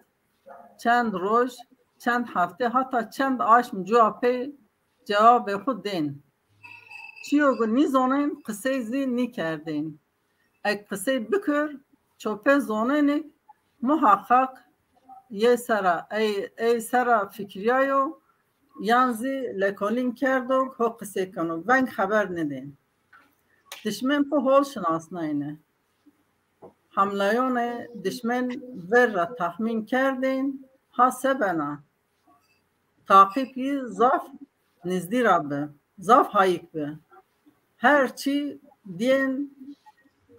çend roj, çend hefte, heta çend aşm cuwa pey cewabê xwu dên. Çîyo ki nîzonên, qisey zî nîkerdên. Eg qisey bikir, çopê zonenêk muhaqaq yê sera, ey, ey sera fikirîyayo, yan zî lekolîn kerdo, ho qisey keno. Veng xeber nidên. Dişmen xwu hol şinasnayne. Hamleyonê dişmen ver ra texmîn kerdên, ha se bena. Taqîb yî zaf nîzdî ra bi, zaf hayîk bi. Her çî dîyên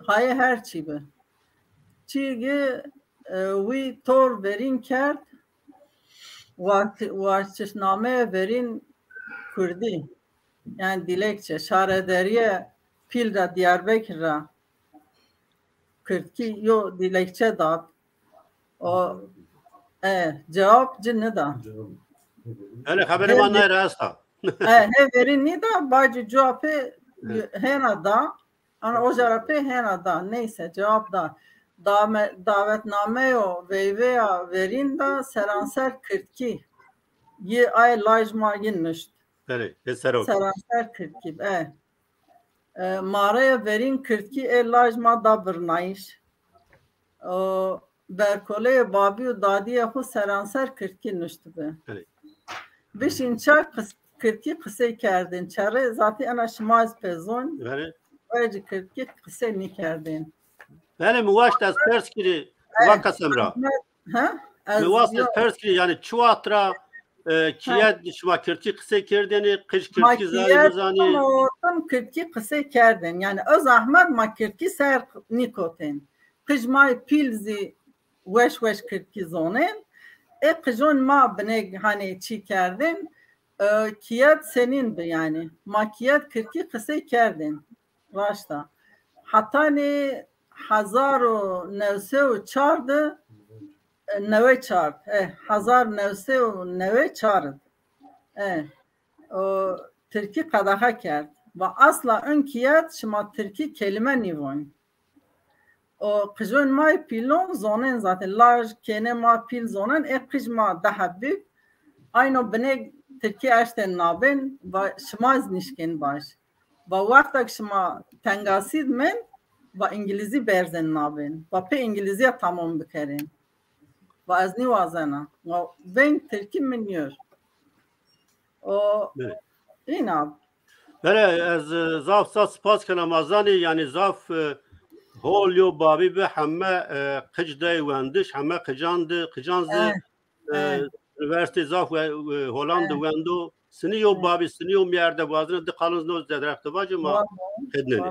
hayê her çî bi. Çî ki, e, wî tor verîn kerd, wa-, waştişnameyê verîn kurdî, yanî dîlekçe, şarederîye pîl ra Dîyarbekir ra kirdkî yo dîlekçe da. O, e, cewab ci nida. Belê, xeberê ma nay ra esta. E, hê verîn nîda, bacî cuwa pê hêna da. Ana oca ra pê hêna da. Neyse, cewab da. Dame-, davetnameyo veyveya verîn da seranser kirdkî. Yi ay laj ma yi nişt. Belê, ê serok. Seranser kirdkî, e. E, ma rê verîn kirdkî ê laj ma da birnayîş. O, berkoleyê babî û dadîyê xwu seranser kirdkî nuştibi. Belê. Bişîn ça qis-, kirdkî qisey kerdên. Çerê zatî ena şima ez pê zon. Belê. Wecî kirdkî qisey nîkerdên. Belê, mi waşt ez pers kirî, e, va qesem ra. Ha? Mi waşt ez pers kirî, yanî çi waxt ra, e, kiyet şima kirdkî qisey kerdênî, qij kirdkî zanî, nizanî? Ma kiyet tim kirdkî qisey kerdên. Yanî ez zehmet ma kirdkî ser nîkotên. Qij ma pîl zî weş weş kirdkî zonên. Ê qijon ma binêk hanê çî kerdên, e, kiyet senîn bi yanî. Ma kiyet kirdkî qisey kerdên. Raşt a. Hetanî hezar û new sey û çar de, e, newey çar, e, hezar new sey û newey çar de, e, o tirkî qedexe kerd. Va asla in kiyet şima tirkî kelîme nîvoyn. O qijon ma yê pîlon zonên zaten. Laj kênê ma pîl zonên, ê qij ma de heb bîb. Ayno binê tirkî eştên nabên, va şima zî nîşkên vaj. Va wexta ke şima tengasî de mên, va îngilîzî berzên nabên. Va pê îngilîzîya tamam bikerên. Va ez nîwazena. Va veng tirkî mi nîyor. O, belê, îna. Belê, ez, e, zaf zaf spas kena, ma zanî, yanî zaf, e, hol yo babî bi heme, e, qic dey wendiş, heme qican di, qican zi, e, e, unîversîtê zaf we, e, Holand di wendo. Sinî yo babî, sinî yo mîyerde, wazine di qalin no zedrex di vacê ma qednenê.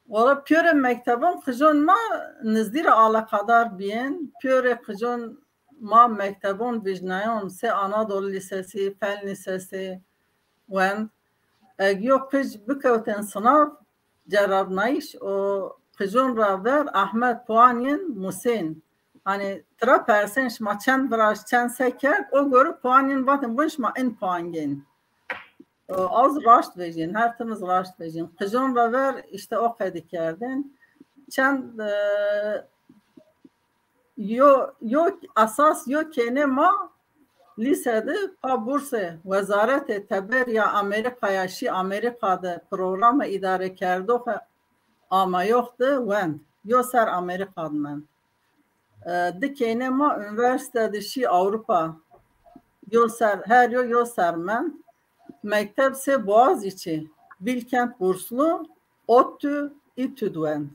Wala pîyorê mektebon qijon ma nizdî ra alaqadar bîyên. Pîyorê qijon ma mektebon vîjnayon, sey Anadolu Lisesi, Fen Lisesi wend. Eg yo qij bikewtên sinav, cerabnayîş û qijon ra ver Ahmet puan yin musên. Hanî tira persên şima çend viraj, çend se kerd, o gore puan yin vatên bun şima in puan gên. E, az raşt vejîn, her tim iz raşt vejîn. Qijon ra ver îşte o qedî kerdên. Çend, e, yo, yo esas yo kênê ma lîse de pa bursê Wezaretê Teberî ya Amerîkaya şî Amerîka de programa îdarekerdoxe amayox de wend. Yo ser Amerîka de mend. E, di kênê ma unîversîte de şî Ewropa. Yo ser, her yo yo ser mend. Mekteb sê Boğaziçi, Bilkent burslu, ODTÜ, İTÜ de wend.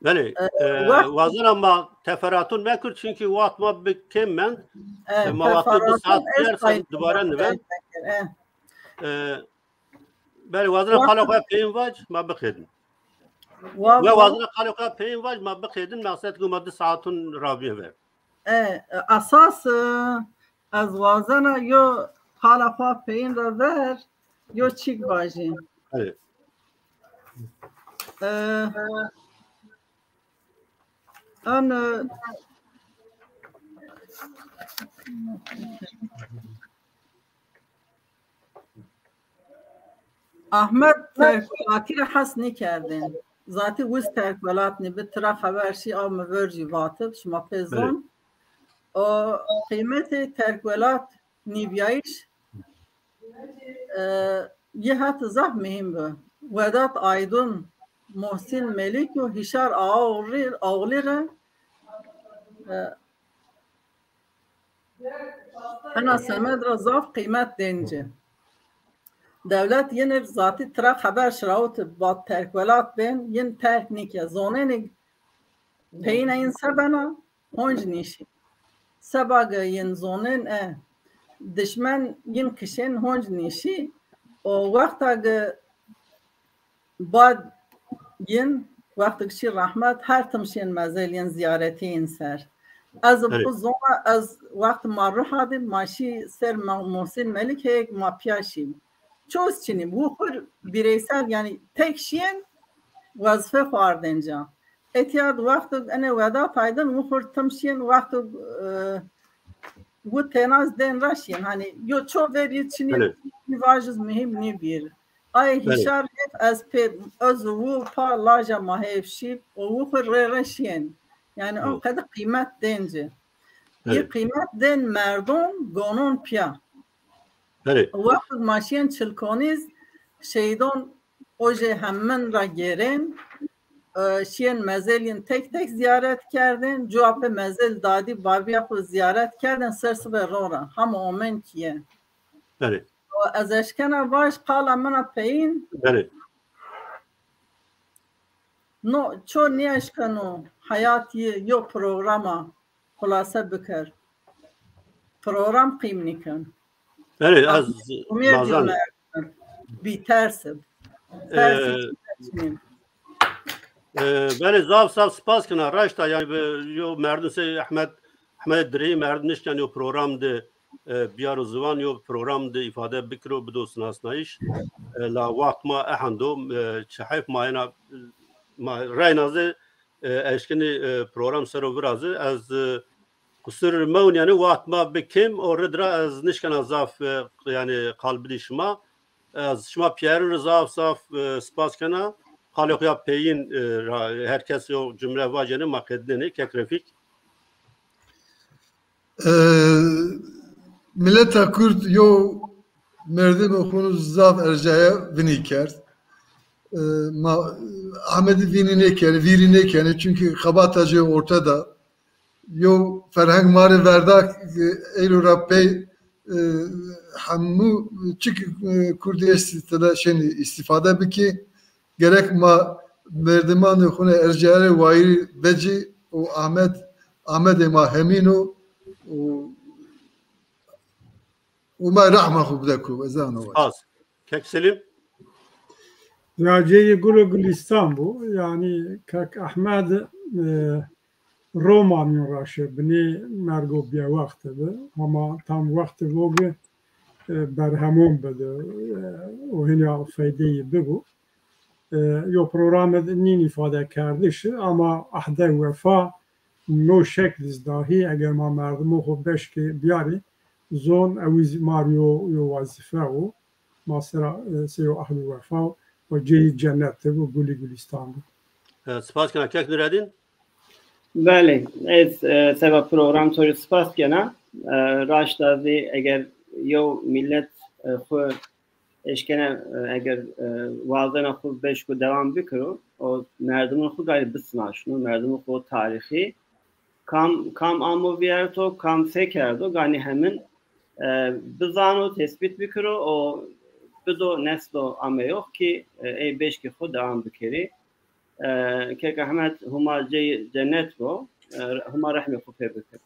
Belê, e, e, wazena ma teferatun mekir, çunkî waxt ma bi kêm mend. E, e, ma wexto di saet bîyer, sen dubare niven. E. E, belê, wazena qala xo peyîn vac, ma biqedin. We wazena qala xo peyîn vac, ma biqedin, meqsed ku ma di saetun ravîye ver. E, esas, e, ez wazena yo qala xo peyîn ra ver, yo çîk vajî. Evet. E, en, e, Ahmet terkwelatî ra hes nêkerdên. Zatî wiz terkwelat nîbi, tira xeber şî, aw mi ver jî vatib, şima pê zon. O qîmetê terkwelat nîbîyayîş, e, yi het zaf muhîm bi. Wedat Aydun, Muhsin Melik û Hîşar Aoğlu, Aoğlu re, e, ena semed ra zaf qîmet dên ci. Dewlet yin ir zatî tira xeber şirawit, vat terkwelat bên, yin terk nîke. Zonênê peyîna yin se bena, honc nîşî. Seba ge yin zonên e, dişmen yin kişên honc nîşî. O wexta ge bad yin, wextêk şî rehmet, her tim şên mezel yin, zîyaretî yin ser. Ez xwu zona, ez wext ma ruha de ma şî ser Ma-, Muhsin Melik heyek ma pîya şî. Çoz çinî, wu xwu bireysel, yanî tek şîyên wezîfe xwu ardên ca. Etîya de wextêk ene Wedat Aydın wu xwu tim şîyên wextêk, e, wu têna zî dên ra şîyên. Hanî yo ço verî çinî, vajî zî muhîm nîbîr. Ayê hîşar hêf ez pê, ez û wu pa laja ma hêf şî, o wu xwu rê rê şîyên. Yanî on qede qîmet dên ci. Yê qîmet dên merdon, gonon pîya. Wextêk ma şîyên Çilkonî zî, şehîdon ojê hemin ra gêrên, e, şîyên mezelîn tek tek zîyaret kerdên, cuwa pê mezel dadî babîya xwu zîyaret kerdên, ser sibê ro ra hema omên kîye. Belê. Ez eşkena vaj qala min a peyîn. Belê. No, ço nêeşkeno heyatî yo programa xulase biker. Program qîm nîken. Belê, ez umêr dî mazan. Bîters ib. Tersî çî nî. E, belê, zaf zaf spas kena. Raşta, yanî, bi, yo merdim sey Ehmed, Ehmed Dirî merdim nişken yo program de, e, biyaro ziwan, yo program de îfade bikiro, bido sinasnayîş. E, la waxt ma ehendo, e, çi heyf ma ena, ma reyna zî, e, eşkinî, e, program sero virazî. Ez, e, qusur mewnî, yanî waxt ma bi kêm o rid ra ez nişkena zaf, e, yanî qal bidî şima. Ez şima pîyerin ra zaf zaf, e, spas kena. Qalê xo ya peyîn, e, ra her kes yo cumle vacenê, ma qedinenê, kek Refîk. E, mileta Kurd yo merdimê xo zaf erjaye vinî kerd. E, ma Ahmedî vînî nêkenê, vîrî nêkenê, çunkî xebata ci orte da. Yo ferheng ma rê verda, e, eyro ra pey, e, hemû çik, e, Kurdî estî tede şenî îstîfade bikî. Gerek ma merdimanê xo nê erjayerê wayîrî vecî û Ahmed, Ahmedê ma hemîn o û, û ma rehma xo bide ku, ez zano. Spas. Kek Selîm? Ya ceyê gul û gulîstan bû. Yanî kek Ehmed, e, romanîn ra şi, binê mergo bêwext bi. Hama tam wext vo ki, e, berhemon bidi, e, û hîna feydeyî bibo. E, yo programî de nîn îfade kerdiş, ama ehde wefa no şekl iz dahî, eger ma merdimon xo beşkê biyarî, zon ew iz mar yo, yo wezîfe o. Ma sera, e, sey o ehd û wefa o, ceyî cennet de bo, gulî gulîstan bo. E, spas kena kek Nuredîn. Belê, ez, e, seba program to rê spas kena. E, raşta zî eger yew mîlet, e, xwu eşkene, e, eger, e, wazena xwu beşko dewam bikiro, o merdimon xwu gayî bisinaşno, merdimon xwu tarîxî. Kam, kam amo vîyerto, kam se kerdo, ganî hemin, e, bizano, tespît bikiro û bido neslo ameyox ki, e, ey beşkê xwu dewam bikerî. E, kek Ehmed huma cey cennet bo, e, huma rehmê xwu pê bikir.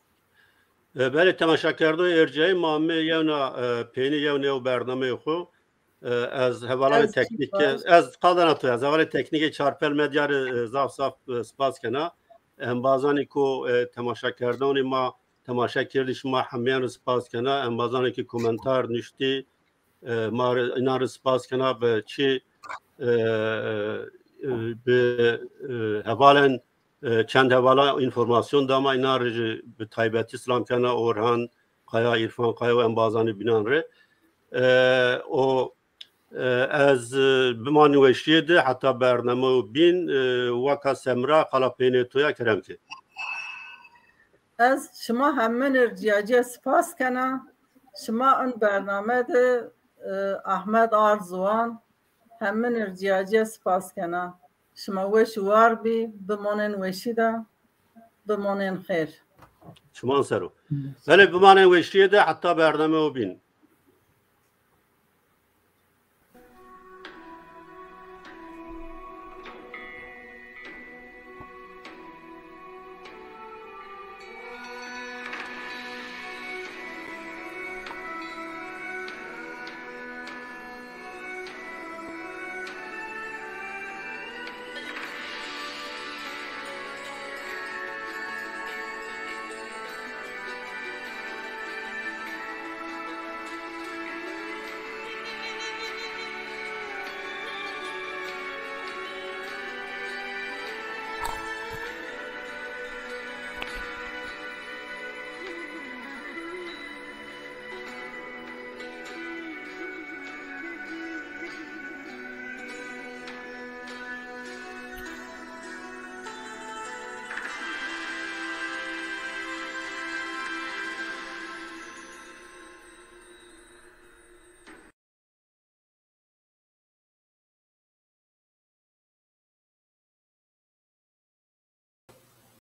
E, belê, temaşakerdoyê ercayî, ma amê yewna, e, peynî yewnê yew bernameyê xwu. E, ez hevalanê teknîke, ez qal dana to, ez hevalê teknîkê Çarpel Medya rê, e, zaf zaf, e, spas kena. Embazanê ku, e, temaşakerdonê ma temaşe kerdî, şima hemîyan rê spas kena. Embazanê ki komentar nuştî, e, ma rê, înan rê spas kena. Bi çi, e, e, bi, e, hevalen, e, çend hevala înformasyon da ma, înan rê jî bi taybetî silam kena, Orhan Kaya, Îrfan Kaya û embazanê bînan rê. E, o, e, ez, e, bimanî weşîye de heta bernameyo bîn, e, weka Semra qala peynê to ya, kerem ke. Ez şima hemin rê cîyacîye spas kena. Şima in bername de, e, Ahmed Arzuwan, hemin rê cîyacîye spas kena. Şima weş û war bî, bimonên weşî de, bimonên xêr. Çiman ser o. Belê, bimanên weşîye de heta bernameyo bîn.